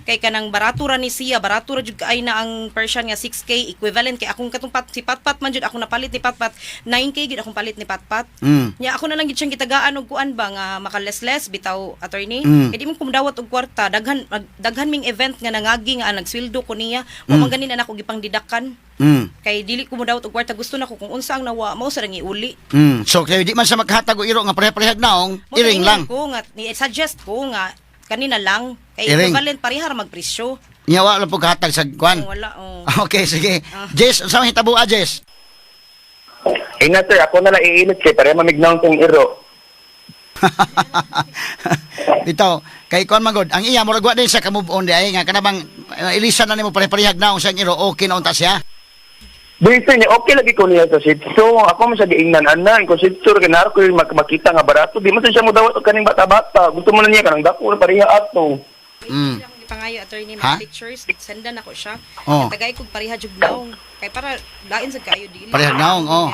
kay kanang barato ra ni siya, barato ra jud kaay na ang Persian nga 6K equivalent kay akong katong pat, si Patpat man jud akong napalit ni Patpat, 9K gid akong palit ni Patpat. Nya ako na lang gid siyang gitagaan og kuan ba nga makalesles bitaw, attorney. Kay di mo kumdawat og kwarta, daghan daghan ming event nga nangagi nga nagsweldo ko niya. Wa man gani na nako gipang didakan. Kay dili ko modawat og kwarta, gusto nako kung unsa ang nawa mao sa rang iuli. So kay di man sa makahatag og iro nga pareha-parehag naong, Mao iring ingon lang. ko nga ni suggest ko nga kanina lang kay Iring. equivalent pareha ra magpresyo. Nya wa lang po kahatag sa kuan. Oh, wala oh. Okay, sige. Jess, unsa may hitabo ah, Jess? Ina sir, ako na lang iinit kay para mamignaw kong iro. Bitaw, kay kuan man gud, ang iya murag wa din siya ka move on di ay nga kana bang ilisan na nimo pare-parehag naong sa iro, okay na unta siya. Dili sir, ni okay lagi ko niya sa Shih Tzu. Ako man siya giingnan ana, ko Shih Tzu kay naro ko yung makita nga barato. Di man sad siya modawat og kaning bata-bata. Gusto mo na niya kanang dako na pareha ato. Mm. Akong gipangayo, attorney, Ha? mga pictures, sendan ako siya. Oh. Tagay kog pareha jud naong kay para lain sad kaayo dili. Parehag naong, oh.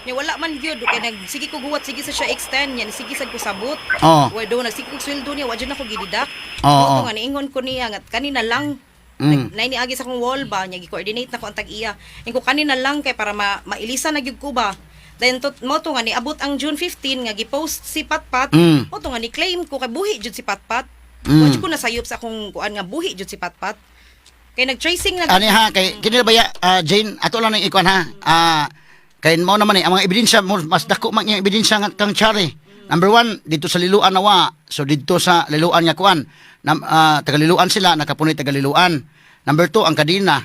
Nya wala man gyud kay nag sige ko guwat, sige sa siya extend nya, sige sad ko sabot. Oh. Wa do nagsige kog sweldo niya, wa jud nako gididak. Oo, Mao oh. to nga niingon ko niya nga kanina lang. Nay niagi sa akong wall ba nya gi-coordinate na ko ang tag-iya. Ingko kanina lang kay para mailisa na gyud ko ba. Then to, mo to nga niabot ang June 15 nga gi-post si Patpat. Mo to nga ni-claim ko kay buhi jud si Patpat. Wa jud ko nasayop sa akong kuan nga buhi jud si Patpat. Kay nag-tracing na Ani ha, kay kini ba ya, Jane, ato lang ning ikuan ha. Kay mo naman eh, ang mga ebidensya mo mas dako man yung ebidensya nga kang Chari. Number one, dito sa Liloan nawa. So dito sa Liloan nga kuan, taga Liloan sila, nakapunit taga Liloan. Number two, ang kadena.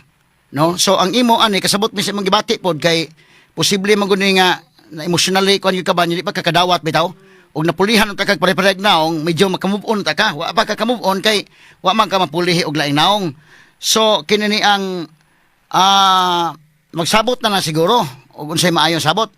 No? So ang imo ani kasabot mi sa imong gibati pod kay posible man gud ni nga na emotionally kuan gyud ka ba, dili pa kakadawat bitaw. Og napulihan ta kag pare-parehag naong, medyo maka-move on ta ka. Wa pa ka ka-move on kay wa man ka mapulihi og laing naong. So kini ni ang magsabot na lang siguro og unsay maayong sabot.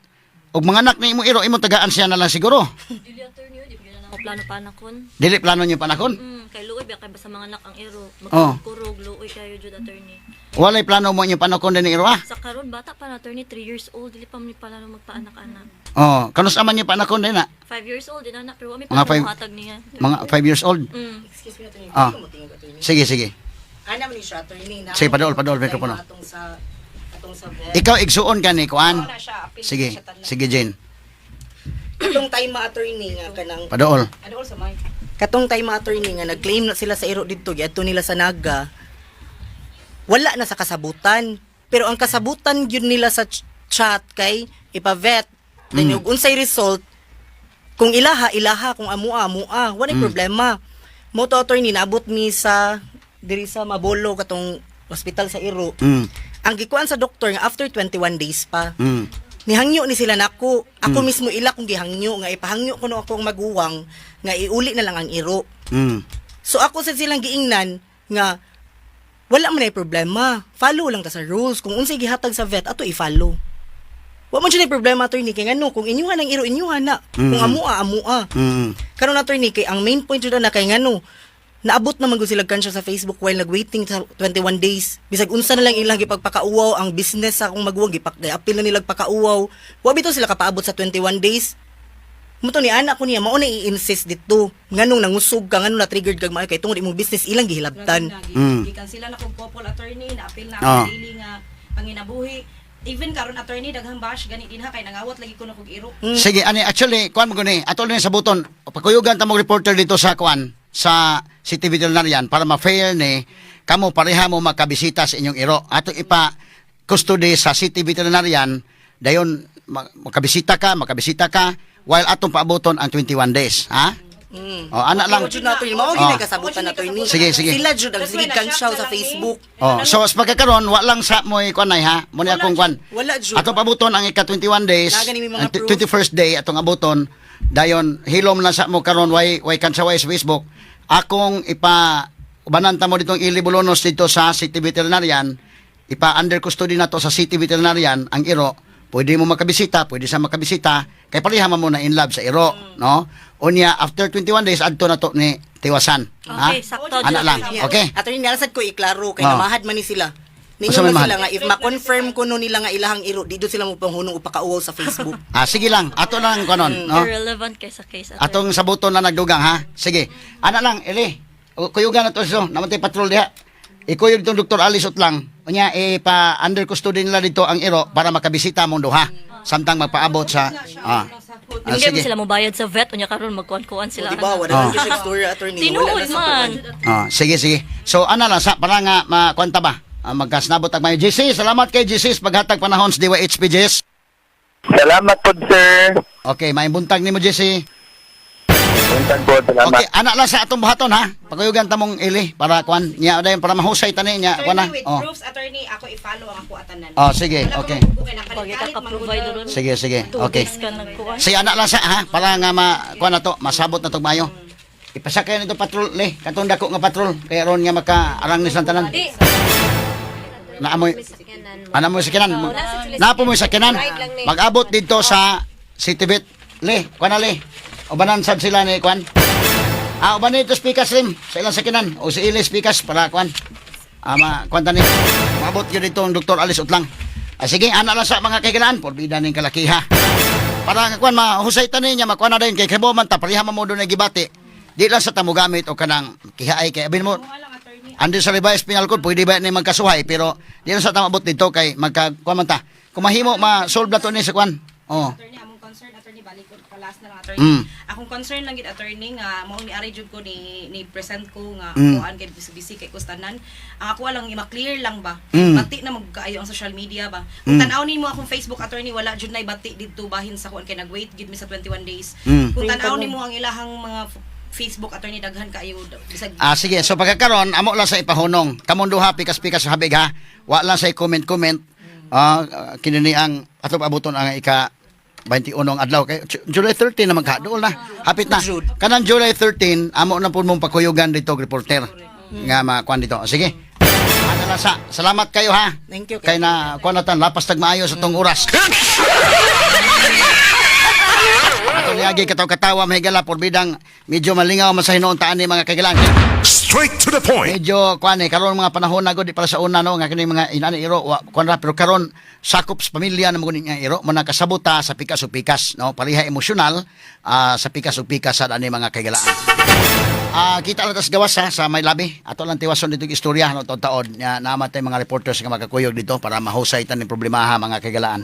Og mga anak ni imo iro imo tagaan siya na lang siguro. Dili, attorney, di ba na ako plano panakon. Dili plano niyo panakon. Kay luoy ba kay basta mga anak ang iro, Oh. magkurog luoy kayo jud, attorney. Walay plano mo inyo panakon din ni iro ah. Sa karon bata pa na, attorney, 3 years old, dili pa man ni plano magpaanak-anak. Oh, kanus aman niyo panakon din na? 5 years old din anak, pero wa mi Mga plano five- hatag niya. Mga 5 years old. Excuse me, attorney. Ah. Sige, sige. Ana man ni siya, attorney, na. Sige, padool, padool, mikropono. Atong sa vet. Ikaw igsuon ka ni kuan. Na siya, apil Sige, siya tanan. sige Jane. Katong time ma, attorney, nga kanang Padool. Ano sa mic? Katong time ma, attorney, nga nag-claim na sila sa iro didto, giadto nila sa Naga. Wala na sa kasabutan. Pero ang kasabutan gyud nila sa chat kay ipa-vet. Then ug unsay result, kung ilaha ilaha, kung amua amua, wala problema. Mo to, attorney, naabot mi sa diri sa Mabolo katong hospital sa iro. Ang gikuan sa doktor nga after 21 days pa. Nihangyo ni sila nako. Ako mismo ila kong gihangyo nga ipahangyo kuno ako ang maguwang nga iuli na lang ang iro. So ako sa silang giingnan nga wala man ay problema. Follow lang ta sa rules. Kung unsay gihatag sa vet ato i-follow. Wa man siya nay problema, attorney, kay ngano kung inyuhan ang iro, inyuhan na. Kung amua, amua. Karon, attorney, kay ang main point jud na kay ngano naabot naman gud sila kansya sa Facebook while nagwaiting sa 21 days. Bisag unsa na lang ilang gipagpakauwaw ang business sa akong maguwang, gipak apil na nilang pakauwaw. Wa bitaw sila kapaabot sa 21 days. Mo to ni anak ko niya mao na i-insist dito. Nganong nangusog ka, nganong na-triggered kag maayo kay tungod imong business ilang gihilabtan. Gikan sila na kog couple, attorney, na-appeal na Ah. ako daily nga panginabuhi. Even karon, attorney, daghang bash gani din ha kay nangawat lagi ko na kog iro. Sige, ani actually kuan mo guni. Ato lang sa buton. Pakuyugan ta mo reporter dito sa kuan sa City Veterinarian para ma-fair ni kamo pareha mo makabisita sa inyong iro. Ato ipa custody sa City Veterinarian dayon. makabisita ka while atong paaboton ang 21 days, ha? Mm. Oh, ana lang. Jud na, attorney. Mao Oh. gyud kasabutan, attorney. Sige, sige. Sila jud ang sige kansyaw sa Facebook. Oh, so sa pagkakaron wa lang sa moy kuan ay ha. Mo ni akong kuan. Wala jud. Atong pabuton ang ika 21 days, Naa gani may mga ang proof. 21st day atong abuton, dayon hilom lang sa mo karon way kansaway sa Facebook. Akong ipa ubanan ta mo ditong Ili Bolonos dito sa City Veterinarian, ipa under custody na to sa City Veterinarian ang iro. Pwede mo makabisita, pwede sa makabisita, kay pareha man mo na in love sa iro, no? Unya after 21 days adto na to ni Tiwasan. Ha? Okay, sakto. Ana lang. Yeah. Okay. Attorney, nalasad ko iklaro kay Oh. namahad man ni sila. Unsa Ningon may man mahad? sila nga if ma-confirm kuno nila nga ilahang iro, di doon sila mo panghunong upakauwaw sa Facebook. Ah, sige lang. Ato lang kanon, no? Irrelevant kay sa case, attorney. Atong sabuton na nagdugang ha. Sige. Ana lang, Eli. Kuyugan na to so, naman tayo patrol diha. Ikuyog itong Dr. Alice Utlang. Unya pa under custody nila dito ang iro para makabisita mong duha samtang magpaabot sa Hindi sige. mo sila mobayad sa vet unya karon magkuan-kuan sila. Di ba? Wala Oh. nang siya story, attorney. Wala Tinuod na sa man. kuan. Sige, sige. So ana lang sa para nga makwanta ba? Magkasnabot ang mayo. GC, salamat kay GC sa paghatag panahon sa DYHP, Jess. Salamat po, sir. Okay, may buntag nimo, GC. Buntag po, salamat. Okay, ana lang sa atong buhaton ha. Paguyugan ta mong Eli para kuan nya dayon para mahusay tani nya kuan na. Attorney, with Oh. proofs, attorney, ako i-follow ang ako atanan. Oh, sige, Wala ko okay. mabugo kay Pag nakalit-kalit, ka-provide ron. Sige, sige. Two Okay. days ka nagkuan. Sige, anak lang sa ha, para nga ma kuan na to, masabot na to maayo. Ipasakay nito patrol le, katong dako nga patrol kaya ron nga makaarang ni tanan. Naamoy. Ana mo sakyanan. Naapo mo sakyanan. Mag-abot dito sa City Bit. Le, kuan na le. Ubanan sad sila ni kuan. Uban nito speakers rim sa ilang sakyanan o si Ili speakers para kuan. Ma kuan tani. Maabot gyud dito ang Dr. Alice Utlang. Sige, ana lang sa mga kaigalaan, porbida ning kalakiha. Para nga kuan mahusay tani niya makuan na din kay kebo man ta pareha man mo doon gibati. Di lang sa tamo gamit o kanang kihaay kay abin mo. Ando sa revised penal code pwede ba ni magkasuhay pero di lang sa tamo abot dito kay magka kuan man ta. Kung mahimo ma-solve na to ni sa kuan. Oh. Attorney, among concern, attorney, balik ko last na lang, attorney. Akong concern lang gid, attorney, nga mao ni ari jud ko ni present ko nga kuan kay busy kay kustanan. Ang ako lang ima-clear lang ba. Bati na magkaayo ang social media ba. Kung tan-aw nimo akong Facebook, attorney, wala jud nay bati didto bahin sa kuan kay nag-wait gid mi sa 21 days. Kung tan-aw nimo ang ilahang mga Facebook, attorney, daghan kaayo bisag Sige, so pagkakaron amo lang sa ipahunong. Kamong duha pikas-pikas sa habig ha. Wa lang sa comment-comment. Kini ni ang ato abuton ang ika 21 ang adlaw kay July 13 na magkaduol na. Hapit na. Kanang July 13 amo na pud mong pakuyugan dito og reporter nga makuan dito. Sige. Ana lang sa. Salamat kayo ha. Thank you. Kay na kuan na tan lapas tag maayo sa tong oras. Ato niagi kataw-katawa mahigala porbidang medyo malingaw man sa hinuon taan ni mga kaigalan. Straight to the point. Medyo kuan eh karon mga panahon na gud di para sa una no nga kini mga inani iro wa kuan ra pero karon sakop sa pamilya na mo nga iro mo nakasabuta sa pikas ug pikas no pareha emosyonal sa pikas ug pikas sa ani mga kaigalaan. Kita lang tas gawas ha, sa may labi. Ato lang tiwason dito yung istorya no taon-taon. Nya namatay mga reporters nga makakuyog dito para mahusay tan problema ha mga kaigalaan.